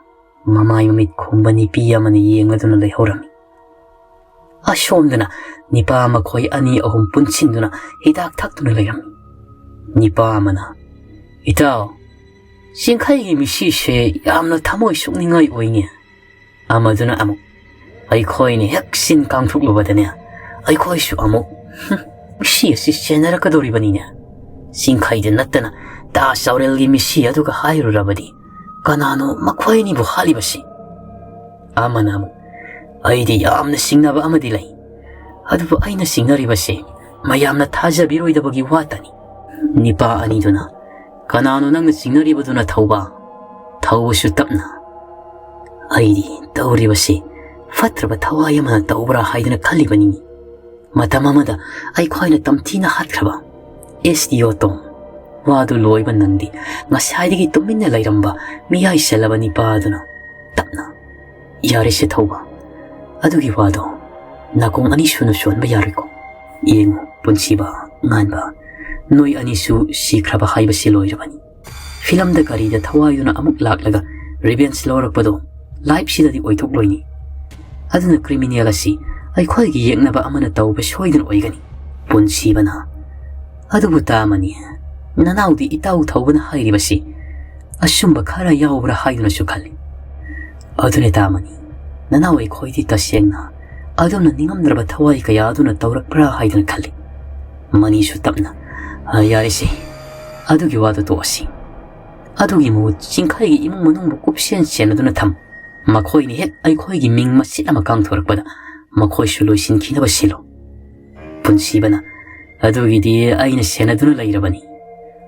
ꯃꯃꯥꯏ ꯃꯃꯤꯠ ꯈꯨꯝꯕ ꯅꯨꯄꯤ ꯑꯃꯅ ꯌꯦꯡꯂꯗꯨꯅ ꯂꯩꯍꯧꯔꯝꯃꯤ꯫ ꯑꯁꯣꯝꯗꯅ ꯅꯤꯄꯥ ꯃꯈꯣꯏ ꯑꯅꯤ ꯑꯍꯨꯝ ꯄꯨꯟꯁꯤꯟꯗꯨꯅ ꯍꯤꯗꯥꯛ ꯊꯛꯇꯨꯅ ꯂꯩꯔꯝꯃꯤ꯫ ꯅꯤꯄꯥ ꯑꯃꯅ, "ꯏꯇꯥꯎ, ꯆꯤꯡꯈꯩꯒꯤ ꯃꯤꯁꯤꯁꯦ ꯌꯥꯝꯅ ꯊꯃꯣꯏ ꯁꯣꯛꯅꯤꯡꯉꯥꯏ ꯑꯣꯏꯅꯦ꯫" ꯑꯃꯗꯨꯅ ꯑꯃꯨꯛ, "ꯑꯩꯈꯣꯏꯅ ꯍꯦꯛ ꯆꯤꯟ ꯀꯥꯡꯊꯣꯛꯂꯨꯕꯗꯅꯦ, ꯑꯩꯈꯣꯏꯁꯨ ꯑꯃꯨꯛ, ꯍꯨꯝ, ꯃꯤꯁꯤ ꯑꯁꯤ ꯆꯦꯟꯅꯔꯛꯀꯗꯧꯔꯤꯕꯅꯤꯅꯦ꯫ ꯆꯤꯡꯈꯩꯗ ꯅꯠꯇꯅ ꯇꯥ ꯆꯥꯎꯔꯦꯜꯒꯤ ꯃꯤꯁꯤ ꯑꯗꯨꯒ ꯍꯥꯏꯔꯨꯔꯕꯗꯤ "ꯀꯅꯥꯅꯣ ꯃꯈꯣꯏ ꯑꯅꯤꯕꯨ ꯍꯥꯠꯂꯤꯕꯁꯤ?" ꯑꯃꯅ ꯑꯃꯨꯛ, "ꯑꯩꯗꯤ ꯌꯥꯝꯅ ꯁꯤꯡꯅꯕ ꯑꯃꯗꯤ ꯂꯩ, ꯑꯗꯨꯕꯨ ꯑꯩꯅ ꯁꯤꯡꯅꯔꯤꯕꯁꯤ ꯃꯌꯥꯝꯅ ꯊꯥꯖꯕꯤꯔꯣꯏꯗꯕꯒꯤ ꯋꯥꯇꯅꯤ"꯫ ꯅꯤꯄꯥ ꯑꯅꯤꯗꯨꯅ, "ꯀꯅꯥꯅꯣ ꯅꯪꯅ ꯆꯤꯡꯅꯔꯤꯕꯗꯨꯅ ꯊꯧꯕ? ꯊꯧꯕꯁꯨ ꯇꯞꯅ꯫ ꯑꯩꯗꯤ ꯇꯧꯔꯤꯕꯁꯤ ꯐꯠꯇ꯭ꯔꯕ ꯊꯋꯥꯏ ꯑꯃꯅ ꯇꯧꯕ꯭ꯔꯥ ꯍꯥꯏꯗꯨꯅ ꯈꯜꯂꯤꯕꯅꯤ꯫ ꯃꯇꯝ ꯑꯃꯗ ꯑꯩꯈꯣꯏꯅ ꯇꯝꯊꯤꯅ ꯍꯥꯠꯈ꯭ꯔꯕ ꯑꯦꯁ ꯗꯤ ꯑꯣ ꯇꯣꯝ"꯫ ꯋꯥꯗꯨ ꯂꯣꯏꯕ ꯅꯪꯗꯦ ꯉꯁꯥꯏꯗꯒꯤ ꯇꯨꯃꯤꯟꯅ ꯂꯩꯔꯝꯕ ꯃꯤꯌꯥꯏ ꯆꯜꯂꯕ ꯅꯤꯄꯥ ꯑꯗꯨꯅ ꯇꯞꯅ, "ꯌꯥꯔꯦꯁꯦ ꯊꯧꯕ, ꯑꯗꯨꯒꯤ ꯋꯥꯗꯣ ꯅꯥꯀꯣꯡ ꯑꯅꯤ ꯁꯨꯅ ꯁꯣꯟꯕ ꯌꯥꯔꯣꯏꯀꯣ꯫ ꯌꯦꯡꯉꯨ ꯄꯨꯟꯁꯤꯕ, ꯉꯥꯟꯕ, ꯅꯣꯏ ꯑꯅꯤꯁꯨ ꯁꯤꯈ꯭ꯔꯕ ꯍꯥꯏꯕꯁꯤ ꯂꯣꯏꯔꯕꯅꯤ꯫ ꯐꯤꯂꯝꯗ ꯒꯥꯔꯤꯗ ꯊꯋꯥꯏꯗꯨꯅ ꯑꯃꯨꯛ ꯂꯥꯛꯂꯒ ꯔꯤꯚꯦꯟꯁ ꯂꯧꯔꯛꯄꯗꯣ ꯂꯥꯏꯐꯁꯤꯗꯗꯤ ꯑꯣꯏꯊꯣꯛꯂꯣꯏꯅꯤ꯫ ꯑꯗꯨꯅ ꯀ꯭ꯔꯤꯃꯤꯅꯦꯜ ꯑꯁꯤ ꯑꯩꯈꯣꯏꯒꯤ ꯌꯦꯛꯅꯕ ꯑꯃꯅ ꯇꯧꯕ ꯁꯣꯏꯗꯅ ꯑꯣꯏꯒꯅꯤ"꯫ ꯄꯨꯟꯁꯤꯕꯅ, "ꯑꯗꯨꯕꯨ ꯇꯥꯃꯅꯤ, ꯅꯅꯥꯎꯗꯤ ꯏꯇꯥꯎ ꯊꯧꯕꯅ ꯍꯥꯏꯔꯤꯕꯁꯤ ꯑꯆꯨꯝꯕ ꯈꯔ ꯌꯥꯎꯕ꯭ꯔꯥ ꯍꯥꯏꯗꯨꯅꯁꯨ ꯈꯜꯂꯤ꯫ ꯑꯗꯨꯅꯦ ꯇꯥꯃꯅꯤ, ꯅꯅꯥꯎ ꯑꯩꯈꯣꯏꯗꯤ ꯇꯁꯦꯡꯅ ꯑꯗꯣꯝꯅ ꯅꯤꯡꯉꯝꯗ꯭ꯔꯕ ꯊꯋꯥꯏ ꯀꯌꯥ ꯑꯗꯨꯅ ꯇꯧꯔꯛꯄ꯭ꯔꯥ ꯍꯥꯏꯗꯨꯅ ꯈꯜꯂꯤ"꯫ ꯃꯅꯤꯁꯨ ꯇꯞꯅ, "ꯑ, ꯌꯥꯔꯦꯁꯦ, ꯑꯗꯨꯒꯤ ꯋꯥꯗꯨ ꯇꯣꯛꯑꯁꯤ꯫ ꯑꯗꯨꯒꯤ ꯃꯍꯨꯠ ꯆꯤꯡꯈꯩꯒꯤ ꯏꯃꯨꯡ ꯃꯅꯨꯡꯕꯨ ꯀꯨꯞꯁꯦꯟ ꯁꯦꯟꯅꯗꯨꯅ ꯊꯝ꯫ ꯃꯈꯣꯏꯅ ꯍꯦꯛ ꯑꯩꯈꯣꯏꯒꯤ ꯃꯤꯡ ꯃꯆꯦꯠ ꯑꯃ ꯀꯥꯡꯊꯣꯔꯛꯄꯗ ꯃꯈꯣꯏꯁꯨ ꯂꯣꯏꯁꯤꯟꯈꯤꯅꯕ ꯁꯤꯜꯂꯨ"꯫ ꯄꯨꯟꯁꯤꯕꯅ, "ꯑꯗꯨꯒꯤꯗꯤ ꯑꯩꯅ ꯁꯦꯟꯅꯗꯨꯅ ꯂꯩꯔꯕꯅꯤ꯫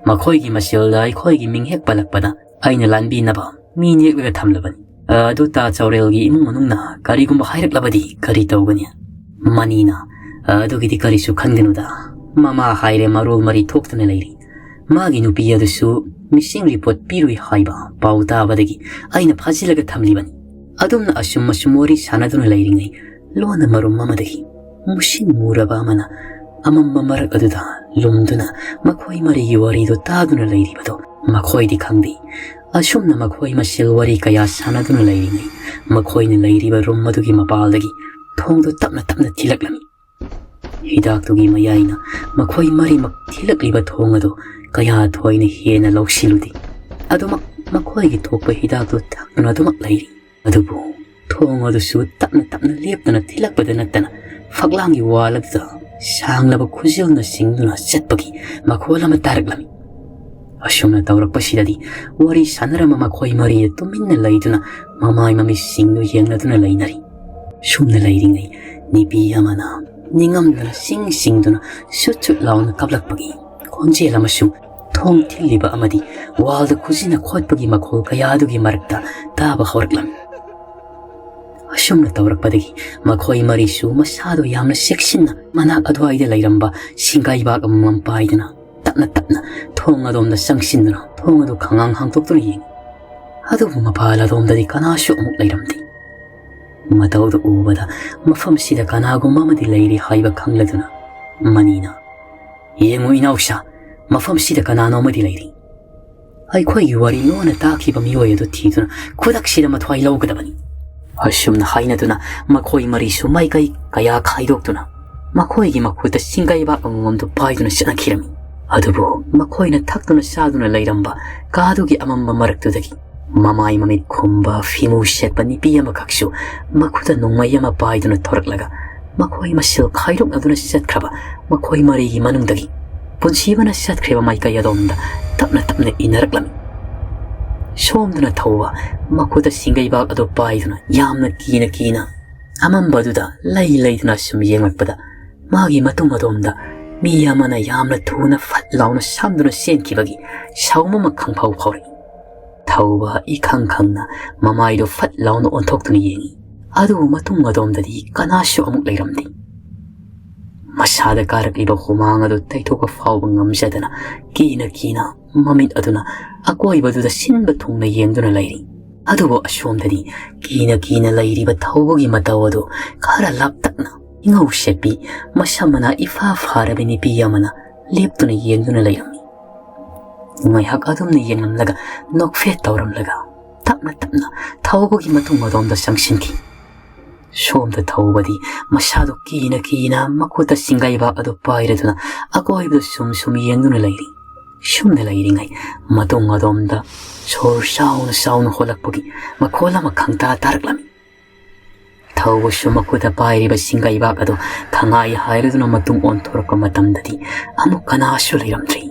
ꯃꯈꯣꯏꯒꯤ ꯃꯆꯦꯜꯗ ꯑꯩꯈꯣꯏꯒꯤ ꯃꯤꯡ ꯍꯦꯛ ꯄꯜꯂꯛꯄꯗ ꯑꯩꯅ ꯂꯥꯟꯕꯤꯅꯕ ꯃꯤ ꯅꯦꯛꯂꯒ ꯊꯝꯂꯕꯅꯤ꯫ ꯑꯗꯨ ꯇꯥ ꯆꯥꯎꯔꯦꯜꯒꯤ ꯏꯃꯨꯡ ꯃꯅꯨꯡꯅ ꯀꯔꯤꯒꯨꯝꯕ ꯍꯥꯏꯔꯛꯂꯕꯗꯤ ꯀꯔꯤ ꯇꯧꯒꯅꯤ?" ꯃꯅꯤꯅ, "ꯑꯗꯨꯒꯤꯗꯤ ꯀꯔꯤꯁꯨ ꯈꯟꯒꯅꯨꯗ꯫ ꯃꯃꯥ ꯍꯥꯏꯔꯦ ꯃꯔꯣꯜ ꯃꯔꯤ ꯊꯣꯛꯇꯨꯅ ꯂꯩꯔꯤ꯫ ꯃꯥꯒꯤ ꯅꯨꯄꯤ ꯑꯗꯨꯁꯨ ꯃꯤꯁꯤꯡ ꯔꯤꯄꯣꯔꯠ ꯄꯤꯔꯨꯏ ꯍꯥꯏꯕ ꯄꯥꯎ ꯇꯥꯕꯗꯒꯤ ꯑꯩꯅ ꯐꯥꯖꯤꯜꯂꯒ ꯊꯝꯂꯤꯕꯅꯤ꯫ ꯑꯗꯨꯝꯅ ꯑꯁꯨꯝ ꯑꯁꯨꯝ ꯋꯥꯔꯤ ꯁꯥꯟꯅꯗꯨꯅ ꯂꯩꯔꯤꯉꯩ ꯂꯣꯟꯅ ꯃꯔꯨꯝ ꯑꯃꯗꯒꯤ ꯃꯨꯁꯤꯟ ꯃꯨꯔꯕ ꯑꯃꯅ ꯑꯃꯝꯕ ꯃꯔꯛ ꯑꯗꯨꯗ ꯂꯨꯝꯗꯨꯅ ꯃꯈꯣꯏ ꯃꯔꯤꯒꯤ ꯋꯥꯔꯤꯗꯨ ꯇꯥꯗꯨꯅ ꯂꯩꯔꯤꯕꯗꯣ ꯃꯈꯣꯏꯗꯤ ꯈꯪꯗꯦ꯫ ꯑꯁꯨꯝꯅ ꯃꯈꯣꯏ ꯃꯁꯦꯜ ꯋꯥꯔꯤ ꯀꯌꯥ ꯁꯥꯟꯅꯗꯨꯅ ꯂꯩꯔꯤꯉꯩ ꯃꯈꯣꯏꯅ ꯂꯩꯔꯤꯕ ꯔꯨꯝ ꯑꯗꯨꯒꯤ ꯃꯄꯥꯜꯗꯒꯤ ꯊꯣꯡꯗꯨ ꯇꯞꯅ ꯇꯞꯅ ꯊꯤꯜꯂꯛꯂꯝꯃꯤ꯫ ꯍꯤꯗꯥꯛꯇꯨꯒꯤ ꯃꯌꯥꯏꯅ ꯃꯈꯣꯏ ꯃꯔꯤꯃꯛ ꯊꯤꯜꯂꯛꯂꯤꯕ ꯊꯣꯡ ꯑꯗꯨ ꯀꯌꯥ ꯊꯣꯏꯅ ꯍꯦꯟꯅ ꯂꯧꯁꯤꯜꯂꯨꯗꯦ꯫ ꯑꯗꯨꯃꯛ ꯃꯈꯣꯏꯒꯤ ꯊꯣꯛꯄ ꯍꯤꯗꯥꯛꯇꯨ ꯊꯛꯇꯨꯅ ꯑꯗꯨꯃꯛ ꯂꯩꯔꯤ꯫ ꯑꯗꯨꯕꯨ ꯊꯣꯡ ꯑꯗꯨꯁꯨ ꯇꯞꯅ ꯇꯞꯅ ꯂꯦꯞꯇꯅ ꯊꯤꯜꯂꯛꯄꯗ ꯅꯠꯇꯅ ꯐꯛꯂꯥꯡꯒꯤ ꯋꯥꯜ ꯑꯗꯨꯗ ꯁꯥꯡꯂꯕ ꯈꯨꯖꯤꯜꯅ ꯁꯤꯡꯗꯨꯅ ꯆꯠꯄꯒꯤ ꯃꯈꯣꯜ ꯑꯃ ꯇꯥꯔꯛꯂꯝꯃꯤ꯫ ꯑꯁꯨꯝꯅ ꯇꯧꯔꯛꯄꯁꯤꯗꯗꯤ ꯋꯥꯔꯤ ꯁꯥꯟꯅꯔꯝꯕ ꯃꯈꯣꯏ ꯃꯔꯤꯗ ꯇꯨꯃꯤꯟꯅ ꯂꯩꯗꯨꯅ ꯃꯃꯥꯏ ꯃꯃꯤꯠꯁꯤꯡꯗꯨ ꯌꯦꯡꯅꯗꯨꯅ ꯂꯩꯅꯔꯤ꯫ ꯁꯨꯝꯅ ꯂꯩꯔꯤꯉꯩ ꯅꯨꯄꯤ ꯑꯃꯅ ꯅꯤꯡꯉꯝꯗꯅ ꯁꯤꯡ ꯁꯤꯡꯗꯨꯅ ꯁꯨꯠ ꯁꯨꯠ ꯂꯥꯎꯅ ꯀꯞꯂꯛꯄꯒꯤ ꯈꯣꯟꯖꯦꯜ ꯑꯃꯁꯨ ꯊꯣꯡ ꯊꯤꯜꯂꯤꯕ ꯑꯃꯗꯤ ꯋꯥꯜꯗ ꯈꯨꯖꯤꯟꯅ ꯈꯣꯠꯄꯒꯤ ꯃꯈꯣꯜ ꯀꯌꯥꯗꯨꯒꯤ ꯃꯔꯛꯇ ꯇꯥꯕ ꯍꯧꯔꯛꯂꯝꯃꯤ꯫ ꯑꯁꯨꯝꯅ ꯇꯧꯔꯛꯄꯗꯒꯤ ꯃꯈꯣꯏ ꯃꯔꯤꯁꯨ ꯃꯁꯥꯗꯣ ꯌꯥꯝꯅ ꯆꯦꯛꯁꯤꯟꯅ ꯃꯅꯥꯛ ꯑꯗꯨꯋꯥꯏꯗ ꯂꯩꯔꯝꯕ ꯁꯤꯡꯒꯩꯕꯥꯛ ꯑꯃꯃꯝ ꯄꯥꯏꯗꯨꯅ ꯇꯞꯅ ꯇꯞꯅ ꯊꯣꯡ ꯑꯗꯣꯝꯗ ꯆꯪꯁꯤꯟꯗꯨꯅ ꯊꯣꯡ ꯑꯗꯨ ꯈꯪꯍꯥꯡ ꯍꯥꯡꯗꯣꯛꯇꯨꯅ ꯌꯦꯡꯉꯤ꯫ ꯑꯗꯨꯕꯨ ꯃꯄꯥꯜ ꯑꯗꯣꯝꯗꯗꯤ ꯀꯅꯥꯁꯨ ꯑꯃꯨꯛ ꯂꯩꯔꯝꯗꯦ꯫ ꯃꯇꯧꯗꯨ ꯎꯕꯗ ꯃꯐꯝꯁꯤꯗ ꯀꯅꯥꯒꯨꯝꯕ ꯑꯃꯗꯤ ꯂꯩꯔꯤ ꯍꯥꯏꯕ ꯈꯪꯂꯗꯨꯅ ꯃꯅꯤꯅ, "ꯌꯦꯡꯉꯨ ꯏꯅꯥꯎꯁꯥ, ꯃꯐꯝꯁꯤꯗ ꯀꯅꯥꯅꯣ ꯑꯃꯗꯤ ꯂꯩꯔꯤ꯫ ꯑꯩꯈꯣꯏꯒꯤ ꯋꯥꯔꯤ ꯂꯣꯟꯅ ꯇꯥꯈꯤꯕ ꯃꯤꯑꯣꯏ ꯑꯗꯨ ꯊꯤꯗꯨꯅ ꯈꯨꯗꯛꯁꯤꯗ ꯃꯊ꯭ꯋꯥꯏ ꯂꯧꯒꯗꯕꯅꯤ"꯫ ꯑꯁꯨꯝꯅ ꯍꯥꯏꯅꯗꯨꯅ ꯃꯈꯣꯏ ꯃꯔꯤꯁꯨ ꯃꯥꯏꯀꯩ ꯀꯌꯥ ꯈꯥꯏꯗꯣꯛꯇꯨꯅ ꯃꯈꯣꯏꯒꯤ ꯃꯈꯨꯠꯇ ꯁꯤꯡꯒꯩꯕꯥꯛ ꯑꯃꯃꯝꯗꯨ ꯄꯥꯏꯗꯨꯅ ꯆꯠꯅꯈꯤꯔꯝꯃꯤ꯫ ꯑꯗꯨꯕꯨ ꯃꯈꯣꯏꯅ ꯊꯛꯇꯨꯅ ꯆꯥꯗꯨꯅ ꯂꯩꯔꯝꯕ ꯀꯥꯗꯨꯒꯤ ꯑꯃꯝꯕ ꯃꯔꯛꯇꯨꯗꯒꯤ ꯃꯃꯥꯏ ꯃꯃꯤꯠ ꯈꯨꯝꯕ ꯐꯤꯃꯨ ꯁꯦꯠꯄ ꯅꯨꯄꯤ ꯑꯃꯈꯛꯁꯨ ꯃꯈꯨꯠꯇ ꯅꯣꯡꯃꯩ ꯑꯃ ꯄꯥꯏꯗꯨꯅ ꯊꯣꯔꯛꯂꯒ ꯃꯈꯣꯏ ꯃꯁꯦꯜ ꯈꯥꯏꯗꯣꯛꯅꯗꯨꯅ ꯆꯠꯈ꯭ꯔꯕ ꯃꯈꯣꯏ ꯃꯔꯤꯒꯤ ꯃꯅꯨꯡꯗꯒꯤ ꯄꯨꯟꯁꯤꯕꯅ ꯆꯠꯈ꯭ꯔꯤꯕ ꯃꯥꯏꯀꯩ ꯑꯗꯣꯝꯗ ꯇꯞꯅ ꯇꯞꯅ ꯏꯟꯅꯔꯛꯂꯝꯃꯤ꯫ ꯁꯣꯝꯗꯅ ꯊꯧꯕ ꯃꯈꯨꯠꯇ ꯁꯤꯡꯒꯩꯕꯥꯛ ꯑꯗꯨ ꯄꯥꯏꯗꯨꯅ ꯌꯥꯝꯅ ꯀꯤꯅ ꯀꯤꯅ ꯑꯃꯝꯕꯗꯨꯗ ꯂꯩ ꯂꯩꯗꯨꯅ ꯁꯨꯝ ꯌꯦꯡꯂꯛꯄꯗ ꯃꯥꯒꯤ ꯃꯇꯨꯡ ꯑꯗꯣꯝꯗ ꯃꯤ ꯑꯃꯅ ꯌꯥꯝꯅ ꯊꯨꯅ ꯐꯠ ꯂꯥꯎꯅ ꯁꯝꯗꯨꯅ ꯆꯦꯟꯈꯤꯕꯒꯤ ꯁꯥꯎꯝ ꯑꯃ ꯈꯪꯐꯥꯎ ꯐꯥꯎꯔꯛꯏ꯫ ꯊꯧꯕ ꯏꯈꯪ ꯈꯪꯅ ꯃꯃꯥꯏꯗꯨ ꯐꯠ ꯂꯥꯎꯅ ꯑꯣꯟꯊꯣꯛꯇꯨꯅ ꯌꯦꯡꯉꯤ꯫ ꯑꯗꯨꯕꯨ ꯃꯇꯨꯡ ꯑꯗꯣꯝꯗꯗꯤ ꯀꯅꯥꯁꯨ ꯑꯃꯨꯛ ꯂꯩꯔꯝꯗꯦ꯫ ꯃꯁꯥꯗ ꯀꯥꯔꯛꯂꯤꯕ ꯍꯨꯃꯥꯡ ꯑꯗꯨ ꯇꯩꯊꯣꯛꯄ ꯐꯥꯎꯕ ꯉꯝꯖꯗꯅ ꯀꯤꯅ ꯀꯤꯅ ꯃꯃꯤꯠ ꯑꯗꯨꯅ ꯑꯀꯣꯏꯕꯗꯨꯗ ꯁꯤꯟꯕ ꯊꯨꯡꯅ ꯌꯦꯡꯗꯨꯅ ꯂꯩꯔꯤ꯫ ꯑꯗꯨꯕꯨ ꯑꯁꯣꯝꯗꯗꯤ ꯀꯤꯅ ꯀꯤꯅ ꯂꯩꯔꯤꯕ ꯊꯧꯕꯒꯤ ꯃꯇꯧ ꯑꯗꯨ ꯈꯔ ꯂꯥꯞꯇꯛꯅ ꯏꯉꯧ ꯁꯦꯠꯄꯤ, ꯃꯁꯝ ꯃꯅꯥ ꯏꯐꯥ ꯐꯥꯔꯕꯤ ꯅꯨꯄꯤ ꯑꯃꯅ ꯂꯦꯞꯇꯨꯅ ꯌꯦꯡꯗꯨꯅ ꯂꯩꯔꯝꯃꯤ꯫ ꯉꯥꯏꯍꯥꯛ ꯑꯗꯨꯝꯅ ꯌꯦꯡꯂꯝꯂꯒ ꯅꯣꯛꯐꯦꯠ ꯇꯧꯔꯝꯂꯒ ꯇꯞꯅ ꯇꯞꯅ ꯊꯧꯕꯒꯤ ꯃꯇꯨꯡ ꯑꯗꯣꯝꯗ ꯆꯪꯁꯤꯟꯈꯤ꯫ ꯁꯣꯝꯗ ꯊꯧꯕꯗꯤ ꯃꯁꯥꯗꯨ ꯀꯤꯅ ꯀꯤꯅ ꯃꯈꯨꯠꯇ ꯁꯤꯡꯒꯩꯕꯥꯛ ꯑꯗꯨ ꯄꯥꯏꯔꯗꯨꯅ ꯑꯀꯣꯏꯕꯗ ꯁꯨꯝ ꯁꯨꯝ ꯌꯦꯡꯗꯨꯅ ꯂꯩꯔꯤ꯫ ꯁꯨꯝꯅ ꯂꯩꯔꯤꯉꯩ ꯃꯇꯨꯡ ꯑꯗꯣꯝꯗ ꯁꯣꯔ ꯆꯥꯎꯅ ꯆꯥꯎꯅ ꯍꯣꯜꯂꯛꯄꯒꯤ ꯃꯈꯣꯜ ꯑꯃ ꯈꯪꯇꯥ ꯇꯥꯔꯛꯂꯝꯃꯤ꯫ ꯊꯧꯕꯁꯨ ꯃꯈꯨꯠꯇ ꯄꯥꯏꯔꯤꯕ ꯁꯤꯡꯒꯩꯕꯥꯛ ꯑꯗꯨ ꯈꯪꯉꯥꯏ ꯍꯥꯏꯔꯗꯨꯅ ꯃꯇꯨꯡ ꯑꯣꯟꯊꯣꯔꯛꯄ ꯃꯇꯝꯗꯗꯤ ꯑꯃꯨꯛ ꯀꯅꯥꯁꯨ ꯂꯩꯔꯝꯗ꯭ꯔꯤ꯫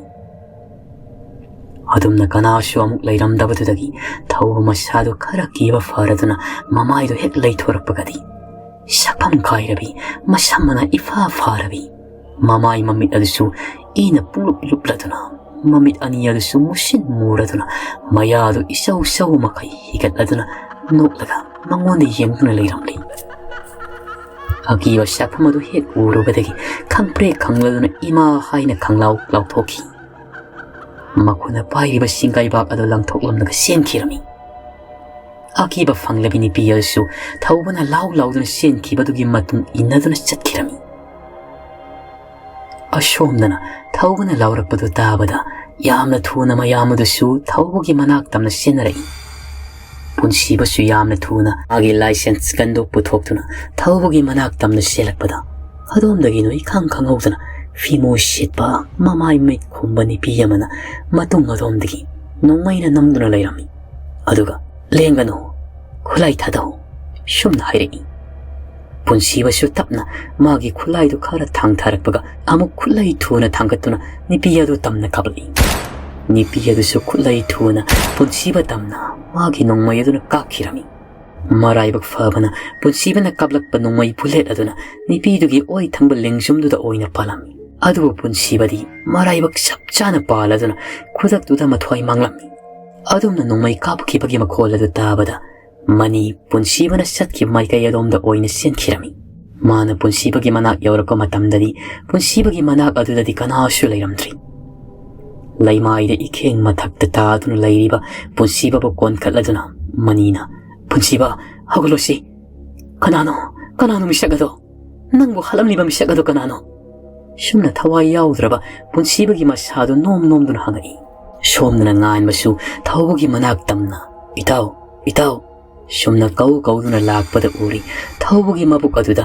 ꯑꯗꯨꯝꯅ ꯀꯅꯥꯁꯨ ꯑꯃꯨꯛ ꯂꯩꯔꯝꯗꯕꯗꯨꯗꯒꯤ ꯊꯧꯕ ꯃꯁꯥꯗꯨ ꯈꯔ ꯀꯤꯕ ꯐꯔꯗꯨꯅ ꯃꯃꯥꯏꯗꯨ ꯍꯦꯛ ꯂꯩꯊꯣꯔꯛꯄꯒꯗꯤ ꯁꯛꯐꯝ ꯀꯥꯏꯔꯕꯤ, ꯃꯁꯝ ꯃꯅꯥ ꯏꯐꯥ ꯐꯥꯔꯕꯤ, ꯃꯃꯥꯏ ꯃꯃꯤꯠ ꯑꯗꯨꯁꯨ ꯏꯅ ꯄꯨꯡꯂꯨꯞ ꯂꯨꯞꯂꯗꯨꯅ, ꯃꯃꯤꯠ ꯑꯅꯤ ꯑꯗꯨꯁꯨ ꯃꯨꯁꯤꯟ ꯃꯨꯔꯗꯨꯅ, ꯃꯌꯥꯗꯨ ꯏꯆꯧ ꯆꯧ ꯃꯈꯩ ꯍꯤꯒꯠꯂꯗꯨꯅ ꯅꯣꯛꯂꯒ ꯃꯉꯣꯟꯗ ꯌꯦꯡꯗꯨꯅ ꯂꯩꯔꯝꯂꯤ꯫ ꯑꯀꯤꯕ ꯁꯛꯐꯝ ꯑꯗꯨ ꯍꯦꯛ ꯎꯔꯨꯕꯗꯒꯤ ꯈꯪꯄ꯭ꯔꯦꯛ ꯈꯪꯂꯗꯨꯅ ꯏꯃꯥ ꯍꯥꯏꯅ ꯈꯪꯂꯥꯎ ꯂꯥꯎꯊꯣꯛꯈꯤ꯫ ꯃꯈꯨꯠꯅ ꯄꯥꯏꯔꯤꯕ ꯁꯤꯡꯒꯥꯏꯕꯥꯛ ꯑꯗꯨ ꯂꯪꯊꯣꯛꯂꯝꯂꯒ ꯆꯦꯟꯈꯤꯔꯝꯃꯤ꯫ ꯑꯀꯤꯕ ꯐꯪꯂꯕꯤ ꯅꯨꯄꯤ ꯑꯗꯨꯁꯨ ꯊꯧꯕꯅ ꯂꯥꯎ ꯂꯥꯎꯗꯨꯅ ꯆꯦꯟꯈꯤꯕꯗꯨꯒꯤ ꯃꯇꯨꯡ ꯏꯟꯅꯗꯨꯅ ꯆꯠꯈꯤꯔꯝꯃꯤ꯫ ꯑꯁꯣꯝꯗꯅ ꯊꯧꯕꯅ ꯂꯥꯎꯔꯛꯄꯗꯨ ꯇꯥꯕꯗ ꯌꯥꯝꯅ ꯊꯨꯅ ꯃꯌꯥꯝ ꯑꯗꯨꯁꯨ ꯊꯧꯕꯒꯤ ꯃꯅꯥꯛ ꯇꯝꯅ ꯆꯦꯟꯅꯔꯛꯏ꯫ ꯄꯨꯟꯁꯤꯕꯁꯨ ꯌꯥꯝꯅ ꯊꯨꯅ ꯃꯥꯒꯤ license ꯒꯟꯗꯨ ꯄꯨꯊꯣꯛꯇꯨꯅ ꯊꯧꯕꯒꯤ ꯃꯅꯥꯛ ꯇꯝꯅ ꯆꯦꯜꯂꯛꯄꯗ, ꯑꯗꯣꯝꯗꯒꯤ ꯅꯣꯏ ꯈꯪ ꯈꯪꯍꯧꯗꯅ ꯐꯤꯃꯨ ꯁꯤꯠꯄ, ꯃꯃꯥꯏ ꯃꯤꯠ ꯈꯨꯝꯕ ꯅꯨꯄꯤ ꯑꯃꯅ ꯃꯇꯨꯡ ꯑꯗꯣꯝꯗꯒꯤ ꯅꯣꯡꯃꯩꯅ ꯅꯝꯗꯨꯅ ꯂꯩꯔꯝꯃꯤ꯫ ꯑꯗꯨꯒ, "ꯂꯦꯡꯒꯅꯨ, ꯈꯨꯠꯂꯥꯏ ꯊꯥꯗꯧ," ꯁꯨꯝꯅ ꯍꯥꯏꯔꯛꯏ꯫ ꯄꯨꯟꯁꯤꯕꯁꯨ ꯇꯞꯅ ꯃꯥꯒꯤ ꯈꯨꯠꯂꯥꯏꯗꯨ ꯈꯔ ꯊꯥꯡꯊꯔꯛꯄꯒ ꯑꯃꯨꯛ ꯈꯨꯠꯂꯥꯏ ꯊꯨꯅ ꯊꯥꯡꯒꯠꯇꯨꯅ ꯅꯨꯄꯤ ꯑꯗꯨ ꯇꯝꯅ ꯀꯥꯞꯂꯛꯏ꯫ ꯅꯨꯄꯤ ꯑꯗꯨꯁꯨ ꯈꯨꯠꯂꯥꯏ ꯊꯨꯅ ꯄꯨꯟꯁꯤꯕ ꯇꯝꯅ ꯃꯥꯒꯤ ꯅꯣꯡꯃꯩ ꯑꯗꯨꯅ ꯀꯥꯞꯈꯤꯔꯝꯃꯤ꯫ ꯃꯔꯥꯏꯕꯛ ꯐꯕꯅ ꯄꯨꯟꯁꯤꯕꯅ ꯀꯥꯞꯂꯛꯄ ꯅꯣꯡꯃꯩ bullet ꯑꯗꯨꯅ ꯅꯨꯄꯤꯗꯨꯒꯤ ꯑꯣꯏ ꯊꯪꯕ ꯂꯦꯡꯖꯨꯝꯗꯨꯗ ꯑꯣꯏꯅ ꯄꯥꯜꯂꯝꯃꯤ꯫ ꯑꯗꯨꯕꯨ ꯄꯨꯟꯁꯤꯕꯗꯤ ꯃꯔꯥꯏꯕꯛ ꯆꯞ ꯆꯥꯅ ꯄꯥꯜꯂꯗꯨꯅ ꯈꯨꯗꯛꯇꯨꯗ ꯃꯊ꯭ꯋꯥꯏ ꯃꯥꯡꯂꯝꯃꯤ꯫ ꯑꯗꯨꯝꯅ ꯅꯣꯡꯃꯩ ꯀꯥꯞꯈꯤꯕꯒꯤ ꯃꯈꯣꯜ ꯑꯗꯨ ꯇꯥꯕꯗ ꯃꯅꯤ ꯄꯨꯟꯁꯤꯕꯅ ꯆꯠꯈꯤꯕ ꯃꯥꯏꯀꯩ ꯑꯗꯣꯝꯗ ꯑꯣꯏꯅ ꯆꯦꯟꯈꯤꯔꯝꯃꯤ꯫ ꯃꯥꯅ ꯄꯨꯟꯁꯤꯕꯒꯤ ꯃꯅꯥꯛ ꯌꯧꯔꯛꯄ ꯃꯇꯝꯗꯗꯤ ꯄꯨꯟꯁꯤꯕꯒꯤ ꯃꯅꯥꯛ ꯑꯗꯨꯗꯗꯤ ꯀꯅꯥꯁꯨ ꯂꯩꯔꯝꯗ꯭ꯔꯤ꯫ ꯂꯩꯃꯥꯏꯗ ꯏꯈꯦꯡ ꯃꯊꯛꯇ ꯇꯥꯗꯨꯅ ꯂꯩꯔꯤꯕ ꯄꯨꯟꯁꯤꯕꯕꯨ ꯀꯣꯟꯈꯠꯂꯗꯨꯅ ꯃꯅꯤꯅ, "ꯄꯨꯟꯁꯤꯕ, ꯍꯧꯒꯠꯂꯣꯁꯤ꯫ ꯀꯅꯥꯅꯣ? ꯀꯅꯥꯅꯣ ꯃꯤꯁꯛ ꯑꯗꯣ? ꯅꯪꯕꯨ ꯍꯥꯠꯂꯝꯂꯤꯕ ꯃꯤꯁꯛ ꯑꯗꯣ ꯀꯅꯥꯅꯣ?" ꯁꯨꯝꯅ ꯊꯋꯥꯏ ꯌꯥꯎꯗ꯭ꯔꯕ ꯄꯨꯟꯁꯤꯕꯒꯤ ꯃꯁꯥꯗꯨ ꯅꯣꯝ ꯅꯣꯝꯗꯨꯅ ꯍꯪꯉꯛꯏ꯫ ꯁꯣꯝꯗꯅ ꯉꯥꯟꯕꯁꯨ ꯊꯧꯕꯒꯤ ꯃꯅꯥꯛ ꯇꯝꯅ, "ꯏꯇꯥꯎ, ꯏꯇꯥꯎ," ꯁꯨꯝꯅ ꯀꯧ ꯀꯧꯗꯨꯅ ꯂꯥꯛꯄꯗ ꯎꯔꯤ꯫ ꯊꯧꯕꯒꯤ ꯃꯕꯨꯛ ꯑꯗꯨꯗ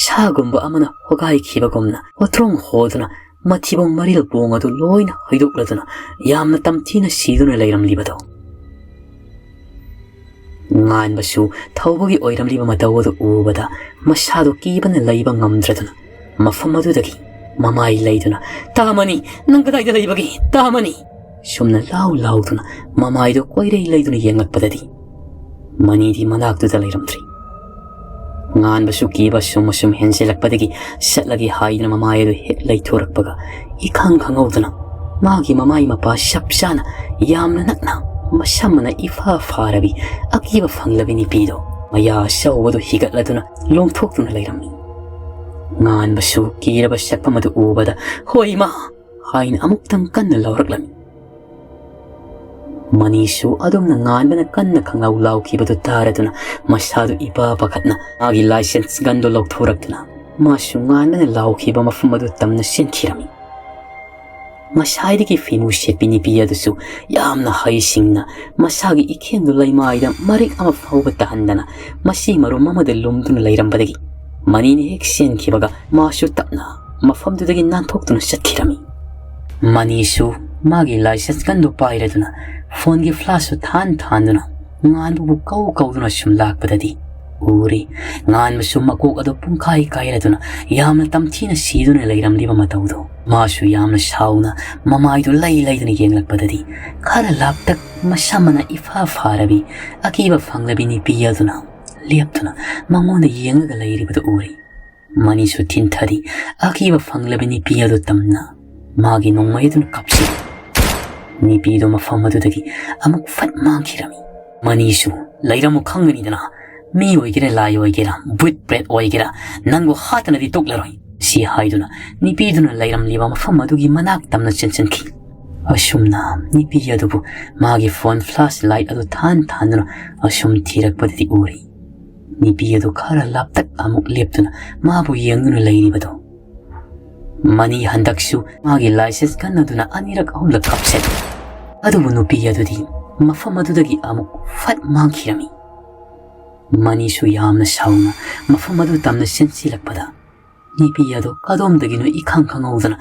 ꯁꯥꯒꯨꯝꯕ ꯑꯃꯅ ꯍꯣꯒꯥꯏꯈꯤꯕꯒꯨꯝꯅ ꯋꯥꯊ꯭ꯔꯣꯡ ꯍꯣꯗꯨꯅ ꯃꯊꯤꯕꯣꯡ ꯃꯔꯤꯜ ꯄꯣꯡ ꯑꯗꯨ ꯂꯣꯏꯅ ꯍꯩꯗꯣꯛꯂꯗꯨꯅ ꯌꯥꯝꯅ ꯇꯝꯊꯤꯅ ꯁꯤꯗꯨꯅ ꯂꯩꯔꯝꯂꯤꯕꯗꯣ꯫ ꯉꯥꯟꯕꯁꯨ ꯊꯧꯕꯒꯤ ꯑꯣꯏꯔꯝꯂꯤꯕ ꯃꯇꯧ ꯑꯗꯨ ꯎꯕꯗ ꯃꯁꯥꯗꯨ ꯀꯤꯕꯅ ꯂꯩꯕ ꯉꯝꯗ꯭ꯔꯗꯨꯅ ꯃꯐꯝ ꯑꯗꯨꯗꯒꯤ ꯃꯃꯥꯏ ꯂꯩꯗꯨꯅ, "ꯇꯥꯃꯅꯤ, ꯅꯪ ꯀꯗꯥꯏꯗ ꯂꯩꯕꯒꯦ? ꯇꯥꯃꯅꯤ!" ꯁꯨꯝꯅ ꯂꯥꯎ ꯂꯥꯎꯗꯨꯅ ꯃꯃꯥꯏꯗꯨ ꯀꯣꯏꯔꯩ ꯂꯩꯗꯨꯅ ꯌꯦꯡꯂꯛꯄꯗꯗꯤ ꯃꯅꯤꯗꯤ ꯃꯅꯥꯛꯇꯨꯗ ꯂꯩꯔꯝꯗ꯭ꯔꯤ꯫ ꯉꯥꯟꯕꯁꯨ ꯀꯤꯕ ꯁꯨꯝ ꯑꯁꯨꯝ ꯍꯦꯟꯖꯤꯜꯂꯛꯄꯗꯒꯤ ꯆꯠꯂꯒꯦ ꯍꯥꯏꯗꯨꯅ ꯃꯃꯥꯏ ꯑꯗꯨ ꯍꯦꯛ ꯂꯩꯊꯣꯔꯛꯄꯒ ꯏꯈꯪ ꯈꯪꯍꯧꯗꯅ ꯃꯥꯒꯤ ꯃꯃꯥꯏ ꯃꯄꯥ ꯆꯞ ꯆꯥꯅ ꯌꯥꯝꯅ ꯅꯛꯅ ꯃꯁꯝ ꯃꯅꯥ ꯏꯐꯥ ꯐꯥꯔꯕꯤ ꯑꯀꯤꯕ ꯐꯪꯂꯕꯤ ꯅꯨꯄꯤꯗꯣ ꯃꯌꯥ ꯑꯆꯧꯕꯗꯨ ꯍꯤꯒꯠꯂꯗꯨꯅ ꯂꯣꯡꯊꯣꯛꯇꯨꯅ ꯂꯩꯔꯝꯃꯤ꯫ ꯉꯥꯟꯕꯁꯨ ꯀꯤꯔꯕ ꯁꯛꯐꯝ ꯑꯗꯨ ꯎꯕꯗ "ꯍꯣꯏ ꯏꯃꯥ!" ꯍꯥꯏꯅ ꯑꯃꯨꯛꯇꯪ ꯀꯟꯅ ꯂꯥꯎꯔꯛꯂꯝꯃꯤ꯫ ꯃꯅꯤꯁꯨ ꯑꯗꯨꯝꯅ ꯉꯥꯟꯕꯅ ꯀꯟꯅ ꯈꯪꯂꯥꯎ ꯂꯥꯎꯈꯤꯕꯗꯨ ꯇꯥꯔꯗꯨꯅ ꯃꯁꯥꯗꯨ ꯏꯄꯥ ꯄꯥꯈꯠꯅ ꯃꯥꯒꯤ license gun ꯗꯨ ꯂꯧꯊꯣꯔꯛꯇꯨꯅ ꯃꯥꯁꯨ ꯉꯥꯟꯕꯅ ꯂꯥꯎꯈꯤꯕ ꯃꯐꯝ ꯑꯗꯨ ꯇꯝꯅ ꯆꯦꯟꯈꯤꯔꯝꯃꯤ꯫ ꯉꯁꯥꯏꯗꯒꯤ ꯐꯤꯃꯨ ꯁꯦꯠꯄꯤ ꯅꯨꯄꯤ ꯑꯗꯨꯁꯨ ꯌꯥꯝꯅ ꯍꯩꯁꯤꯡꯅ ꯃꯁꯥꯒꯤ ꯏꯈꯦꯟꯗꯨ ꯂꯩꯃꯥꯏꯗ ꯃꯔꯤꯛ ꯑꯃ ꯐꯥꯎꯕ ꯇꯥꯍꯟꯗꯅ ꯃꯁꯤ ꯃꯔꯨꯝ ꯑꯃꯗ ꯂꯨꯝꯗꯨꯅ ꯂꯩꯔꯝꯕꯗꯒꯤ ꯃꯅꯤꯅ ꯍꯦꯛ ꯆꯦꯟꯈꯤꯕꯒ ꯃꯥꯁꯨ ꯇꯞꯅ ꯃꯐꯝꯗꯨꯗꯒꯤ ꯅꯥꯟꯊꯣꯛꯇꯨꯅ ꯆꯠꯈꯤꯔꯝꯃꯤ꯫ ꯃꯅꯤꯁꯨ ꯃꯥꯒꯤ license gun ꯗꯨ ꯄꯥꯏꯔꯗꯨꯅ phone ꯒꯤ flash ꯁꯨ ꯊꯥꯟ ꯊꯥꯟꯗꯨꯅ ꯉꯥꯟꯕꯕꯨ ꯀꯧ ꯀꯧꯗꯨꯅ ꯁꯨꯝ ꯂꯥꯛꯄꯗꯗꯤ ꯎꯔꯤ꯫ ꯉꯥꯟꯕꯁꯨ ꯃꯀꯣꯛ ꯑꯗꯨ ꯄꯨꯡꯀꯥꯏ ꯀꯥꯏꯔꯗꯨꯅ ꯌꯥꯝꯅ ꯇꯝꯊꯤꯅ ꯁꯤꯗꯨꯅ ꯂꯩꯔꯝꯂꯤꯕ ꯃꯇꯧꯗꯣ ꯃꯥꯁꯨ ꯌꯥꯝꯅ ꯁꯥꯎꯅ ꯃꯃꯥꯏꯗꯨ ꯂꯩ ꯂꯩꯗꯨꯅ ꯌꯦꯡꯂꯛꯄꯗꯗꯤ ꯈꯔ ꯂꯥꯞꯇꯛ ꯃꯁꯝ ꯃꯅꯥ ꯏꯐꯥ ꯐꯥꯔꯕꯤ ꯑꯀꯤꯕ ꯐꯪꯂꯕꯤ ꯅꯨꯄꯤ ꯑꯗꯨꯅ ꯂꯦꯞꯇꯨꯅ ꯃꯉꯣꯟꯗ ꯌꯦꯡꯂꯒ ꯂꯩꯔꯤꯕꯗꯨ ꯎꯔꯤ꯫ ꯃꯅꯤꯁꯨ ꯊꯤꯟꯊꯔꯤ꯫ ꯑꯀꯤꯕ ꯐꯪꯂꯕ ꯅꯨꯄꯤ ꯑꯗꯨ ꯇꯝꯅ ꯃꯥꯒꯤ ꯅꯣꯡꯃꯩ ꯑꯗꯨꯅ ꯀꯥꯞꯁꯤꯜꯂꯤ꯫ ꯅꯨꯄꯤꯗꯨ ꯃꯐꯝ ꯑꯗꯨꯗꯒꯤ ꯑꯃꯨꯛ ꯐꯠ ꯃꯥꯡꯈꯤꯔꯝꯃꯤ꯫ ꯃꯅꯤꯁꯨ "ꯂꯩꯔꯝꯃꯨ ꯈꯪꯒꯅꯤꯗꯅ, ꯃꯤ ꯑꯣꯏꯒꯦꯔꯥ ꯂꯥꯏ ꯑꯣꯏꯒꯦꯔꯥ ꯕꯨꯠ ꯄ꯭ꯔꯦꯠ ꯑꯣꯏꯒꯦꯔꯥ ꯅꯪꯕꯨ ꯍꯥꯠꯇꯅꯗꯤ ꯇꯣꯛꯂꯔꯣꯏ" ꯁꯤ ꯍꯥꯏꯗꯨꯅ ꯅꯨꯄꯤꯗꯨꯅ ꯂꯩꯔꯝꯂꯤꯕ ꯃꯐꯝ ꯑꯗꯨꯒꯤ ꯃꯅꯥꯛ ꯇꯝꯅ ꯆꯦꯟꯁꯤꯟꯈꯤ꯫ ꯑꯁꯨꯝꯅ ꯅꯨꯄꯤ ꯑꯗꯨꯕꯨ ꯃꯥꯒꯤ phone flash light ꯑꯗꯨ ꯊꯥꯟ ꯊꯥꯟꯗꯨꯅ ꯑꯁꯨꯝ ꯊꯤꯔꯛꯄꯗꯗꯤ ꯎꯔꯤ꯫ ꯅꯨꯄꯤ ꯑꯗꯨ ꯈꯔ ꯂꯥꯞꯇꯛ ꯑꯃꯨꯛ ꯂꯦꯞꯇꯨꯅ ꯃꯥꯕꯨ ꯌꯦꯡꯗꯨꯅ ꯂꯩꯔꯤꯕꯗꯨ꯫ ꯃꯅꯤ ꯍꯟꯗꯛꯁꯨ ꯃꯥꯒꯤ license gun ꯑꯗꯨꯅ ꯑꯅꯤꯔꯛ ꯑꯍꯨꯝꯂꯛ ꯀꯥꯞꯁꯤꯜꯂꯤ꯫ ꯑꯗꯨꯕꯨ ꯅꯨꯄꯤ ꯑꯗꯨꯗꯤ ꯃꯐꯝ ꯑꯗꯨꯗꯒꯤ ꯑꯃꯨꯛ ꯐꯠ ꯃꯥꯡꯈꯤꯔꯝꯃꯤ꯫ ꯃꯅꯤꯁꯨ ꯌꯥꯝꯅ ꯁꯥꯎꯅ ꯃꯐꯝ ꯑꯗꯨ ꯇꯝꯅ ꯆꯦꯟꯁꯤꯜꯂꯛꯄꯗ ꯅꯨꯄꯤ ꯑꯗꯨ ꯀꯗꯣꯝꯗꯒꯤꯅꯣ ꯏꯈꯪ ꯈꯪꯍꯧꯗꯅ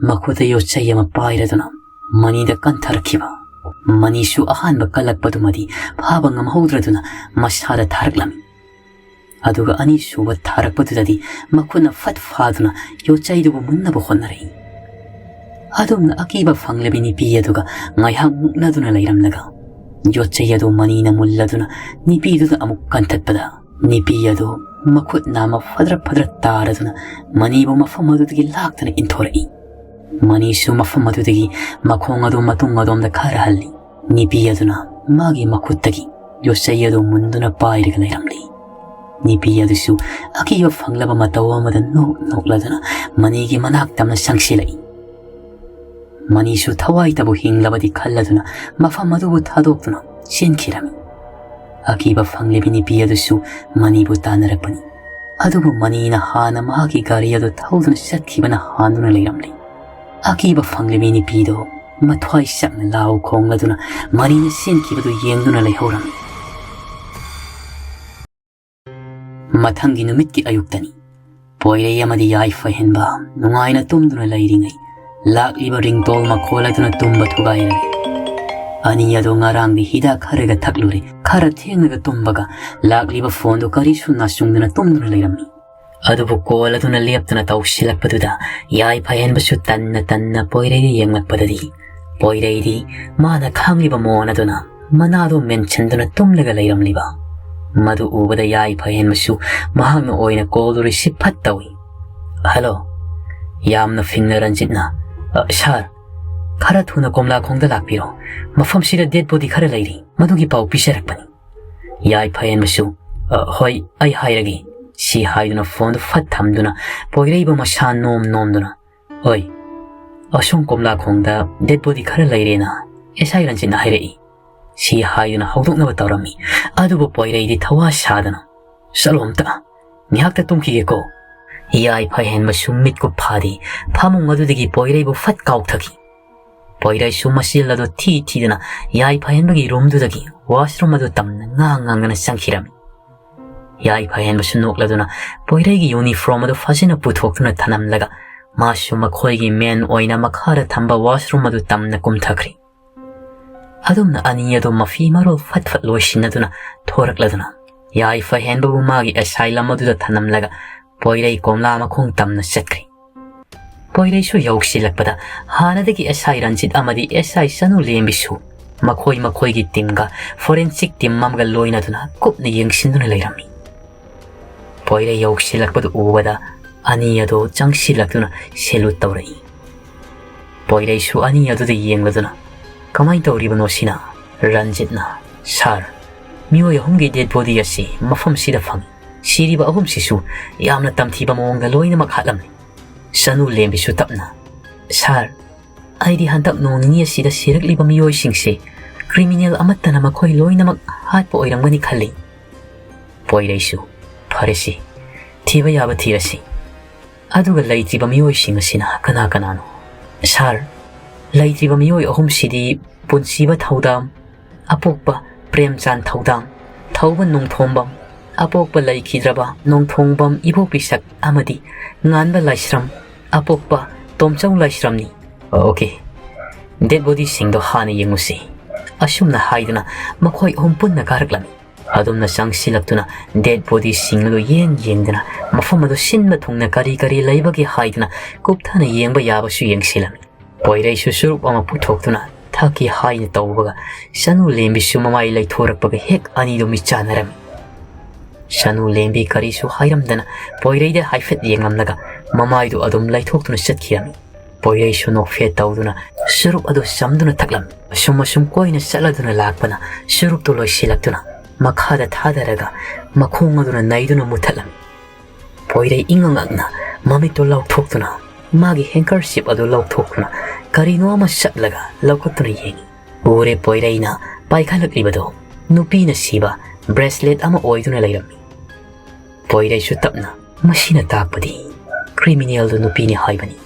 ꯃꯈꯨꯠꯇ ꯌꯣꯠꯆꯩ ꯑꯃ ꯄꯥꯏꯔꯗꯨꯅ ꯃꯅꯤꯗ ꯀꯟꯊꯔꯛꯈꯤꯕ꯫ ꯃꯅꯤꯁꯨ ꯑꯍꯥꯟꯕ ꯀꯜꯂꯛꯄꯗꯨꯃꯗꯤ ꯐꯥꯕ ꯉꯝꯍꯧꯗ꯭ꯔꯗꯨꯅ ꯃꯁꯥꯗ ꯊꯥꯔꯛꯂꯝꯃꯤ꯫ ꯑꯗꯨꯒ ꯑꯅꯤꯁꯨꯕ ꯊꯥꯔꯛꯄꯗꯨꯗꯗꯤ ꯃꯈꯨꯠꯅ ꯐꯠ ꯐꯥꯗꯨꯅ ꯌꯣꯠꯆꯩꯗꯨꯕꯨ ꯃꯨꯟꯅꯕ ꯍꯣꯠꯅꯔꯛꯏ꯫ ꯑꯗꯨꯝꯅ ꯑꯀꯤꯕ ꯐꯪꯂꯕꯤ ꯅꯨꯄꯤ ꯑꯗꯨꯒ ꯉꯥꯏꯍꯥꯛ ꯃꯨꯛꯅꯗꯨꯅ ꯂꯩꯔꯝꯂꯒ, ꯌꯣꯠꯆꯩ ꯑꯗꯨ ꯃꯅꯤꯅ ꯃꯨꯜꯂꯗꯨꯅ ꯅꯨꯄꯤꯗꯨꯗ ꯑꯃꯨꯛ ꯀꯟꯊꯠꯄꯗ, ꯅꯨꯄꯤ ꯑꯗꯨ ꯃꯈꯨꯠ ꯅꯥꯝꯃ ꯐꯗ꯭ꯔ ꯐꯗ꯭ꯔ ꯇꯥꯔꯗꯨꯅ ꯃꯅꯤꯕꯨ ꯃꯐꯝ ꯑꯗꯨꯗꯒꯤ ꯂꯥꯛꯇꯅ ꯏꯟꯊꯣꯔꯛꯏ꯫ ꯃꯅꯤꯁꯨ ꯃꯐꯝ ꯑꯗꯨꯗꯒꯤ ꯃꯈꯣꯡ ꯑꯗꯨ ꯃꯇꯨꯡ ꯑꯗꯣꯝꯗ ꯈꯔ ꯍꯜꯂꯤ꯫ ꯅꯨꯄꯤ ꯑꯗꯨꯅ ꯃꯥꯒꯤ ꯃꯈꯨꯠꯇꯒꯤ ꯌꯣꯠꯆꯩ ꯑꯗꯨ ꯃꯨꯟꯗꯨꯅ ꯄꯥꯏꯔꯒ ꯂꯩꯔꯝꯂꯤ꯫ ꯅꯨꯄꯤ ꯑꯗꯨꯁꯨ ꯑꯀꯤꯕ ꯐꯪꯂꯕ ꯃꯇꯧ ꯑꯃꯗ ꯅꯣꯛ ꯅꯣꯛꯂꯗꯨꯅ ꯃꯅꯤꯒꯤ ꯃꯅꯥꯛ ꯇꯝꯅ ꯆꯪꯁꯤꯜꯂꯛꯏ꯫ ꯃꯅꯤꯁꯨ ꯊꯋꯥꯏꯇꯕꯨ ꯍꯤꯡꯂꯕꯗꯤ ꯈꯜꯂꯗꯨꯅ ꯃꯐꯝ ꯑꯗꯨꯕꯨ ꯊꯥꯗꯣꯛꯇꯨꯅ ꯆꯦꯟꯈꯤꯔꯝꯃꯤ꯫ ꯑꯀꯤꯕ ꯐꯪꯂꯤꯕꯤ ꯅꯨꯄꯤ ꯑꯗꯨꯁꯨ ꯃꯅꯤꯕꯨ ꯇꯥꯟꯅꯔꯛꯄꯅꯤ꯫ ꯑꯗꯨꯕꯨ ꯃꯅꯤꯅ ꯍꯥꯟꯅ ꯃꯍꯥꯛꯀꯤ ꯒꯥꯔꯤ ꯑꯗꯨ ꯊꯧꯗꯨꯅ ꯆꯠꯈꯤꯕꯅ ꯍꯥꯟꯗꯨꯅ ꯂꯩꯔꯝꯂꯤ꯫ ꯑꯀꯤꯕ ꯐꯪꯂꯤꯕꯤ ꯅꯨꯄꯤꯗꯣ ꯃꯊ꯭ꯋꯥꯏ ꯆꯥꯛꯅ ꯂꯥꯎ ꯈꯣꯡꯂꯗꯨꯅ ꯃꯅꯤꯅ ꯆꯦꯟꯈꯤꯕꯗꯨ ꯌꯦꯡꯗꯨꯅ ꯂꯩꯍꯧꯔꯝꯃꯤ꯫ ꯃꯊꯪꯒꯤ ꯅꯨꯃꯤꯠꯀꯤ ꯑꯌꯨꯛꯇꯅꯤ꯫ ꯄꯣꯏꯔꯩ ꯑꯃꯗꯤ ꯌꯥꯏꯐ ꯍꯦꯟꯕ ꯅꯨꯡꯉꯥꯏꯅ ꯇꯨꯝꯗꯨꯅ ꯂꯩꯔꯤꯉꯩ, ꯂꯥꯛꯂꯤꯕ ꯔꯤꯡꯇꯣꯜ ꯃꯈꯣꯜ ꯑꯗꯨꯅ ꯇꯨꯝꯕ ꯊꯨꯒꯥꯏꯔꯝꯃꯤ꯫ ꯑꯅꯤ ꯑꯗꯨ ꯉꯔꯥꯡꯗꯤ ꯍꯤꯗꯥꯛ ꯈꯔꯒ ꯊꯛꯂꯨꯔꯦ, ꯈꯔ ꯊꯦꯡꯅꯒ ꯇꯨꯝꯕꯒ ꯂꯥꯛꯂꯤꯕ ꯐꯣꯟꯗꯨ ꯀꯔꯤꯁꯨ ꯅꯥꯆꯨꯡꯗꯅ ꯇꯨꯝꯗꯨꯅ ꯂꯩꯔꯝꯃꯤ꯫ ꯑꯗꯨꯕꯨ ꯀꯣꯜ ꯑꯗꯨꯅ ꯂꯦꯞꯇꯅ ꯇꯧꯁꯤꯜꯂꯛꯄꯗꯨꯗ ꯌꯥꯏꯐ ꯍꯦꯟꯕꯁꯨ ꯇꯟꯅ ꯇꯟꯅ ꯄꯣꯏꯔꯩꯗ ꯌꯦꯡꯂꯛꯄꯗꯗꯤ, ꯄꯣꯏꯔꯩꯗꯤ ꯃꯥꯅ ꯈꯪꯂꯤꯕ ꯃꯣꯟ ꯑꯗꯨꯅ ꯃꯅꯥꯗꯨ ꯃꯦꯟꯁꯤꯟꯗꯨꯅ ꯇꯨꯝꯂꯒ ꯂꯩꯔꯝꯂꯤꯕ꯫ ꯃꯗꯨ ꯎꯕꯗ ꯌꯥꯏꯐ ꯍꯦꯟꯕꯁꯨ ꯃꯍꯥꯛꯅ ꯑꯣꯏꯅ ꯀꯣꯜꯗꯨ ꯔꯤꯁꯤꯞ ꯐꯠ ꯇꯧꯏ꯫ "ꯍꯜꯂꯣ?" ꯌꯥꯝꯅ ꯐꯤꯡꯅ ꯔꯟꯖꯤꯠꯅ, "ꯑ, ꯁꯥꯔ, ꯈꯔ ꯊꯨꯅ ꯀꯣꯝꯂꯥꯈꯣꯡꯗ ꯂꯥꯛꯄꯤꯔꯣ꯫ ꯃꯐꯝꯁꯤꯗ ꯗꯦꯗ ꯕꯣꯗꯤ ꯈꯔ ꯂꯩꯔꯤ꯫ ꯃꯗꯨꯒꯤ ꯄꯥꯎ ꯄꯤꯖꯔꯛꯄꯅꯤ꯫" ꯌꯥꯏꯐ ꯍꯦꯟꯕꯁꯨ, "ꯑ, ꯍꯣꯏ, ꯑꯩ ꯍꯥꯏꯔꯒꯦ," ꯁꯤ ꯍꯥꯏꯗꯨꯅ ꯐꯣꯟꯗꯨ ꯐꯠ ꯊꯝꯗꯨꯅ ꯄꯣꯏꯔꯩꯕꯨ ꯃꯁꯥ ꯅꯣꯝ ꯅꯣꯝꯗꯨꯅ, "ꯍꯣꯏ, ꯑꯁꯣꯝ ꯀꯣꯝꯂꯥꯈꯣꯡꯗ ꯗꯦꯗ ꯕꯣꯗꯤ ꯈꯔ ꯂꯩꯔꯦꯅ ꯑꯦꯁ ꯑꯥꯏ ꯔꯟꯖꯤꯠꯅ ꯍꯥꯏꯔꯛꯏ," ꯁꯤ ꯍꯥꯏꯗꯨꯅ ꯍꯧꯗꯣꯛꯅꯕ ꯇꯧꯔꯝꯃꯤ꯫ ꯑꯗꯨꯕꯨ ꯄꯣꯏꯔꯩꯗꯤ ꯊꯋꯥ ꯁꯥꯗꯅ, "ꯆꯠꯂꯣ ꯑꯝꯇ, ꯉꯥꯏꯍꯥꯛꯇ ꯇꯨꯝꯈꯤꯒꯦꯀꯣ꯫" ꯌꯥꯏꯐ ꯍꯦꯟꯕꯁꯨ ꯃꯤꯠ ꯀꯨꯞꯐꯥꯗꯤ ꯐꯃꯨꯡ ꯑꯗꯨꯗꯒꯤ ꯄꯣꯏꯔꯩꯕꯨ ꯐꯠ ꯀꯥꯎꯊꯈꯤ꯫ ꯄꯣꯏꯔꯩꯁꯨ ꯃꯆꯤꯜ ꯑꯗꯨ ꯊꯤ ꯊꯤꯗꯅ ꯌꯥꯏꯐ ꯍꯦꯟꯕꯒꯤ ꯔꯨꯝꯗꯨꯗꯒꯤ ꯋꯥꯁꯔꯨꯝ ꯑꯗꯨ ꯇꯝꯅ ꯉꯥꯡ ꯉꯥꯡꯗꯅ ꯆꯪꯈꯤꯔꯝꯃꯤ꯫ ꯌꯥꯏꯐ ꯍꯦꯟꯕꯁꯨ ꯅꯣꯛꯂꯗꯨꯅ ꯄꯣꯏꯔꯩꯒꯤ ꯌꯨꯅꯤꯐꯣꯔꯝ ꯑꯗꯨ ꯐꯖꯅ ꯄꯨꯊꯣꯛꯇꯨꯅ ꯊꯅꯝꯂꯒ ꯃꯥꯁꯨ ꯃꯈꯣꯏꯒꯤ ꯃꯦꯟ ꯑꯣꯏꯅ ꯃꯈꯥꯗ ꯊꯝꯕ ꯋꯥꯁꯔꯨꯝ ꯑꯗꯨ ꯇꯝꯅ ꯀꯨꯝꯊꯈ꯭ꯔꯤ꯫ ꯑꯗꯨꯝꯅ ꯑꯅꯤ ꯑꯗꯨ ꯃꯐꯤ ꯃꯔꯣꯜ ꯐꯠ ꯐꯠ ꯂꯣꯏꯁꯤꯟꯅꯗꯨꯅ ꯊꯣꯔꯛꯂꯗꯨꯅ ꯌꯥꯏꯐ ꯍꯦꯟꯕꯕꯨ ꯃꯥꯒꯤ ꯑꯦꯁꯥꯏꯂꯝ ꯑꯗꯨꯗ ꯊꯅꯝꯂꯒ ꯄꯣꯏꯔꯩ ꯀꯣꯝꯂꯥ ꯃꯈꯣꯡ ꯇꯝꯅ ꯆꯠꯈ꯭ꯔꯤ꯫ ꯄꯣꯏꯔꯩꯁꯨ ꯌꯧꯁꯤꯜꯂꯛꯄꯗ ꯍꯥꯟꯅꯗꯒꯤ ꯑꯦꯁ ꯑꯥꯏ ꯔꯟꯖꯤꯠ ꯑꯃꯗꯤ ꯑꯦꯁ ꯑꯥꯏ ꯁꯅꯨ ꯂꯦꯝꯕꯤꯁꯨ ꯃꯈꯣꯏ ꯃꯈꯣꯏꯒꯤ ꯇꯤꯝꯒ ꯐꯣꯔꯦꯟꯁꯤꯛ ꯇꯤꯝ ꯑꯃꯒ ꯂꯣꯏꯅꯗꯨꯅ ꯀꯨꯞꯅ ꯌꯦꯡꯁꯤꯟꯗꯨꯅ ꯂꯩꯔꯝꯃꯤ꯫ ꯄꯣꯏꯔꯩ ꯌꯧꯁꯤꯜꯂꯛꯄꯗꯨ ꯎꯕꯗ ꯑꯅꯤ ꯑꯗꯨ ꯆꯪꯁꯤꯜꯂꯛꯇꯨꯅ ꯁꯦꯂꯨꯠ ꯇꯧꯔꯛꯏ꯫ ꯄꯣꯏꯔꯩꯁꯨ ꯑꯅꯤ ꯑꯗꯨꯗ ꯌꯦꯡꯂꯗꯨꯅ, "ꯀꯃꯥꯏꯅ ꯇꯧꯔꯤꯕꯅꯣ ꯁꯤꯅ?" ꯔꯟꯖꯤꯠꯅ, "ꯁꯥꯔ, ꯃꯤꯑꯣꯏ ꯑꯍꯨꯝꯒꯤ ꯗꯦꯗ ꯕꯣꯗꯤ ꯑꯁꯤ ꯃꯐꯝꯁꯤꯗ ꯐꯪꯏ꯫ ꯁꯤꯔꯤꯕ ꯑꯍꯨꯝꯁꯤꯁꯨ ꯌꯥꯝꯅ ꯇꯝꯊꯤꯕ ꯃꯑꯣꯡꯗ ꯂꯣꯏꯅꯃꯛ ꯍꯥꯠꯂꯝꯂꯤ꯫" ꯁꯅꯨ ꯂꯦꯝꯕꯤꯁꯨ ꯇꯞꯅ, "ꯁꯥꯔ, ꯑꯩꯗꯤ ꯍꯟꯗꯛ ꯅꯣꯡ ꯅꯤꯅꯤ ꯑꯁꯤꯗ ꯁꯤꯔꯛꯂꯤꯕ ꯃꯤꯑꯣꯏꯁꯤꯡꯁꯦ ꯀ꯭ꯔꯤꯃꯤꯅꯦꯜ ꯑꯃꯠꯇꯅ ꯃꯈꯣꯏ ꯂꯣꯏꯅꯃꯛ ꯍꯥꯠꯄ ꯑꯣꯏꯔꯝꯒꯅꯤ ꯈꯜꯂꯤ꯫" ꯄꯣꯏꯔꯩꯁꯨ, "ꯐꯔꯦꯁꯤ, ꯊꯤꯕ ꯌꯥꯕ ꯊꯤꯔꯁꯤ꯫ ꯑꯗꯨꯒ ꯂꯩꯇ꯭ꯔꯤꯕ ꯃꯤꯑꯣꯏꯁꯤꯡ ꯑꯁꯤꯅ ꯀꯅꯥ ꯀꯅꯥꯅꯣ?" "ꯁꯥꯔ, ꯂꯩꯇ꯭ꯔꯤꯕ ꯃꯤꯑꯣꯏ ꯑꯍꯨꯝꯁꯤꯗꯤ ꯄꯨꯟꯁꯤꯕ ꯊꯧꯗꯥꯝ, ꯑꯄꯣꯛꯄ ꯄ꯭ꯔꯦꯝꯆꯥꯟ ꯊꯧꯗꯥꯝ, ꯊꯧꯕ ꯅꯣꯡꯊꯣꯝꯕꯝ, ꯑꯄꯣꯛꯄ ꯂꯩꯈꯤꯗ꯭ꯔꯕ ꯅꯣꯡꯊꯣꯝꯕꯝ ꯏꯕꯣꯄꯤꯁꯛ ꯑꯃꯗꯤ ꯉꯥꯟꯕ ꯂꯥꯏꯁ꯭ꯔꯝ, ꯑꯄꯣꯛꯄ ꯇꯣꯝꯆꯧ ꯂꯥꯏꯁ꯭ꯔꯝꯅꯤ꯫" "ꯑꯣꯀꯦ, ꯗꯦꯗ ꯕꯣꯗꯤꯁꯤꯡꯗꯣ ꯍꯥꯟꯅ ꯌꯦꯡꯉꯨꯁꯤ꯫" ꯑꯁꯨꯝꯅ ꯍꯥꯏꯗꯨꯅ ꯃꯈꯣꯏ ꯑꯍꯨꯝ ꯄꯨꯟꯅ ꯀꯥꯔꯛꯂꯝꯃꯤ꯫ ꯑꯗꯨꯝꯅ ꯆꯪꯁꯤꯜꯂꯛꯇꯨꯅ ꯗꯦꯗ ꯕꯣꯗꯤꯁꯤꯡ ꯑꯗꯨ ꯌꯦꯡ ꯌꯦꯡꯗꯨꯅ ꯃꯐꯝ ꯑꯗꯨ ꯁꯤꯟꯕ ꯊꯨꯡꯅ ꯀꯔꯤ ꯀꯔꯤ ꯂꯩꯕꯒꯦ ꯍꯥꯏꯗꯨꯅ ꯀꯨꯞꯊꯅ ꯌꯦꯡꯕ ꯌꯥꯕꯁꯨ ꯌꯦꯡꯁꯤꯜꯂꯝꯃꯤ꯫ ꯄꯣꯏꯔꯩꯁꯨ ꯆꯨꯔꯨꯞ ꯑꯃ ꯄꯨꯊꯣꯛꯇꯨꯅ ꯊꯛꯀꯦ ꯍꯥꯏꯅ ꯇꯧꯕꯒ ꯁꯅꯨ ꯂꯦꯝꯕꯤꯁꯨ ꯃꯃꯥꯏ ꯂꯩꯊꯣꯔꯛꯄꯒ ꯍꯦꯛ ꯑꯅꯤꯗꯨ ꯃꯤꯠꯆꯥꯟꯅꯔꯝꯃꯤ꯫ ꯁꯅꯨ ꯂꯦꯝꯕꯤ ꯀꯔꯤꯁꯨ ꯍꯥꯏꯔꯝꯗꯅ ꯄꯣꯏꯔꯩꯗ ꯍꯥꯏꯐꯦꯠ ꯌꯦꯡꯂꯝꯂꯒ ꯃꯃꯥꯏꯗꯨ ꯑꯗꯨꯝ ꯂꯩꯊꯣꯛꯇꯨꯅ ꯆꯠꯈꯤꯔꯝꯃꯤ꯫ ꯄꯣꯏꯔꯩꯁꯨ ꯅꯣꯛꯐꯦꯠ ꯇꯧꯗꯨꯅ ꯆꯨꯔꯨꯞ ꯑꯗꯨ ꯆꯝꯗꯨꯅ ꯊꯛꯂꯝꯃꯤ꯫ ꯑꯁꯨꯝ ꯑꯁꯨꯝ ꯀꯣꯏꯅ ꯆꯠꯂꯗꯨꯅ ꯂꯥꯛꯄꯅ ꯆꯨꯔꯨꯞꯇꯨ ꯂꯣꯏꯁꯤꯜꯂꯛꯇꯨꯅ ꯃꯈꯥꯗ ꯊꯥꯗꯔꯒ ꯃꯈꯣꯡ ꯑꯗꯨꯅ ꯅꯩꯗꯨꯅ ꯃꯨꯊꯠꯂꯝꯃꯤ꯫ ꯄꯣꯏꯔꯩ ꯏꯉꯛ ꯉꯛꯅ ꯃꯃꯤꯠꯇꯨ ꯂꯥꯎꯊꯣꯛꯇꯨꯅ ꯃꯥꯒꯤ ꯍꯦꯡꯀꯔꯁꯤꯞ ꯑꯗꯨ ꯂꯧꯊꯣꯛꯇꯨꯅ ꯀꯔꯤꯅꯣ ꯑꯃ ꯆꯠꯂꯒ ꯂꯧꯈꯠꯇꯨꯅ ꯌꯦꯡꯉꯤ꯫ ꯎꯔꯦ ꯄꯣꯏꯔꯩꯅ ꯄꯥꯏꯈꯠꯂꯛꯂꯤꯕꯗꯨ ꯅꯨꯄꯤꯅ ꯁꯤꯕ ꯕ꯭ꯔꯦꯁꯂꯦꯠ ꯑꯃ ꯑꯣꯏꯗꯨꯅ ꯂꯩꯔꯝꯃꯤ꯫ ꯄꯣꯏꯔꯩꯁꯨ ꯇꯞꯅ, "ꯃꯁꯤꯅ ꯇꯥꯛꯄꯗꯤ ꯀ꯭ꯔꯤꯃꯤꯅꯦꯜꯗꯨ ꯅꯨꯄꯤꯅꯤ ꯍꯥꯏꯕꯅꯤ꯫"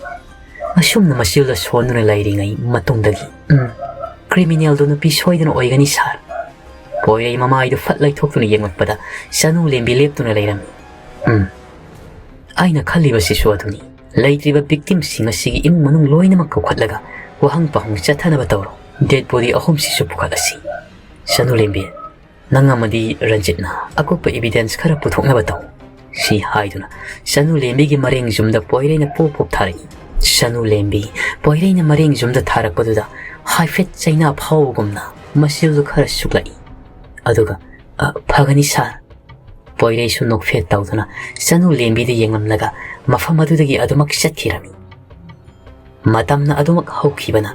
ꯑꯁꯨꯝꯅ ꯃꯆꯤꯜꯗ ꯁꯣꯟꯗꯨꯅ ꯂꯩꯔꯤꯉꯩ ꯃꯇꯨꯡꯗꯒꯤ, "ꯎꯝ, ꯀ꯭ꯔꯤꯃꯤꯅꯦꯜꯗꯨ ꯅꯨꯄꯤ ꯁꯣꯏꯗꯅ ꯑꯣꯏꯒꯅꯤ ꯁꯥꯔ꯫" ꯄꯣꯏꯔꯩ ꯃꯃꯥꯏꯗꯨ ꯐꯠ ꯂꯩꯊꯣꯛꯇꯨꯅ ꯌꯦꯡꯂꯛꯄꯗ ꯁꯅꯨ ꯂꯦꯝꯕꯤ ꯂꯦꯞꯇꯨꯅ ꯂꯩꯔꯝꯃꯤ꯫ "ꯎꯝ, ꯑꯩꯅ ꯈꯜꯂꯤꯕꯁꯤꯁꯨ ꯑꯗꯨꯅꯤ꯫ ꯂꯩꯇ꯭ꯔꯤꯕ ꯚꯤꯛꯇꯤꯝꯁꯤꯡ ꯑꯁꯤꯒꯤ ꯏꯃꯨꯡ ꯃꯅꯨꯡ ꯂꯣꯏꯅꯃꯛ ꯀꯧꯈꯠꯂꯒ ꯋꯥꯍꯪ ꯄꯥꯎꯍꯪ ꯆꯠꯊꯅꯕ ꯇꯧꯔꯣ꯫ ꯗꯦꯗ ꯕꯣꯗꯤ ꯑꯍꯨꯝꯁꯤꯁꯨ ꯄꯨꯈꯠꯂꯁꯤ꯫ ꯁꯅꯨ ꯂꯦꯝꯕꯤ, ꯅꯪ ꯑꯃꯗꯤ ꯔꯟꯖꯤꯠꯅ ꯑꯀꯨꯞꯄ ꯏꯕꯤꯗꯦꯟꯁ ꯈꯔ ꯄꯨꯊꯣꯛꯅꯕ ꯇꯧ꯫" ꯁꯤ ꯍꯥꯏꯗꯨꯅ ꯁꯅꯨ ꯂꯦꯝꯕꯤꯒꯤ ꯃꯔꯦꯡ ꯌꯨꯝꯗ ꯄꯣꯏꯔꯩꯅ ꯄꯣꯞ ꯄꯣꯞ ꯊꯥꯔꯛꯏ꯫ ꯁꯅꯨ ꯂꯦꯝꯕꯤ ꯄꯣꯏꯔꯩꯅ ꯃꯔꯦꯡ ꯌꯨꯝꯗ ꯊꯥꯔꯛꯄꯗꯨꯗ ꯍꯥꯏꯐꯦꯠ ꯆꯩꯅꯥ ꯐꯥꯎꯕꯒꯨꯝꯅ ꯃꯁꯤꯜꯗꯨ ꯈꯔ ꯁꯨꯛꯂꯛꯏ꯫ ꯑꯗꯨꯒ, "ꯑ, ꯐꯒꯅꯤ ꯁꯥꯔ꯫" ꯄꯣꯏꯔꯩꯁꯨ ꯅꯣꯛꯐꯦꯠ ꯇꯧꯗꯨꯅ ꯁꯅꯨ ꯂꯦꯝꯕꯤꯗ ꯌꯦꯡꯂꯝꯂꯒ ꯃꯐꯝ ꯑꯗꯨꯗꯒꯤ ꯑꯗꯨꯃꯛ ꯆꯠꯈꯤꯔꯝꯃꯤ꯫ ꯃꯇꯝꯅ ꯑꯗꯨꯃꯛ ꯍꯧꯈꯤꯕꯅ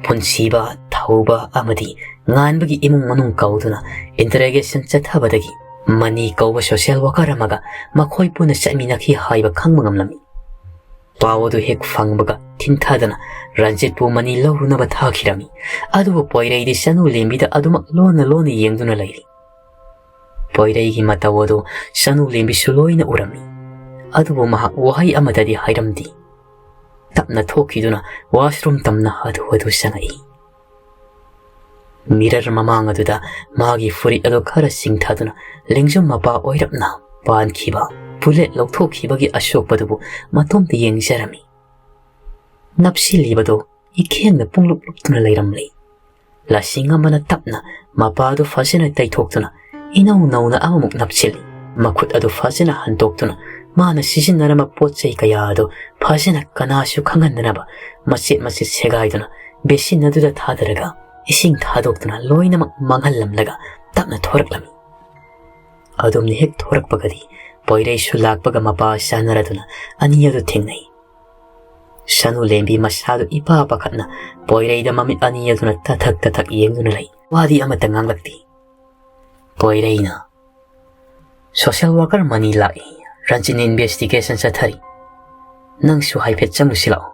ꯄꯨꯟꯁꯤꯕ, ꯊꯧꯕ ꯑꯃꯗꯤ ꯉꯥꯟꯕꯒꯤ ꯏꯃꯨꯡ ꯃꯅꯨꯡ ꯀꯧꯗꯨꯅ interrogation ꯆꯠꯊꯕꯗꯒꯤ ꯃꯅꯤ ꯀꯧꯕ social worker ꯑꯃꯒ ꯃꯈꯣꯏ ꯄꯨꯟꯅ ꯆꯠꯃꯤꯟꯅꯈꯤ ꯍꯥꯏꯕ ꯈꯪꯕ ꯉꯝꯂꯝꯃꯤ꯫ ꯄꯥꯎ ꯑꯗꯨ ꯍꯦꯛ ꯐꯪꯕꯒ ꯊꯤꯟꯊꯗꯅ ꯔꯟꯖꯤꯠꯄꯨ ꯃꯅꯤ ꯂꯧꯔꯨꯅꯕ ꯊꯥꯈꯤꯔꯝꯃꯤ꯫ ꯑꯗꯨꯕꯨ ꯄꯣꯏꯔꯩꯗꯤ ꯁꯅꯨ ꯂꯦꯝꯕꯤꯗ ꯑꯗꯨꯃꯛ ꯂꯣꯟꯅ ꯂꯣꯟꯅ ꯌꯦꯡꯗꯨꯅ ꯂꯩꯔꯤ꯫ ꯄꯣꯏꯔꯩꯒꯤ ꯃꯇꯧ ꯑꯗꯨ ꯁꯅꯨ ꯂꯦꯝꯕꯤꯁꯨ ꯂꯣꯏꯅ ꯎꯔꯝꯃꯤ꯫ ꯑꯗꯨꯕꯨ ꯃꯍꯥꯛ ꯋꯥꯍꯩ ꯑꯃꯠꯇꯗꯤ ꯍꯥꯏꯔꯝꯗꯦ꯫ ꯇꯞꯅ ꯊꯣꯛꯈꯤꯗꯨꯅ washroom ꯇꯝꯅ ꯍꯥꯊꯨ ꯍꯥꯊꯨ ꯆꯪꯉꯛꯏ꯫ Mirror ꯃꯃꯥꯡ ꯑꯗꯨꯗ ꯃꯥꯒꯤ ꯐꯨꯔꯤꯠ ꯑꯗꯨ ꯈꯔ ꯆꯤꯡꯊꯗꯨꯅ ꯂꯦꯡꯖꯨꯝ ꯃꯄꯥ ꯑꯣꯏꯔꯞꯅ ꯄꯥꯟꯈꯤꯕ ꯄꯨꯂꯦꯠ ꯂꯧꯊꯣꯛꯈꯤꯕꯒꯤ ꯑꯁꯣꯛꯄꯗꯨꯕꯨ ꯃꯇꯣꯝꯇ ꯌꯦꯡꯖꯔꯝꯃꯤ꯫ ꯅꯞꯁꯤꯜꯂꯤꯕꯗꯨ ꯏꯈꯦꯡꯅ ꯄꯨꯡꯂꯨꯞ ꯂꯨꯞꯇꯨꯅ ꯂꯩꯔꯝꯂꯤ꯫ ꯂꯁꯤꯡ ꯑꯃꯅ ꯇꯞꯅ ꯃꯄꯥꯗꯨ ꯐꯖꯅ ꯇꯩꯊꯣꯛꯇꯨꯅ ꯏꯅꯧ ꯅꯧꯅ ꯑꯃꯃꯨꯛ ꯅꯞꯁꯤꯜꯂꯤ꯫ ꯃꯈꯨꯠ ꯑꯗꯨ ꯐꯖꯅ ꯍꯟꯗꯣꯛꯇꯨꯅ ꯃꯥꯅ ꯁꯤꯖꯤꯟꯅꯔꯝꯕ ꯄꯣꯠ ꯆꯩ ꯀꯌꯥ ꯑꯗꯨ ꯐꯖꯅ ꯀꯅꯥꯁꯨ ꯈꯪꯍꯟꯗꯅꯕ ꯃꯆꯦꯠ ꯃꯆꯦꯠ ꯁꯦꯒꯥꯏꯗꯨꯅ basin ꯑꯗꯨꯗ ꯊꯥꯗꯔꯒ ꯏꯁꯤꯡ ꯊꯥꯗꯣꯛꯇꯨꯅ ꯂꯣꯏꯅꯃꯛ ꯃꯥꯡꯍꯜꯂꯝꯂꯒ ꯇꯞꯅ ꯊꯣꯔꯛꯂꯝꯃꯤ꯫ ꯑꯗꯨꯝꯅ ꯍꯦꯛ ꯊꯣꯔꯛꯄꯒꯗꯤ ꯄꯣꯏꯔꯩꯁꯨ ꯂꯥꯛꯄꯒ ꯃꯄꯥ ꯆꯥꯅꯔꯗꯨꯅ ꯑꯅꯤ ꯑꯗꯨ ꯊꯦꯡꯅꯩ꯫ ꯁꯅꯨ ꯂꯦꯝꯕꯤ ꯃꯁꯥꯗꯨ ꯏꯄꯥ ꯄꯥꯈꯠꯅ ꯄꯣꯏꯔꯩꯗ ꯃꯃꯤꯠ ꯑꯅꯤ ꯑꯗꯨꯅ ꯇꯊꯛ ꯇꯊꯛ ꯌꯦꯡꯗꯨꯅ ꯂꯩ꯫ ꯋꯥꯗꯤ ꯑꯃꯠꯇ ꯉꯥꯡꯂꯛꯇꯦ꯫ ꯄꯣꯏꯔꯩꯅ, "Social worker ꯃꯅꯤ ꯂꯥꯛꯏ, ꯔꯟꯖꯤꯠꯅ investigation ꯆꯠꯊꯔꯤ, ꯅꯪꯁꯨ ꯍꯥꯏꯐꯦꯠ ꯆꯪꯂꯨꯁꯤ ꯂꯥꯛꯑꯣ,"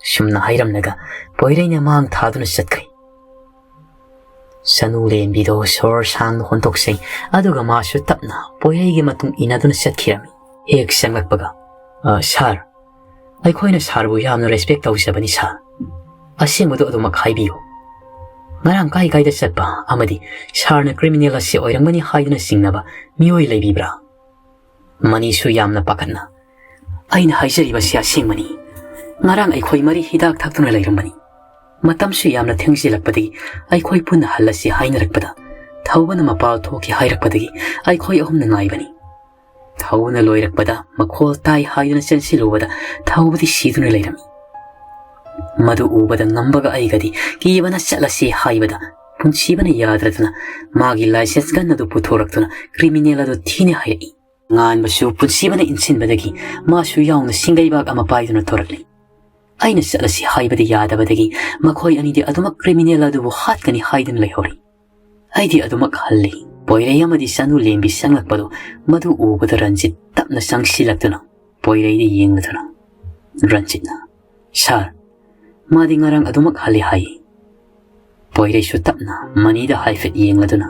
ꯁꯨꯝꯅ ꯍꯥꯏꯔꯝꯂꯒ ꯄꯣꯏꯔꯩꯅ ꯃꯥꯡ ꯊꯥꯗꯨꯅ ꯆꯠꯈ꯭ꯔꯦ꯫ ꯁꯅꯨ ꯂꯦꯝꯕꯤꯗꯣ ꯁꯣꯔ ꯁꯥꯡꯅ ꯍꯣꯟꯗꯣꯛꯆꯩ, ꯑꯗꯨꯒ ꯃꯥꯁꯨ ꯇꯞꯅ ꯄꯣꯏꯔꯩꯒꯤ ꯃꯇꯨꯡ ꯏꯟꯅꯗꯨꯅ ꯆꯠꯈꯤꯔꯝꯃꯤ꯫ ꯍꯦꯛ ꯆꯪꯂꯛꯄꯒ, "ꯑ, ꯁꯥꯔ, ꯑꯩꯈꯣꯏꯅ ꯁꯥꯔꯕꯨ ꯌꯥꯝꯅ respect ꯇꯧꯖꯕꯅꯤ ꯁꯥꯔ꯫ ꯑꯁꯦꯡꯕꯗꯨ ꯑꯗꯨꯃꯛ ꯍꯥꯏꯕꯤꯌꯨ꯫ ꯉꯔꯥꯡ ꯀꯥꯏ ꯀꯥꯏꯗ ꯆꯠꯄ ꯑꯃꯗꯤ ꯁꯥꯔꯅ criminal ꯑꯁꯤ ꯑꯣꯏꯔꯝꯒꯅꯤ ꯍꯥꯏꯗꯨꯅ ꯆꯤꯡꯅꯕ ꯃꯤꯑꯣꯏ ꯂꯩꯕꯤꯕ꯭ꯔꯥ?" ꯃꯅꯤꯁꯨ ꯌꯥꯝꯅ ꯄꯥꯈꯠꯅ, "ꯑꯩꯅ ꯍꯥꯏꯖꯔꯤꯕꯁꯤ ꯑꯁꯦꯡꯕꯅꯤ꯫ ꯉꯔꯥꯡ ꯑꯩꯈꯣꯏ ꯃꯔꯤ ꯍꯤꯗꯥꯛ ꯊꯛꯇꯨꯅ ꯂꯩꯔꯝꯕꯅꯤ꯫ ꯃꯇꯝꯁꯨ ꯌꯥꯝꯅ ꯊꯦꯡꯖꯤꯜꯂꯛꯄꯗꯒꯤ ꯑꯩꯈꯣꯏ ꯄꯨꯟꯅ ꯍꯜꯂꯁꯤ ꯍꯥꯏꯅꯔꯛꯄꯗ ꯊꯧꯕꯅ ꯃꯄꯥꯜ ꯊꯣꯛꯈꯤ ꯍꯥꯏꯔꯛꯄꯗꯒꯤ ꯑꯩꯈꯣꯏ ꯑꯍꯨꯝꯅ ꯉꯥꯏꯕꯅꯤ꯫ ꯊꯧꯕꯅ ꯂꯣꯏꯔꯛꯄꯗ ꯃꯈꯣꯜ ꯇꯥꯏ ꯍꯥꯏꯗꯨꯅ ꯆꯦꯟꯁꯤꯜꯂꯨꯕꯗ ꯊꯧꯕꯗꯤ ꯁꯤꯗꯨꯅ ꯂꯩꯔꯝꯃꯤ꯫ ꯃꯗꯨ ꯎꯕꯗ ꯉꯝꯕꯒ ꯑꯩꯒꯗꯤ ꯀꯤꯕꯅ ꯆꯠꯂꯁꯤ ꯍꯥꯏꯕꯗ, ꯄꯨꯟꯁꯤꯕꯅ ꯌꯥꯗ꯭ꯔꯗꯨꯅ ꯃꯥꯒꯤ license gun ꯑꯗꯨ ꯄꯨꯊꯣꯔꯛꯇꯨꯅ criminal ꯑꯗꯨ ꯊꯤꯅ ꯍꯥꯏꯔꯛꯏ꯫ ꯉꯥꯟꯕꯁꯨ ꯄꯨꯟꯁꯤꯕꯅ ꯏꯟꯁꯤꯟꯕꯗꯒꯤ ꯃꯥꯁꯨ ꯌꯥꯎꯅ ꯁꯤꯡꯒꯩꯕꯥꯛ ꯑꯃ ꯄꯥꯏꯗꯨꯅ ꯊꯣꯔꯛꯂꯤ꯫ ꯑꯩꯅ ꯆꯠꯂꯁꯤ ꯍꯥꯏꯕꯗꯤ ꯌꯥꯗꯕꯗꯒꯤ ꯃꯈꯣꯏ ꯑꯅꯤꯗꯤ ꯑꯗꯨꯃꯛ criminal ꯑꯗꯨꯕꯨ ꯍꯥꯠꯀꯅꯤ ꯍꯥꯏꯗꯨꯅ ꯂꯩꯍꯧꯔꯤ꯫ ꯑꯩꯗꯤ ꯑꯗꯨꯃꯛ ꯍꯜꯂꯤ꯫ ꯄꯣꯏꯔꯩ ꯑꯃꯗꯤ ꯆꯅꯨ ꯂꯦꯝꯕꯤ ꯆꯪꯂꯛꯄꯗꯨ ꯃꯗꯨ ꯎꯕꯗ ꯔꯟꯖꯤꯠ ꯇꯞꯅ ꯆꯪꯁꯤꯜꯂꯛꯇꯨꯅ ꯄꯣꯏꯔꯩꯗ ꯌꯦꯡꯂꯗꯨꯅ ꯔꯟꯖꯤꯠꯅ, "Sir, ꯃꯥꯗꯤ ꯉꯔꯥꯡ ꯑꯗꯨꯃꯛ ꯍꯜꯂꯤ ꯍꯥꯏ꯫" ꯄꯣꯏꯔꯩꯁꯨ ꯇꯞꯅ ꯃꯅꯤꯗ ꯍꯥꯏꯐꯦꯠ ꯌꯦꯡꯂꯗꯨꯅ,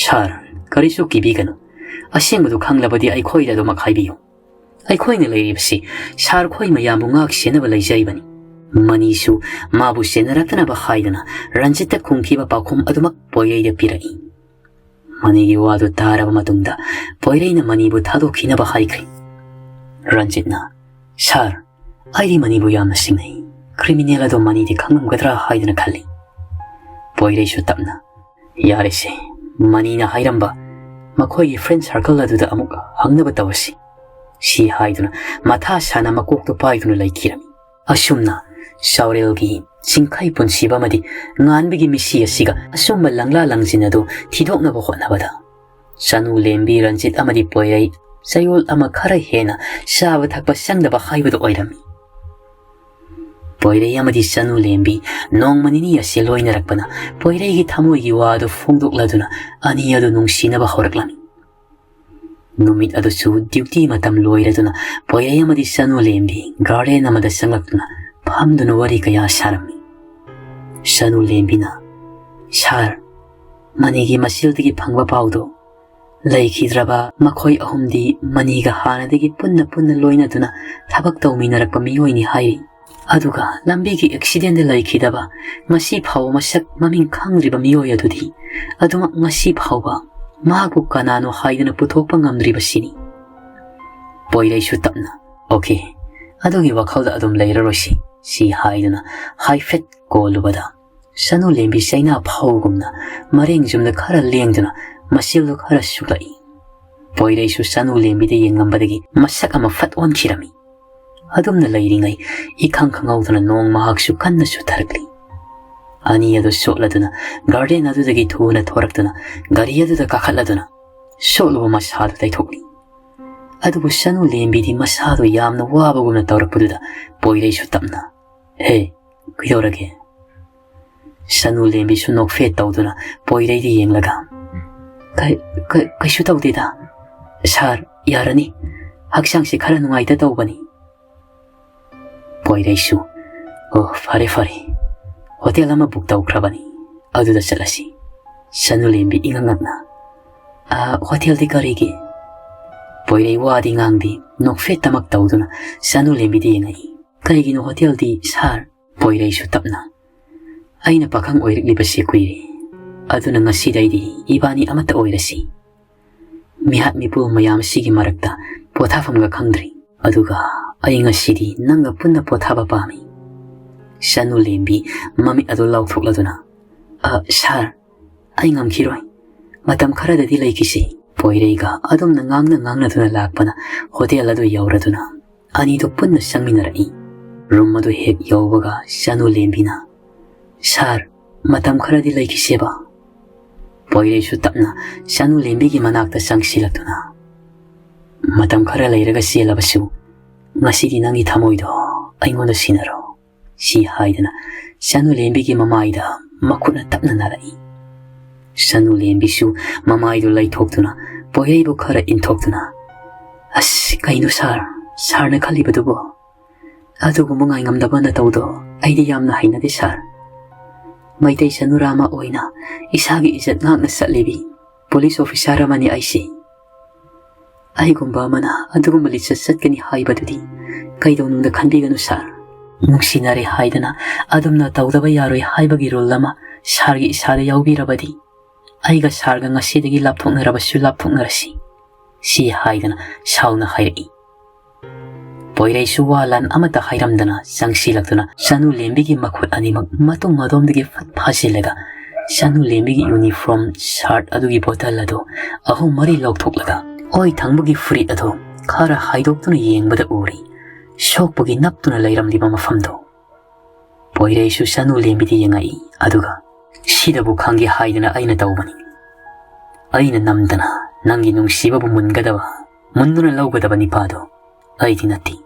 "Sir, ꯀꯔꯤꯁꯨ ꯀꯤꯕꯤꯒꯅꯨ꯫ ꯑꯁꯦꯡꯕꯗꯨ ꯈꯪꯂꯕꯗꯤ ꯑꯩꯈꯣꯏꯗ ꯑꯗꯨꯃꯛ ꯍꯥꯏꯕꯤꯌꯨ꯫ ꯑꯩꯈꯣꯏꯅ ꯂꯩꯔꯤꯕꯁꯤ sir ꯈꯣꯏ ꯃꯌꯥꯝꯕꯨ ꯉꯥꯛ ꯁꯦꯟꯅꯕ ꯂꯩꯖꯔꯤꯕꯅꯤ꯫" ꯃꯅꯤꯁꯨ ꯃꯥꯕꯨ ꯁꯦꯟꯅꯔꯛꯇꯅꯕ ꯍꯥꯏꯗꯅ ꯔꯟꯖꯤꯠꯇ ꯈꯨꯝꯈꯤꯕ ꯄꯥꯎꯈꯨꯝ ꯑꯗꯨꯃꯛ ꯄꯣꯏꯔꯩꯗ ꯄꯤꯔꯛꯏ꯫ ꯃꯅꯤꯒꯤ ꯋꯥꯗꯨ ꯇꯥꯔꯕ ꯃꯇꯨꯡꯗ ꯄꯣꯏꯔꯩꯅ ꯃꯅꯤꯕꯨ ꯊꯥꯗꯣꯛꯈꯤꯅꯕ ꯍꯥꯏꯈ꯭ꯔꯤ꯫ ꯔꯟꯖꯤꯠꯅ, "Sir, ꯑꯩꯗꯤ ꯃꯅꯤꯕꯨ ꯌꯥꯝꯅ ꯁꯤꯡꯅꯩ꯫ Criminal ꯑꯗꯨ ꯃꯅꯤꯗꯤ ꯈꯪꯂꯝꯒꯗ꯭ꯔꯥ ꯍꯥꯏꯗꯨꯅ ꯈꯜꯂꯤ꯫" ꯄꯣꯏꯔꯩꯁꯨ ꯇꯞꯅ, "ꯌꯥꯔꯦꯁꯦ, ꯃꯅꯤꯅ ꯍꯥꯏꯔꯝꯕ ꯃꯈꯣꯏꯒꯤ friend circle ꯑꯗꯨꯗ ꯑꯃꯨꯛ ꯍꯪꯅꯕ ꯇꯧꯔꯁꯤ," ꯁꯤ ꯍꯥꯏꯗꯨꯅ ꯃꯊꯥ ꯁꯥꯅ ꯃꯀꯣꯛꯇꯨ ꯄꯥꯏꯗꯨꯅ ꯂꯩꯈꯤꯔꯝꯃꯤ꯫ ꯑꯁꯨꯝꯅ ꯆꯥꯎꯔꯦꯜꯒꯤ ꯆꯤꯡꯈꯩ ꯄꯨꯟꯁꯤꯕ ꯑꯃꯗꯤ ꯉꯥꯟꯕꯒꯤ ꯃꯤꯁꯤ ꯑꯁꯤꯒ ꯑꯆꯨꯝꯕ ꯂꯪꯂꯥ ꯂꯪꯖꯤꯟ ꯑꯗꯨ ꯊꯤꯗꯣꯛꯅꯕ ꯍꯣꯠꯅꯕꯗ ꯆꯅꯨ ꯂꯦꯝꯕꯤ, ꯔꯟꯖꯤꯠ ꯑꯃꯗꯤ ꯄꯣꯏꯔꯩ ꯆꯌꯣꯜ ꯑꯃ ꯈꯔ ꯍꯦꯟꯅ ꯆꯥꯕ ꯊꯛꯄ ꯆꯪꯗꯕ ꯍꯥꯏꯕꯗꯨ ꯑꯣꯏꯔꯝꯃꯤ꯫ ꯄꯣꯏꯔꯩ ꯑꯃꯗꯤ ꯆꯅꯨ ꯂꯦꯝꯕꯤ ꯅꯣꯡꯃ ꯅꯤꯅꯤ ꯑꯁꯤ ꯂꯣꯏꯅꯔꯛꯄꯅ ꯄꯣꯏꯔꯩꯒꯤ ꯊꯃꯣꯏꯒꯤ ꯋꯥ ꯑꯗꯨ ꯐꯣꯡꯗꯣꯛꯂꯗꯨꯅ ꯑꯅꯤ ꯑꯗꯨ ꯅꯨꯡꯁꯤꯅꯕ ꯍꯧꯔꯛꯂꯝꯃꯤ꯫ ꯅꯨꯃꯤꯠ ꯑꯗꯨꯁꯨ duty ꯃꯇꯝ ꯂꯣꯏꯔꯗꯨꯅ ꯄꯣꯏꯔꯩ ꯑꯃꯗꯤ ꯆꯅꯨ ꯂꯦꯝꯕꯤ garden ꯑꯃꯗ ꯆꯪꯂꯛꯇꯨꯅ ꯐꯝꯗꯨꯅ ꯋꯥꯔꯤ ꯀꯌꯥ ꯁꯥꯔꯝꯃꯤ꯫ ꯆꯅꯨ ꯂꯦꯝꯕꯤꯅ, "Sir, ꯃꯅꯤꯒꯤ ꯃꯆꯤꯜꯗꯒꯤ ꯐꯪꯕ ꯄꯥꯎꯗꯨ, ꯂꯩꯈꯤꯗ꯭ꯔꯕ ꯃꯈꯣꯏ ꯑꯍꯨꯝꯗꯤ ꯃꯅꯤꯒ ꯍꯥꯟꯅꯗꯒꯤ ꯄꯨꯟꯅ ꯄꯨꯟꯅ ꯂꯣꯏꯅꯗꯨꯅ ꯊꯕꯛ ꯇꯧꯃꯤꯟꯅꯔꯛꯄ ꯃꯤꯑꯣꯏꯅꯤ ꯍꯥꯏꯔꯤ꯫ ꯑꯗꯨꯒ ꯂꯝꯕꯤꯒꯤ accidentꯗ ꯂꯩꯈꯤꯗꯕ ꯉꯁꯤ ꯐꯥꯎꯕ ꯃꯁꯛ ꯃꯃꯤꯡ ꯈꯪꯗ꯭ꯔꯤꯕ ꯃꯤꯑꯣꯏ ꯑꯗꯨꯗꯤ ꯑꯗꯨꯃꯛ ꯉꯁꯤ ꯐꯥꯎꯕ ꯃꯍꯥꯛꯄꯨ ꯀꯅꯥꯅꯣ ꯍꯥꯏꯗꯨꯅ ꯄꯨꯊꯣꯛꯄ ꯉꯝꯗ꯭ꯔꯤꯕꯁꯤꯅꯤ꯫" ꯄꯣꯏꯔꯩꯁꯨ ꯇꯞꯅ, "Okay, ꯑꯗꯨꯒꯤ ꯋꯥꯈꯜꯗ ꯑꯗꯨꯝ ꯂꯩꯔꯔꯣꯏꯁꯤ," ꯁꯤ ꯍꯥꯏꯗꯨꯅ ꯍꯥꯏꯐꯦꯠ ꯀꯣꯜꯂꯨꯕꯗ ꯆꯅꯨ ꯂꯦꯝꯕꯤ ꯆꯩꯅꯥ ꯐꯧꯒꯨꯝꯅ ꯃꯔꯦꯡ ꯆꯨꯝꯅ ꯈꯔ ꯂꯦꯡꯗꯨꯅ ꯃꯆꯤꯜꯗꯨ ꯈꯔ ꯁꯨꯛꯂꯛꯏ꯫ ꯄꯣꯏꯔꯩꯁꯨ ꯆꯅꯨ ꯂꯦꯝꯕꯤꯗ ꯌꯦꯡꯂꯝꯕꯗꯒꯤ ꯃꯁꯛ ꯑꯃ ꯐꯠ ꯑꯣꯟꯈꯤꯔꯝꯃꯤ꯫ ꯑꯗꯨꯝꯅ ꯂꯩꯔꯤꯉꯩ, ꯏꯈꯪ ꯈꯪꯍꯧꯗꯅ ꯅꯣꯡ ꯃꯍꯥꯛꯁꯨ ꯀꯟꯅ ꯆꯨꯊꯔꯛꯂꯤ꯫ ꯑꯅꯤ ꯑꯗꯨ ꯆꯣꯠꯂꯗꯨꯅ garden ꯑꯗꯨꯗꯒꯤ ꯊꯨꯅ ꯊꯣꯔꯛꯇꯨꯅ ꯒꯥꯔꯤ ꯑꯗꯨꯗ ꯀꯥꯈꯠꯂꯗꯨꯅ ꯆꯣꯠꯂꯨꯕ ꯃꯁꯥꯗꯨ ꯇꯩꯊꯣꯛꯂꯤ꯫ ꯑꯗꯨꯕꯨ ꯁꯅꯨ ꯂꯦꯝꯕꯤꯗꯤ ꯃꯁꯥꯗꯨ ꯌꯥꯝꯅ ꯋꯥꯕꯒꯨꯝꯅ ꯇꯧꯔꯛꯄꯗꯨꯗ ꯄꯣꯏꯔꯩꯁꯨ ꯇꯞꯅ, "ꯍꯦ, ꯀꯩꯗꯧꯔꯒꯦ?" ꯁꯅꯨ ꯂꯦꯝꯕꯤꯁꯨ ꯅꯣꯛꯐꯦꯠ ꯇꯧꯗꯨꯅ ꯄꯣꯏꯔꯩꯗ ꯌꯦꯡꯂꯒ, "ꯀꯩ-, ꯀꯩ-, ꯀꯩꯁꯨ ꯇꯧꯗꯦꯗ꯫ ꯁꯥꯔ, ꯌꯥꯔꯅꯤ꯫ ꯍꯛꯆꯥꯡꯁꯤ ꯈꯔ ꯅꯨꯡꯉꯥꯏꯇ ꯇꯧꯕꯅꯤ꯫" ꯄꯣꯏꯔꯩꯁꯨ, "ꯑꯣ, ꯐꯔꯦ, ꯐꯔꯦ꯫ ꯍꯣꯇꯦꯜ ꯑꯃ book ꯇꯧꯈ꯭ꯔꯕꯅꯤ꯫ ꯑꯗꯨꯗ ꯆꯠꯂꯁꯤ꯫" ꯁꯅꯨ ꯂꯦꯝꯕꯤ ꯏꯉꯛ ꯉꯛꯅ, "ꯑ, ꯍꯣꯇꯦꯜꯗꯤ ꯀꯔꯤꯒꯤ?" ꯄꯣꯏꯔꯩ ꯋꯥꯗꯤ ꯉꯥꯡꯗꯦ, ꯅꯣꯛꯐꯦꯠꯇꯃꯛ ꯇꯧꯗꯨꯅ ꯁꯅꯨ ꯂꯦꯝꯕꯤꯗ ꯌꯦꯡꯉꯛꯏ꯫ "ꯀꯔꯤꯒꯤꯅꯣ ꯍꯣꯇꯦꯜꯗꯤ, ꯁꯥꯔ?" ꯄꯣꯏꯔꯩꯁꯨ ꯇꯞꯅ, "ꯑꯩꯅ ꯄꯥꯈꯪ ꯑꯣꯏꯔꯛꯂꯤꯕꯁꯤ ꯀꯨꯏꯔꯦ꯫ ꯑꯗꯨꯅ ꯉꯁꯤꯗꯩꯗꯤ ꯏꯕꯥꯅꯤ ꯑꯃꯠꯇ ꯑꯣꯏꯔꯁꯤ꯫ ꯃꯤꯍꯥꯠ ꯃꯤꯄꯨ ꯃꯌꯥꯝ ꯑꯁꯤꯒꯤ ꯃꯔꯛꯇ ꯄꯣꯊꯥꯐꯝꯒ ꯈꯪꯗ꯭ꯔꯤ꯫ ꯑꯗꯨꯒ ꯑꯩ ꯉꯁꯤꯗꯤ ꯅꯪꯒ ꯄꯨꯟꯅ ꯄꯣꯊꯥꯕ ꯄꯥꯝꯃꯤ꯫" ꯁꯅꯨ ꯂꯦꯝꯕꯤ ꯃꯃꯤꯠ ꯑꯗꯨ ꯂꯥꯎꯊꯣꯛꯂꯗꯨꯅ, "ꯑ, ꯁꯥꯔ, ꯑꯩ ꯉꯝꯈꯤꯔꯣꯏ꯫ ꯃꯇꯝ ꯈꯔꯗꯗꯤ ꯂꯩꯈꯤꯁꯤ꯫" ꯄꯣꯏꯔꯩꯒ ꯑꯗꯨꯝꯅ ꯉꯥꯡꯅ ꯉꯥꯡꯅꯗꯨꯅ ꯂꯥꯛꯄꯅ ꯍꯣꯇꯦꯜ ꯑꯗꯨ ꯌꯧꯔꯗꯨꯅ ꯑꯅꯤꯗꯨ ꯄꯨꯟꯅ ꯆꯪꯃꯤꯟꯅꯔꯛꯏ꯫ ꯔꯨꯝ ꯑꯗꯨ ꯍꯦꯛ ꯌꯧꯕꯒ ꯁꯅꯨ ꯂꯦꯝꯕꯤꯅ, "ꯁꯥꯔ, ꯃꯇꯝ ꯈꯔꯗꯤ ꯂꯩꯈꯤꯁꯦꯕ꯫" ꯄꯣꯏꯔꯩꯁꯨ ꯇꯞꯅ ꯁꯅꯨ ꯂꯦꯝꯕꯤꯒꯤ ꯃꯅꯥꯛꯇ ꯆꯪꯁꯤꯜꯂꯛꯇꯨꯅ, "ꯃꯇꯝ ꯈꯔ ꯂꯩꯔꯒ ꯆꯦꯜꯂꯕꯁꯨ, ꯉꯁꯤꯗꯤ ꯅꯪꯒꯤ ꯊꯃꯣꯏꯗꯣ ꯑꯩꯉꯣꯟꯗ ꯁꯤꯟꯅꯔꯣ꯫" ꯁꯤ ꯍꯥꯏꯗꯅ ꯁꯅꯨ ꯂꯦꯝꯕꯤꯒꯤ ꯃꯃꯥꯏꯗ ꯃꯈꯨꯠꯅ ꯇꯞꯅ ꯅꯥꯜꯂꯛꯏ꯫ ꯁꯅꯨ ꯂꯦꯝꯕꯤꯁꯨ ꯃꯃꯥꯏꯗꯨ ꯂꯩꯊꯣꯛꯇꯨꯅ ꯄꯣꯏꯔꯩꯕꯨ ꯈꯔ ꯏꯟꯊꯣꯛꯇꯨꯅ, "ꯑꯁ, ꯀꯩꯅꯣ ꯁꯥꯔ, ꯁꯥꯔꯅ ꯈꯜꯂꯤꯕꯗꯨꯕꯣ? ꯑꯗꯨꯒꯨꯝꯕ ꯉꯥꯏꯉꯝꯗꯕ ꯅꯇꯧꯗꯣ ꯑꯩꯗꯤ ꯌꯥꯝꯅ ꯍꯩꯅꯗꯦ ꯁꯥꯔ꯫ ꯃꯩꯇꯩ ꯆꯅꯨꯔꯥ ꯑꯃ ꯑꯣꯏꯅ ꯏꯁꯥꯒꯤ ꯏꯖꯠ ꯉꯥꯛꯅ ꯆꯠꯂꯤꯕꯤ ꯄꯨꯂꯤꯁ ꯑꯣꯐꯤꯁꯥꯔ ꯑꯃꯅꯤ ꯑꯩꯁꯦ꯫ ꯑꯩꯒꯨꯝꯕ ꯑꯃꯅ ꯑꯗꯨꯒꯨꯝꯕ ꯂꯤꯆꯠ ꯆꯠꯀꯅꯤ ꯍꯥꯏꯕꯗꯨꯗꯤ ꯀꯩꯗꯧꯅꯨꯡꯗ ꯈꯟꯕꯤꯒꯅꯨ ꯁꯥꯔ꯫ ꯅꯨꯡꯁꯤꯅꯔꯦ ꯍꯥꯏꯗꯅ ꯑꯗꯨꯝꯅ ꯇꯧꯗꯕ ꯌꯥꯔꯣꯏ ꯍꯥꯏꯕꯒꯤ ꯔꯨꯜ ꯑꯃ ꯁꯥꯔꯒꯤ ꯏꯁꯥꯗ ꯌꯥꯎꯕꯤꯔꯕꯗꯤ ꯑꯩꯒ ꯁꯥꯔꯒ ꯉꯁꯤꯗꯒꯤ ꯂꯥꯞꯊꯣꯛꯅꯔꯕꯁꯨ ꯂꯥꯞꯊꯣꯛꯅꯔꯁꯤ꯫" ꯁꯤ ꯍꯥꯏꯗꯅ ꯁꯥꯎꯅ ꯍꯥꯏꯔꯛꯏ꯫ ꯄꯣꯏꯔꯩꯁꯨ ꯋꯥ ꯂꯥꯟ ꯑꯃꯠꯇ ꯍꯥꯏꯔꯝꯗꯅ ꯆꯪꯁꯤꯜꯂꯛꯇꯨꯅ ꯁꯅꯨ ꯂꯦꯝꯕꯤꯒꯤ ꯃꯈꯨꯠ ꯑꯅꯤꯃꯛ ꯃꯇꯨꯡ ꯑꯗꯣꯝꯗꯒꯤ ꯐꯠ ꯐꯥꯖꯤꯜꯂꯒ ꯁꯅꯨ ꯂꯦꯝꯕꯤꯒꯤ ꯌꯨꯅꯤꯐꯣꯔꯝ ꯁꯥꯔꯠ ꯑꯗꯨꯒꯤ ꯕꯣꯇꯜ ꯑꯗꯨ ꯑꯍꯨꯝ ꯃꯔꯤ ꯂꯧꯊꯣꯛꯂꯒ ꯑꯣꯏ ꯊꯪꯕꯒꯤ ꯐꯨꯔꯤꯠ ꯑꯗꯨ ꯈꯔ ꯍꯥꯏꯗꯣꯛꯇꯨꯅ ꯌꯦꯡꯕꯗ ꯎꯔꯤ ꯁꯣꯛꯄꯒꯤ ꯅꯞꯇꯨꯅ ꯂꯩꯔꯝꯂꯤꯕ ꯃꯐꯝꯗꯣ꯫ ꯄꯣꯏꯔꯩꯁꯨ ꯁꯅꯨ ꯂꯦꯝꯕꯤꯗ ꯌꯦꯡꯉꯛꯏ, ꯑꯗꯨꯒ "ꯁꯤꯗꯕꯨ ꯈꯪꯒꯦ ꯍꯥꯏꯗꯅ ꯑꯩꯅ ꯇꯧꯕꯅꯤ꯫ ꯑꯩꯅ ꯅꯝꯗꯅ ꯅꯪꯒꯤ ꯅꯨꯡꯁꯤꯕꯕꯨ ꯃꯨꯟꯒꯗꯕ, ꯃꯨꯟꯗꯨꯅ ꯂꯧꯒꯗꯕ ꯅꯤꯄꯥꯗꯣ ꯑꯩꯗꯤ ꯅꯠꯇꯦ"꯫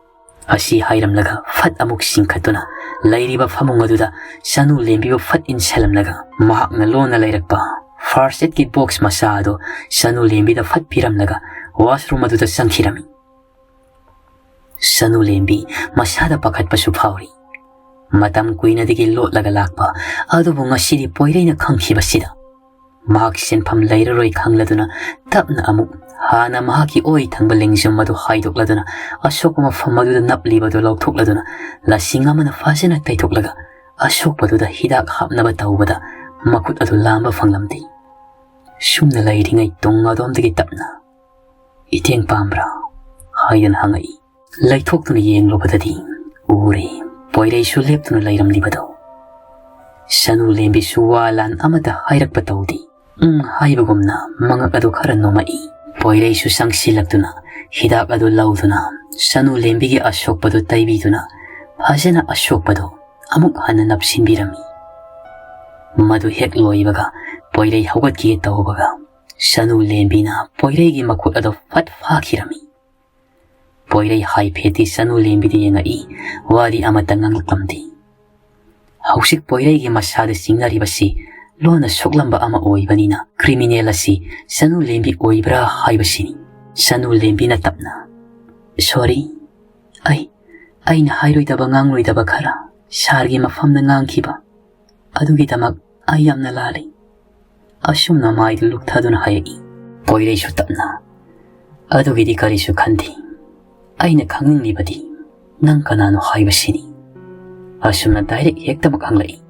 ꯑꯁꯤ ꯍꯥꯏꯔꯝꯂꯒ ꯐꯠ ꯑꯃꯨꯛ ꯆꯤꯡꯈꯠꯇꯨꯅ ꯂꯩꯔꯤꯕ ꯐꯃꯨꯡ ꯑꯗꯨꯗ ꯁꯅꯨ ꯂꯦꯝꯕꯤꯕꯨ ꯐꯠ ꯏꯟꯁꯤꯜꯂꯝꯂꯒ ꯃꯍꯥꯛꯅ ꯂꯣꯟꯅ ꯂꯩꯔꯛꯄ first aid ꯀꯤ box ꯃꯆꯥ ꯑꯗꯨ ꯁꯅꯨ ꯂꯦꯝꯕꯤꯗ ꯐꯠ ꯄꯤꯔꯝꯂꯒ washroom ꯑꯗꯨꯗ ꯆꯪꯈꯤꯔꯝꯃꯤ꯫ ꯁꯅꯨ ꯂꯦꯝꯕꯤ ꯃꯁꯥꯗ ꯄꯥꯈꯠꯄꯁꯨ ꯐꯥꯎꯔꯤ꯫ ꯃꯇꯝ ꯀꯨꯏꯅꯗꯒꯤ ꯂꯣꯠꯂꯒ ꯂꯥꯛꯄ ꯑꯗꯨꯕꯨ ꯉꯁꯤꯗꯤ ꯄꯣꯏꯔꯩꯅ ꯈꯪꯈꯤꯕꯁꯤꯗ ꯃꯍꯥꯛ ꯆꯦꯟꯐꯝ ꯂꯩꯔꯔꯣꯏ ꯈꯪꯂꯗꯨꯅ ꯇꯞꯅ ꯑꯃꯨꯛ ꯍꯥꯟꯅ ꯃꯍꯥꯛꯀꯤ ꯑꯣꯏ ꯊꯪꯕ ꯂꯦꯡꯖꯨꯝ ꯑꯗꯨ ꯍꯥꯏꯗꯣꯛꯂꯗꯨꯅ ꯑꯁꯣꯛꯄ ꯃꯐꯝ ꯑꯗꯨꯗ ꯅꯞꯂꯤꯕꯗꯨ ꯂꯧꯊꯣꯛꯂꯗꯨꯅ ꯂꯁꯤꯡ ꯑꯃꯅ ꯐꯖꯅ ꯇꯩꯊꯣꯛꯂꯒ ꯑꯁꯣꯛꯄꯗꯨꯗ ꯍꯤꯗꯥꯛ ꯍꯥꯞꯅꯕ ꯇꯧꯕꯗ ꯃꯈꯨꯠ ꯑꯗꯨ ꯂꯥꯝꯕ ꯐꯪꯂꯝꯗꯦ꯫ ꯁꯨꯝꯅ ꯂꯩꯔꯤꯉꯩ ꯇꯨꯡ ꯑꯗꯣꯝꯗꯒꯤ ꯇꯞꯅ "ꯏꯇꯦꯡ ꯄꯥꯝꯕ꯭ꯔꯥ?" ꯍꯥꯏꯗꯨꯅ ꯍꯪꯉꯛꯏ꯫ ꯂꯩꯊꯣꯛꯇꯨꯅ ꯌꯦꯡꯂꯨꯕꯗꯗꯤ ꯎꯔꯦ ꯄꯣꯏꯔꯩꯁꯨ ꯂꯦꯞꯇꯨꯅ ꯂꯩꯔꯝꯂꯤꯕꯗꯣ꯫ ꯁꯅꯨ ꯂꯦꯝꯕꯤꯁꯨ ꯋꯥ ꯂꯥꯟ ꯑꯃꯠꯇ ꯍꯥꯏꯔꯛꯄ ꯇꯧꯗꯦ꯫ "ꯎꯝ" ꯍꯥꯏꯕꯒꯨꯝꯅ ꯃꯉꯛ ꯑꯗꯨ ꯈꯔ ꯅꯣꯝꯃꯛꯏ꯫ ꯄꯣꯏꯔꯩꯁꯨ ꯆꯪꯁꯤꯜꯂꯛꯇꯨꯅ ꯍꯤꯗꯥꯛ ꯑꯗꯨ ꯂꯧꯗꯨꯅ ꯁꯅꯨ ꯂꯦꯝꯕꯤꯒꯤ ꯑꯁꯣꯛꯄꯗꯨ ꯇꯩꯕꯤꯗꯨꯅ ꯐꯖꯅ ꯑꯁꯣꯛꯄꯗꯨ ꯑꯃꯨꯛ ꯍꯟꯅ ꯅꯞꯁꯤꯟꯕꯤꯔꯝꯃꯤ꯫ ꯃꯗꯨ ꯍꯦꯛ ꯂꯣꯏꯕꯒ ꯄꯣꯏꯔꯩ ꯍꯧꯒꯠꯈꯤꯒꯦ ꯇꯧꯕꯒ ꯁꯅꯨ ꯂꯦꯝꯕꯤꯅ ꯄꯣꯏꯔꯩꯒꯤ ꯃꯈꯨꯠ ꯑꯗꯨ ꯐꯠ ꯐꯥꯈꯤꯔꯝꯃꯤ꯫ ꯄꯣꯏꯔꯩ ꯍꯥꯏꯐꯦꯠꯇꯤ ꯁꯅꯨ ꯂꯦꯝꯕꯤꯗ ꯌꯦꯡꯉꯛꯏ, ꯋꯥꯗꯤ ꯑꯃꯠꯇ ꯉꯥꯡꯂꯛꯂꯝꯗꯦ꯫ ꯍꯧꯖꯤꯛ ꯄꯣꯏꯔꯩꯒꯤ ꯃꯁꯥꯗ ꯆꯤꯡꯅꯔꯤꯕꯁꯤ ꯂꯣꯟꯅ ꯁꯣꯛꯂꯝꯕ ꯑꯃ ꯑꯣꯏꯕꯅꯤꯅ criminal ꯑꯁꯤ ꯁꯅꯨ ꯂꯦꯝꯕꯤ ꯑꯣꯏꯕ꯭ꯔꯥ ꯍꯥꯏꯕꯁꯤꯅꯤ꯫ ꯁꯅꯨ ꯂꯦꯝꯕꯤꯅ ꯇꯞꯅ, "Sorry, ꯑꯩ, ꯑꯩꯅ ꯍꯥꯏꯔꯣꯏꯗꯕ ꯉꯥꯡꯂꯣꯏꯗꯕ ꯈꯔ ꯁꯥꯔꯒꯤ ꯃꯐꯝꯗ ꯉꯥꯡꯈꯤꯕ ꯑꯗꯨꯒꯤꯗꯃꯛ ꯑꯩ ꯌꯥꯝꯅ ꯂꯥꯜꯂꯤ"꯫ ꯑꯁꯨꯝꯅ ꯃꯥꯏꯗꯨ ꯂꯨꯛꯊꯗꯨꯅ ꯍꯥꯏꯔꯛꯏ꯫ ꯄꯣꯏꯔꯩꯁꯨ ꯇꯞꯅ, "ꯑꯗꯨꯒꯤꯗꯤ ꯀꯔꯤꯁꯨ ꯈꯟꯗꯦ꯫ ꯑꯩꯅ ꯈꯪꯅꯤꯡꯂꯤꯕꯗꯤ ꯅꯪ ꯀꯅꯥꯅꯣ ꯍꯥꯏꯕꯁꯤꯅꯤ"꯫ ꯑꯁꯨꯝꯅ direct ꯍꯦꯛꯇꯃꯛ ꯍꯪꯂꯛꯏ꯫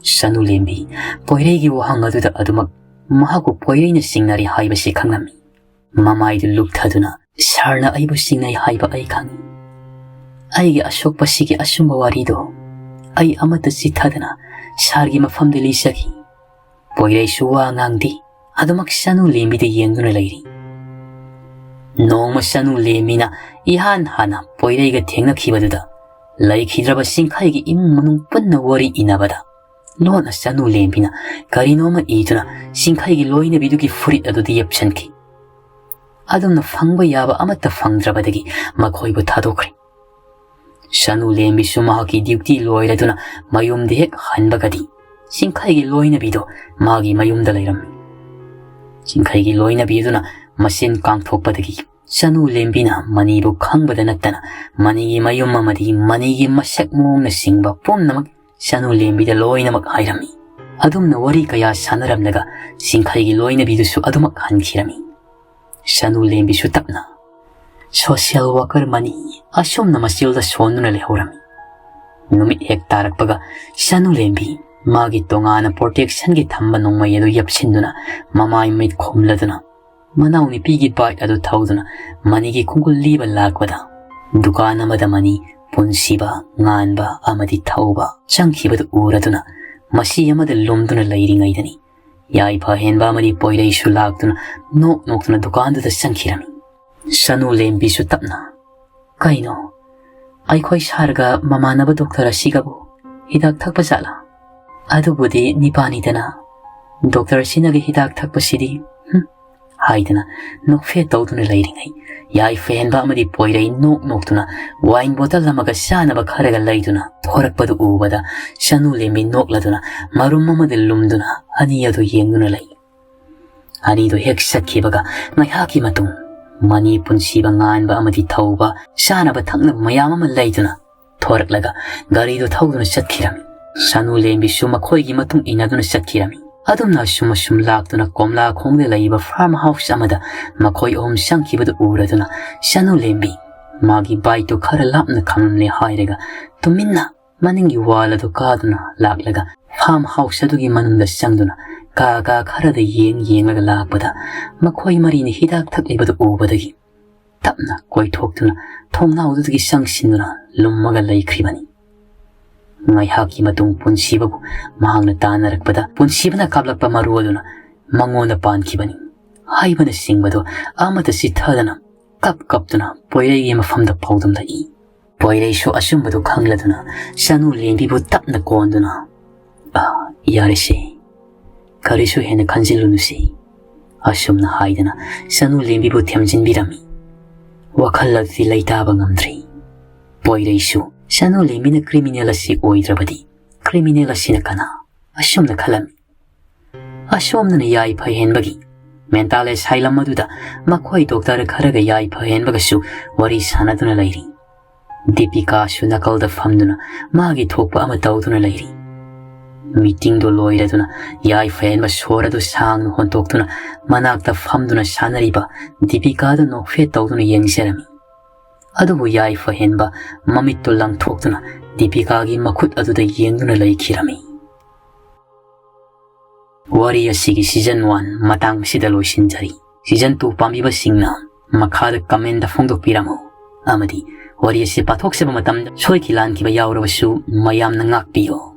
ꯁꯅꯨ ꯂꯦꯝꯕꯤ ꯄꯣꯏꯔꯩꯒꯤ ꯋꯥꯍꯪ ꯑꯗꯨꯗ ꯑꯗꯨꯃꯛ ꯃꯍꯥꯛꯄꯨ ꯄꯣꯏꯔꯩꯅ ꯆꯤꯡꯅꯔꯤ ꯍꯥꯏꯕꯁꯤ ꯈꯪꯂꯝꯃꯤ꯫ ꯃꯃꯥꯏꯗꯨ ꯂꯨꯛꯊꯗꯨꯅ, "ꯁꯥꯔꯅ ꯑꯩꯕꯨ ꯆꯤꯡꯅꯩ ꯍꯥꯏꯕ ꯑꯩ ꯈꯪꯏ꯫ ꯑꯩꯒꯤ ꯑꯁꯣꯛꯄꯁꯤꯒꯤ ꯑꯆꯨꯝꯕ ꯋꯥꯔꯤꯗꯣ ꯑꯩ ꯑꯃꯠꯇ ꯆꯤꯠꯊꯗꯅ ꯁꯥꯔꯒꯤ ꯃꯐꯝꯗ ꯂꯤꯖꯈꯤ"꯫ ꯄꯣꯏꯔꯩꯁꯨ ꯋꯥ ꯉꯥꯡꯗꯦ, ꯑꯗꯨꯃꯛ ꯁꯅꯨ ꯂꯦꯝꯕꯤꯗ ꯌꯦꯡꯗꯨꯅ ꯂꯩꯔꯤ꯫ ꯅꯣꯡꯃ ꯁꯅꯨ ꯂꯦꯝꯕꯤꯅ ꯏꯍꯥꯟ ꯍꯥꯟꯅ ꯄꯣꯏꯔꯩꯒ ꯊꯦꯡꯅꯈꯤꯕꯗꯨꯗ ꯂꯩꯈꯤꯗ꯭ꯔꯕ ꯁꯤꯡꯈꯩꯒꯤ ꯏꯃꯨꯡ ꯃꯅꯨꯡ ꯄꯨꯟꯅ ꯋꯥꯔꯤ ꯏꯅꯕꯗ ꯂꯣꯟꯅ ꯁꯅꯨ ꯂꯦꯝꯕꯤꯅ ꯀꯔꯤꯅꯣꯃ ꯏꯗꯨꯅ ꯁꯤꯡꯈꯩꯒꯤ ꯂꯣꯏꯅꯕꯤꯗꯨꯒꯤ ꯐꯨꯔꯤꯠ ꯑꯗꯨꯗ ꯌꯦꯞꯁꯟꯈꯤ꯫ ꯑꯗꯨꯝꯅ ꯐꯪꯕ ꯌꯥꯕ ꯑꯃꯠꯇ ꯐꯪꯗ꯭ꯔꯕꯗꯒꯤ ꯃꯈꯣꯏꯕꯨ ꯊꯥꯗꯣꯛꯈ꯭ꯔꯦ꯫ ꯁꯅꯨ ꯂꯦꯝꯕꯤꯁꯨ ꯃꯍꯥꯛꯀꯤ duty ꯂꯣꯏꯔꯗꯨꯅ ꯃꯌꯨꯝꯗ ꯍꯦꯛ ꯍꯟꯕꯒꯗꯤ ꯁꯤꯡꯈꯩꯒꯤ ꯂꯣꯏꯅꯕꯤꯗꯣ ꯃꯥꯒꯤ ꯃꯌꯨꯝꯗ ꯂꯩꯔꯝꯃꯤ꯫ ꯁꯤꯡꯈꯩꯒꯤ ꯂꯣꯏꯅꯕꯤ ꯑꯗꯨꯅ ꯃꯆꯤꯟ ꯀꯥꯡꯊꯣꯛꯄꯗꯒꯤ ꯁꯅꯨ ꯂꯦꯝꯕꯤꯅ ꯃꯅꯤꯕꯨ ꯈꯪꯕꯗ ꯅꯠꯇꯅ ꯃꯅꯤꯒꯤ ꯃꯌꯨꯝ ꯑꯃꯗꯤ ꯃꯅꯤꯒꯤ ꯃꯁꯛ ꯃꯑꯣꯡꯅꯆꯤꯡꯕ ꯄꯨꯝꯅꯃꯛ ꯁꯅꯨ ꯂꯦꯝꯕꯤꯗ ꯂꯣꯏꯅꯃꯛ ꯍꯥꯏꯔꯝꯃꯤ꯫ ꯑꯗꯨꯝꯅ ꯋꯥꯔꯤ ꯀꯌꯥ ꯁꯥꯟꯅꯔꯝꯂꯒ ꯁꯤꯡꯈꯩꯒꯤ ꯂꯣꯏꯅꯕꯤꯗꯨꯁꯨ ꯑꯗꯨꯃꯛ ꯍꯟꯈꯤꯔꯝꯃꯤ꯫ ꯁꯅꯨ ꯂꯦꯝꯕꯤꯁꯨ ꯇꯞꯅ social worker ꯃꯅꯤ ꯑꯁꯨꯝꯅ ꯃꯆꯤꯜꯗ ꯁꯣꯟꯗꯨꯅ ꯂꯩꯍꯧꯔꯝꯃꯤ꯫ ꯅꯨꯃꯤꯠ ꯍꯦꯛ ꯇꯥꯔꯛꯄꯒ ꯁꯅꯨ ꯂꯦꯝꯕꯤ ꯃꯥꯒꯤ ꯇꯣꯉꯥꯟꯅ protectionꯒꯤ ꯊꯝꯕ ꯅꯣꯡꯃꯩ ꯑꯗꯨ ꯌꯦꯞꯁꯤꯟꯗꯨꯅ ꯃꯃꯥꯏ ꯃꯤꯠ ꯈꯨꯝꯂꯗꯨꯅ ꯃꯅꯥꯎꯅꯨꯄꯤꯒꯤ bike ꯑꯗꯨ ꯊꯧꯗꯨꯅ ꯃꯅꯤꯒꯤ ꯈꯣꯡꯒꯨꯜ ꯂꯤꯕ ꯂꯥꯛꯄꯗ ꯗꯨꯀꯥꯟ ꯑꯃꯗ ꯃꯅꯤ ꯄꯨꯟꯁꯤꯕ, ꯉꯥꯟꯕ ꯑꯃꯗꯤ ꯊꯧꯕ ꯆꯪꯈꯤꯕꯗꯨ ꯎꯔꯗꯨꯅ ꯃꯁꯤ ꯑꯃꯗ ꯂꯨꯝꯗꯨꯅ ꯂꯩꯔꯤꯉꯩꯗꯅꯤ ꯌꯥꯏꯐ ꯍꯦꯟꯕ ꯑꯃꯗꯤ ꯄꯣꯏꯔꯩꯁꯨ ꯂꯥꯛꯇꯨꯅ ꯅꯣꯛ ꯅꯣꯛꯇꯨꯅ ꯗꯨꯀꯥꯟꯗꯨꯗ ꯆꯪꯈꯤꯔꯝꯃꯤ꯫ ꯁꯅꯨ ꯂꯦꯝꯕꯤꯁꯨ ꯇꯞꯅ, "ꯀꯩꯅꯣ, ꯑꯩꯈꯣꯏ ꯁꯥꯔꯒ ꯃꯃꯥꯟꯅꯕ ꯗꯣꯛꯇꯔ ꯑꯁꯤꯒꯕꯨ ꯍꯤꯗꯥꯛ ꯊꯛꯄ ꯖꯥꯠꯂꯥ? ꯑꯗꯨꯕꯨꯗꯤ ꯅꯤꯄꯥꯅꯤꯗꯅ꯫ ꯗꯣꯛꯇꯔ ꯑꯁꯤꯅꯒ ꯍꯤꯗꯥꯛ ꯊꯛꯄꯁꯤꯗꯤ, ꯍꯨꯝ," ꯍꯥꯏꯗꯅ ꯅꯣꯛꯐꯦꯠ ꯇꯧꯗꯨꯅ ꯂꯩꯔꯤꯉꯩ ꯌꯥꯏꯐ ꯍꯦꯟꯕ ꯑꯃꯗꯤ ꯄꯣꯏꯔꯩ ꯅꯣꯛ ꯅꯣꯛꯇꯨꯅ wine bottle ꯑꯃꯒ ꯆꯥꯅꯕ ꯈꯔꯒ ꯂꯩꯗꯨꯅ ꯊꯣꯔꯛꯄꯗꯨ ꯎꯕꯗ ꯁꯅꯨ ꯂꯦꯝꯕꯤ ꯅꯣꯛꯂꯗꯨꯅ ꯃꯔꯨꯝ ꯑꯃꯗ ꯂꯨꯝꯗꯨꯅ ꯑꯅꯤ ꯑꯗꯨ ꯌꯦꯡꯗꯨꯅ ꯂꯩ꯫ ꯑꯅꯤꯗꯨ ꯍꯦꯛ ꯆꯠꯈꯤꯕꯒ ꯉꯥꯏꯍꯥꯛꯀꯤ ꯃꯇꯨꯡ ꯃꯅꯤ ꯄꯨꯟꯁꯤꯕ, ꯉꯥꯟꯕ ꯑꯃꯗꯤ ꯊꯧꯕ ꯆꯥꯅꯕ ꯊꯛꯅꯕ ꯃꯌꯥꯝ ꯑꯃ ꯂꯩꯗꯨꯅ ꯊꯣꯔꯛꯂꯒ ꯒꯥꯔꯤꯗꯨ ꯊꯧꯗꯨꯅ ꯆꯠꯈꯤꯔꯝꯃꯤ꯫ ꯁꯅꯨ ꯂꯦꯝꯕꯤꯁꯨ ꯃꯈꯣꯏꯒꯤ ꯃꯇꯨꯡ ꯏꯟꯅꯗꯨꯅ ꯆꯠꯈꯤꯔꯝꯃꯤ꯫ ꯑꯗꯨꯝꯅ ꯑꯁꯨꯝ ꯑꯁꯨꯝ ꯂꯥꯛꯇꯨꯅ ꯀꯣꯝꯂꯥ ꯈꯣꯡꯗ ꯂꯩꯕ farm house ꯑꯃꯗ ꯃꯈꯣꯏ ꯑꯍꯨꯝ ꯆꯪꯈꯤꯕꯗꯨ ꯎꯔꯗꯨꯅ ꯁꯅꯨ ꯂꯦꯝꯕꯤ ꯃꯥꯒꯤ bikeꯇꯨ ꯈꯔ ꯂꯥꯞꯅ ꯈꯥꯝꯂꯝꯂꯦ ꯍꯥꯏꯔꯒ ꯇꯨꯃꯤꯟꯅ ꯃꯅꯤꯡꯒꯤ wall ꯑꯗꯨ ꯀꯥꯗꯨꯅ ꯂꯥꯛꯂꯒ farm house ꯑꯗꯨꯒꯤ ꯃꯅꯨꯡꯗ ꯆꯪꯗꯨꯅ ꯀꯥ ꯀꯥ ꯈꯔꯗ ꯌꯦꯡ ꯌꯦꯡꯂꯒ ꯂꯥꯛꯄꯗ ꯃꯈꯣꯏ ꯃꯔꯤꯅ ꯍꯤꯗꯥꯛ ꯊꯛꯂꯤꯕꯗꯨ ꯎꯕꯗꯒꯤ ꯇꯞꯅ ꯀꯣꯏꯊꯣꯛꯇꯨꯅ ꯊꯣꯡꯅꯥꯎꯗꯨꯗꯒꯤ ꯆꯪꯁꯤꯟꯗꯨꯅ ꯂꯨꯝꯃꯒ ꯂꯩꯈ꯭ꯔꯤꯕꯅꯤ꯫ ꯉꯥꯏꯍꯥꯛꯀꯤ ꯃꯇꯨꯡ ꯄꯨꯟꯁꯤꯕꯕꯨ ꯃꯍꯥꯛꯅ ꯇꯥꯟꯅꯔꯛꯄꯗ ꯄꯨꯟꯁꯤꯕꯅ ꯀꯥꯞꯂꯛꯄ ꯃꯔꯨ ꯑꯗꯨꯅ ꯃꯉꯣꯟꯗ ꯄꯥꯟꯈꯤꯕꯅꯤ ꯍꯥꯏꯕꯅꯆꯤꯡꯕꯗꯣ ꯑꯃꯠꯇ ꯆꯤꯠꯊꯗꯅ ꯀꯞ ꯀꯞꯇꯨꯅ ꯄꯣꯏꯔꯩꯒꯤ ꯃꯐꯝꯗ ꯄꯥꯎꯗꯝꯂꯛꯏ꯫ ꯄꯣꯏꯔꯩꯁꯨ ꯑꯆꯨꯝꯕꯗꯨ ꯈꯪꯂꯗꯨꯅ ꯁꯅꯨ ꯂꯦꯝꯕꯤꯕꯨ ꯇꯞꯅ ꯀꯣꯟꯗꯨꯅ, "ꯑꯥ, ꯌꯥꯔꯦꯁꯦ, ꯀꯔꯤꯁꯨ ꯍꯦꯟꯅ ꯈꯟꯖꯤꯜꯂꯨꯅꯨꯁꯦ," ꯑꯁꯨꯝꯅ ꯍꯥꯏꯗꯨꯅ ꯁꯅꯨ ꯂꯦꯝꯕꯤꯕꯨ ꯊꯦꯝꯖꯤꯟꯕꯤꯔꯝꯃꯤ꯫ ꯋꯥꯈꯜ ꯑꯗꯨꯗꯤ ꯂꯩꯇꯥꯕ ꯉꯝꯗ꯭ꯔꯤ꯫ ꯄꯣꯏꯔꯩꯁꯨ ꯁꯅꯨ ꯂꯦꯝꯕꯤꯅ criminal ꯑꯁꯤ ꯑꯣꯏꯗ꯭ꯔꯕꯗꯤ criminal ꯑꯁꯤꯅ ꯀꯅꯥ? ꯑꯁꯨꯝꯅ ꯈꯜꯂꯝꯃꯤ꯫ ꯑꯁꯣꯝꯗꯅ ꯌꯥꯏꯐ ꯍꯦꯟꯕꯒꯤ mental asylum ꯑꯗꯨꯗ ꯃꯈꯣꯏ doctor ꯈꯔꯒ ꯌꯥꯏꯐ ꯍꯦꯟꯕꯒꯁꯨ ꯋꯥꯔꯤ ꯁꯥꯟꯅꯗꯨꯅ ꯂꯩꯔꯤ꯫ ꯗꯤꯄꯤꯀꯥꯁꯨ ꯅꯥꯀꯜꯗ ꯐꯝꯗꯨꯅ ꯃꯥꯒꯤ ꯊꯣꯛꯄ ꯑꯃ ꯇꯧꯗꯨꯅ ꯂꯩꯔꯤ꯫ Meetingꯗꯨ ꯂꯣꯏꯔꯗꯨꯅ ꯌꯥꯏꯐ ꯍꯦꯟꯕ ꯁꯣꯔ ꯑꯗꯨ ꯁꯥꯡꯅ ꯍꯣꯟꯇꯣꯛꯇꯨꯅ ꯃꯅꯥꯛꯇ ꯐꯝꯗꯨꯅ ꯁꯥꯟꯅꯔꯤꯕ ꯗꯤꯄꯤꯀꯥꯗꯨ ꯅꯣꯛꯐꯦꯠ ꯇꯧꯗꯨꯅ ꯌꯦꯡꯖꯔꯝꯃꯤ꯫ ꯑꯗꯨꯕꯨ ꯌꯥꯏꯐ ꯍꯦꯟꯕ ꯃꯃꯤꯠꯇꯨ ꯂꯪꯊꯣꯛꯇꯨꯅ ꯗꯤꯄꯤꯀꯥꯒꯤ ꯃꯈꯨꯠ ꯑꯗꯨꯗ ꯌꯦꯡꯗꯨꯅ ꯂꯩꯈꯤꯔꯝꯃꯤ꯫ ꯋꯥꯔꯤ ꯑꯁꯤꯒꯤ season one ꯃꯇꯥꯡ ꯑꯁꯤꯗ ꯂꯣꯏꯁꯤꯟꯖꯔꯤ꯫ Season two ꯄꯥꯝꯕꯤꯕꯁꯤꯡꯅ ꯃꯈꯥꯗ commentꯗ ꯐꯣꯡꯗꯣꯛꯄꯤꯔꯝꯃꯨ, ꯑꯃꯗꯤ ꯋꯥꯔꯤ ꯑꯁꯤ ꯄꯥꯊꯣꯛꯆꯕ ꯃꯇꯝꯗ ꯁꯣꯏꯈꯤ ꯂꯥꯟꯈꯤꯕ ꯌꯥꯎꯔꯕꯁꯨ ꯃꯌꯥꯝꯅ ꯉꯥꯛꯄꯤꯌꯨ꯫